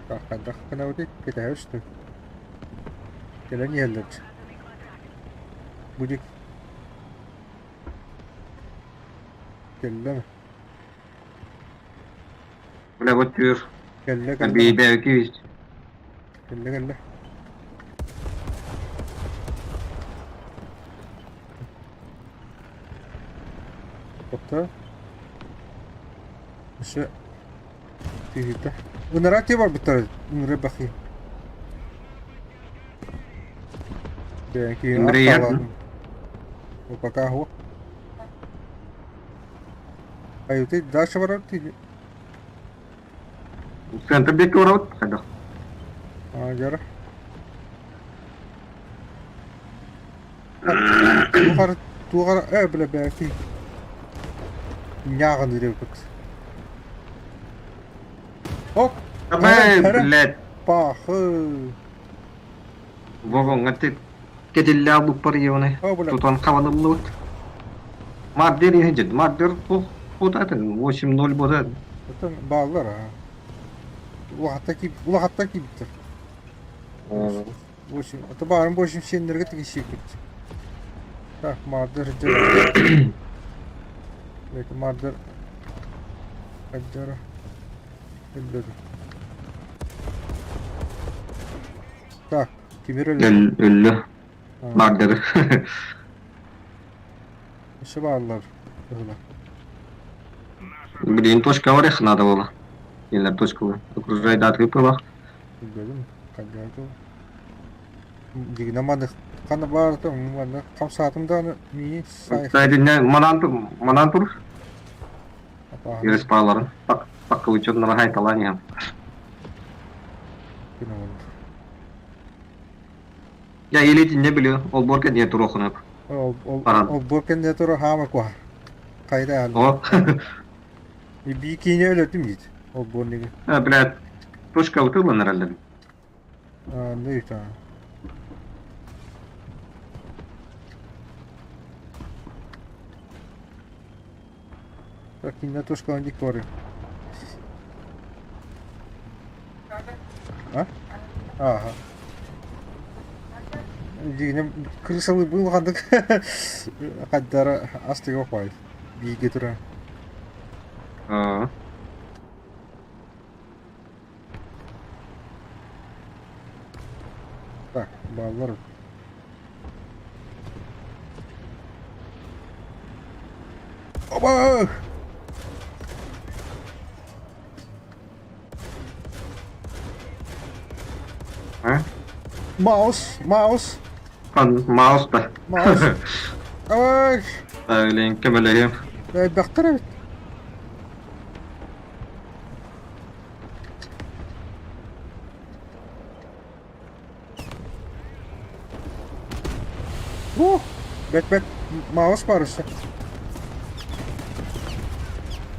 Так, хайдах гынабытый? Кэтэһэ түстүм. Кэлэн иһэллэр. Будик. Кэллэ Бля, вот түр. Кэллэ, кэллэ. Бэйбэки. Кэллэ, кэллэ. Тохтоо. Өссө түһүүтэ. Ыныраа киэ барбыттар ыҥыры бахи. Бэйэки Ыҥырыйар. Пока хо. Айыты дальше барар ти. Центр диэки барабыт хайдах? А, дьара. Туохар туохар э бля бэйэки. Ньааҕын үрүөппүт. Оп! Абай, блядь. Пахы. Вогоҥҥа кэтиллээх буппар ионы тутан хабаныллыбыт. Мардер иһин Мардер футатын 8-0 бода. Оттон бааллар аа. Улахатта киибиттэр. 8. Ото баарын 8 сиэннэргэ тигисиэккит. Так, Мардер дьэ. Мардер Аджара. Өллөдү. Так, Тимир өллө. Өллө. Бардары. Өссө бааллар быһыылаах. Блин, точка орех надо было. Или точку окружай даты было. Билбэтим, хайдах Дигинэ маннык ханна баарта маннык хамсаатым даҕаны миин сай Манан манан тур. Респаларын. Паккылычын нахай таланиям. Я или не билю, олбор кэнниэ туруохунап. Олбор кэнниэ тура хаама куһа. Хайда О. Би киинэ өлөтүм диит. Олборниги. Блядь, точка утылан эрэллэр. Ну и та. Так, кине точкалан дик бары. А? Ага. Дигинем крысалы был хандык хаддара астыга хой. Биге тура. Аа. Так, баллар. Оба! А? Маус, маус, Хан, маус да. маус. Ай, Блин, көмөлөһүм. элбэхтэр эбит. Ух, бэт-бэт, маус бар өссө.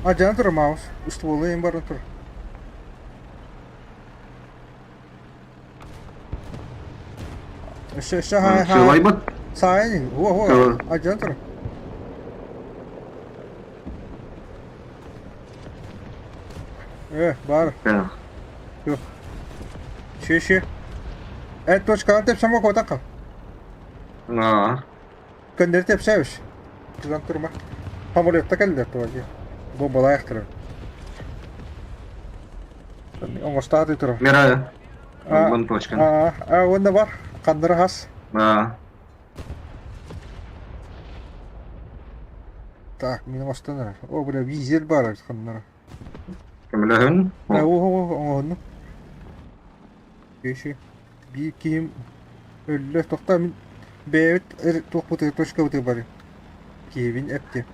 Адьаан турар маус, стволы им баран турар. Өссө, өссө хай, хай. Сылайбыт. Саайын, уо, уо, адьаан турар. Э, бар. Ши, ши. Э, точкалан тэпсэм куотакка. Аа. Көннөрү тэпсэбиш. Тузан турма. Самолетта кэллэр туга Бомбалаахтара. Оҥостааты турар. Мира. Вон точка. А, а, уонна бар. Ханнара хас. Аа. Так, мин оҥостон эрэр. О, бля, визель бар эбит ханнара. Көмөлөһүн. Э, о, оҥоһуннум. Кеши. Биир киһим өллө. Тохтоо мин бэйэбит туохпутугар точкабытыгар барыам. Киһибин эптим.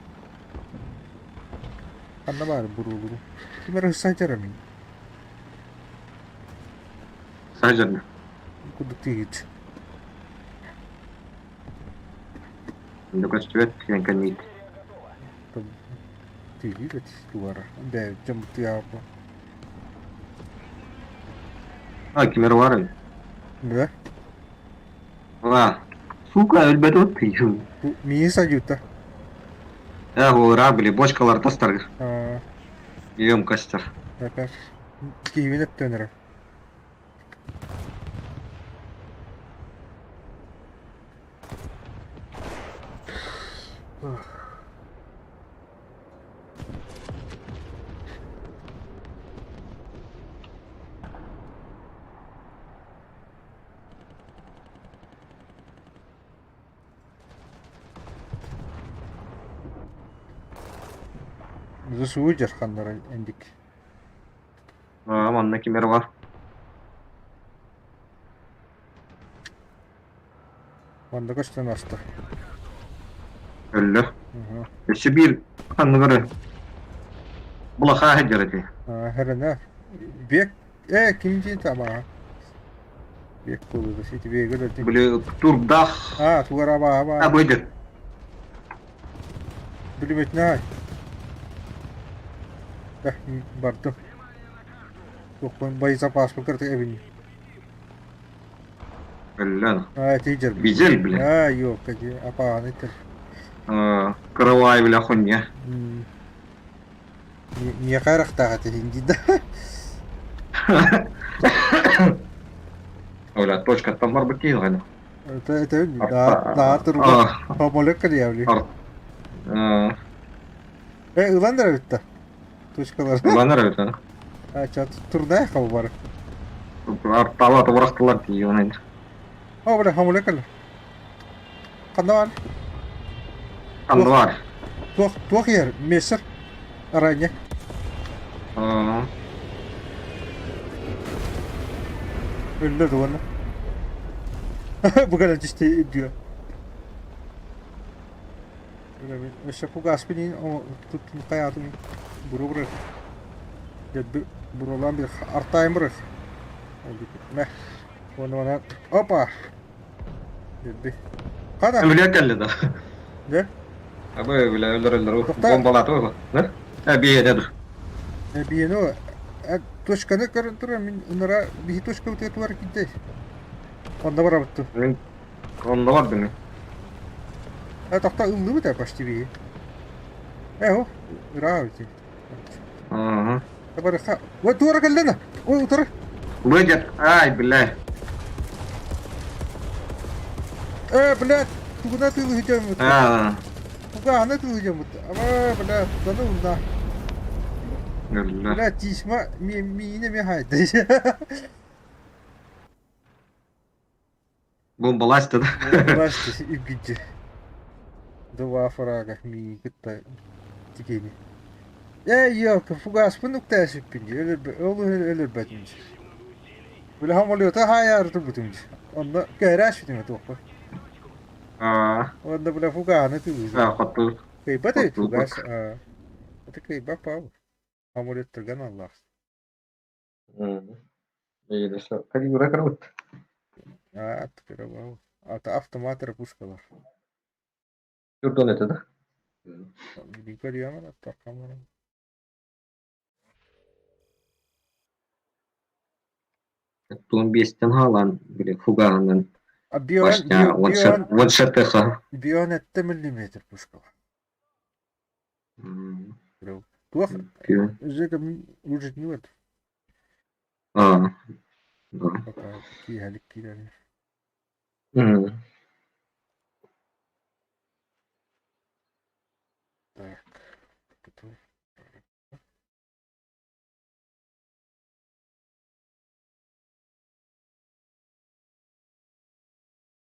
Ханна баар буруулуру? Ким эрэ сылдьара мин. Сылдьар. Курдук тиийит. Көстүбэт кэнниит. Тиийит тугара. Бэйэбит дьоммут А, ким эрэ баар Да? А, сука, өлбөт от Миин садьыта. Э, ура, били, бочкалар тастар. Емкостер. Так, киһибин өттөнөрө. Засуу дьарханнара эндик. Аа, манна ким эрэ бар. Манна көстөн аста. Өллө. Өссө биир ханныгары булахаа сылдьар этэ. Хэрэнэ. Бек э ким диэн табаа? Бек буолуо сити беги өлөрдүм. Били турдах. А, тугара баа баа. А быйдыр. Билбэтинэ Да, бардым. Туохпун боезапаспын кытта эбинним. Өллөн. А, тиджер. Визель, бля. А, ёпта, ди, апааны тер. Каравай, бля, хуйня. Миэхэ арахтаах этэ да. Оля, точкаттан барбыт киһи гына. Это это да, да, турба. Помолек кэлиэбли. Э, ылан эрэ бүтта. Точкалар. Ылан эрэ бүтта. А, чат турнай хабы бар. Артаала тобурахтылар дии онон. О, бля, хамуля кэллэ. Ханна баар? Ханна баар? Туох, туох иһэр? Мессер? Ранье. Аа. Өллө дуона. Бу кэлэн түстэ үрдүө. Өссө фугаспын туттун хайаатын буру бырах. Бурулаан bir артайым бырах. Мэ. Уонна манан опа! Дебби. Хана? Өлүө кэллэ да. Дэ? Абы бile өлөр өлөр бомбалааты ол. Да? Э биэне ду. Э биэне точканы көрөн турар мин ынара биһи точка утуя туар кидде. Онда барабыттым. Мин онда бардым. Э тохта ыллыбыт э почти биһи. Э о, ыраах ити. Ага. Барыха. Ой, туора кэллэнэ. Ой, утары. Выйдет. Ай, бля. Э, блядь, тугуна тылыһытыаммыт. Аа. Тугаана тылыһытыаммыт. Аба, блядь, даны унна. Бля. Бля, тисма миинэ ми хайды. Бомбаласта да. Бомбаласта үгүдү. Два фрага миин кытта тикени. Ээ, ёлка, фугаспын уктаасыппин дии, ол өлөрбөтүм дии. Били самолета хаайаары турбутум дии. Онно көһөрөөччүтүм туохпа. Аа. Онно бile фугааны тылыыр. Аа, хоту. Кыйбат эбит Хоту. фугас. Аа. Это кыйбат пау. Самолеттарган аллах. Калибра кырбыт. Аа, кырабау. Ата автомат эрэ пушкалар. Юрдон это да? Билин көрүөм Туон биэстэн хаалан били фугаһынан А бион башня бион ваншатеха. бион этте миллиметр пушкалар. Туох Жека уже не вот. Аа. Да. Пока киһэлик киирэр.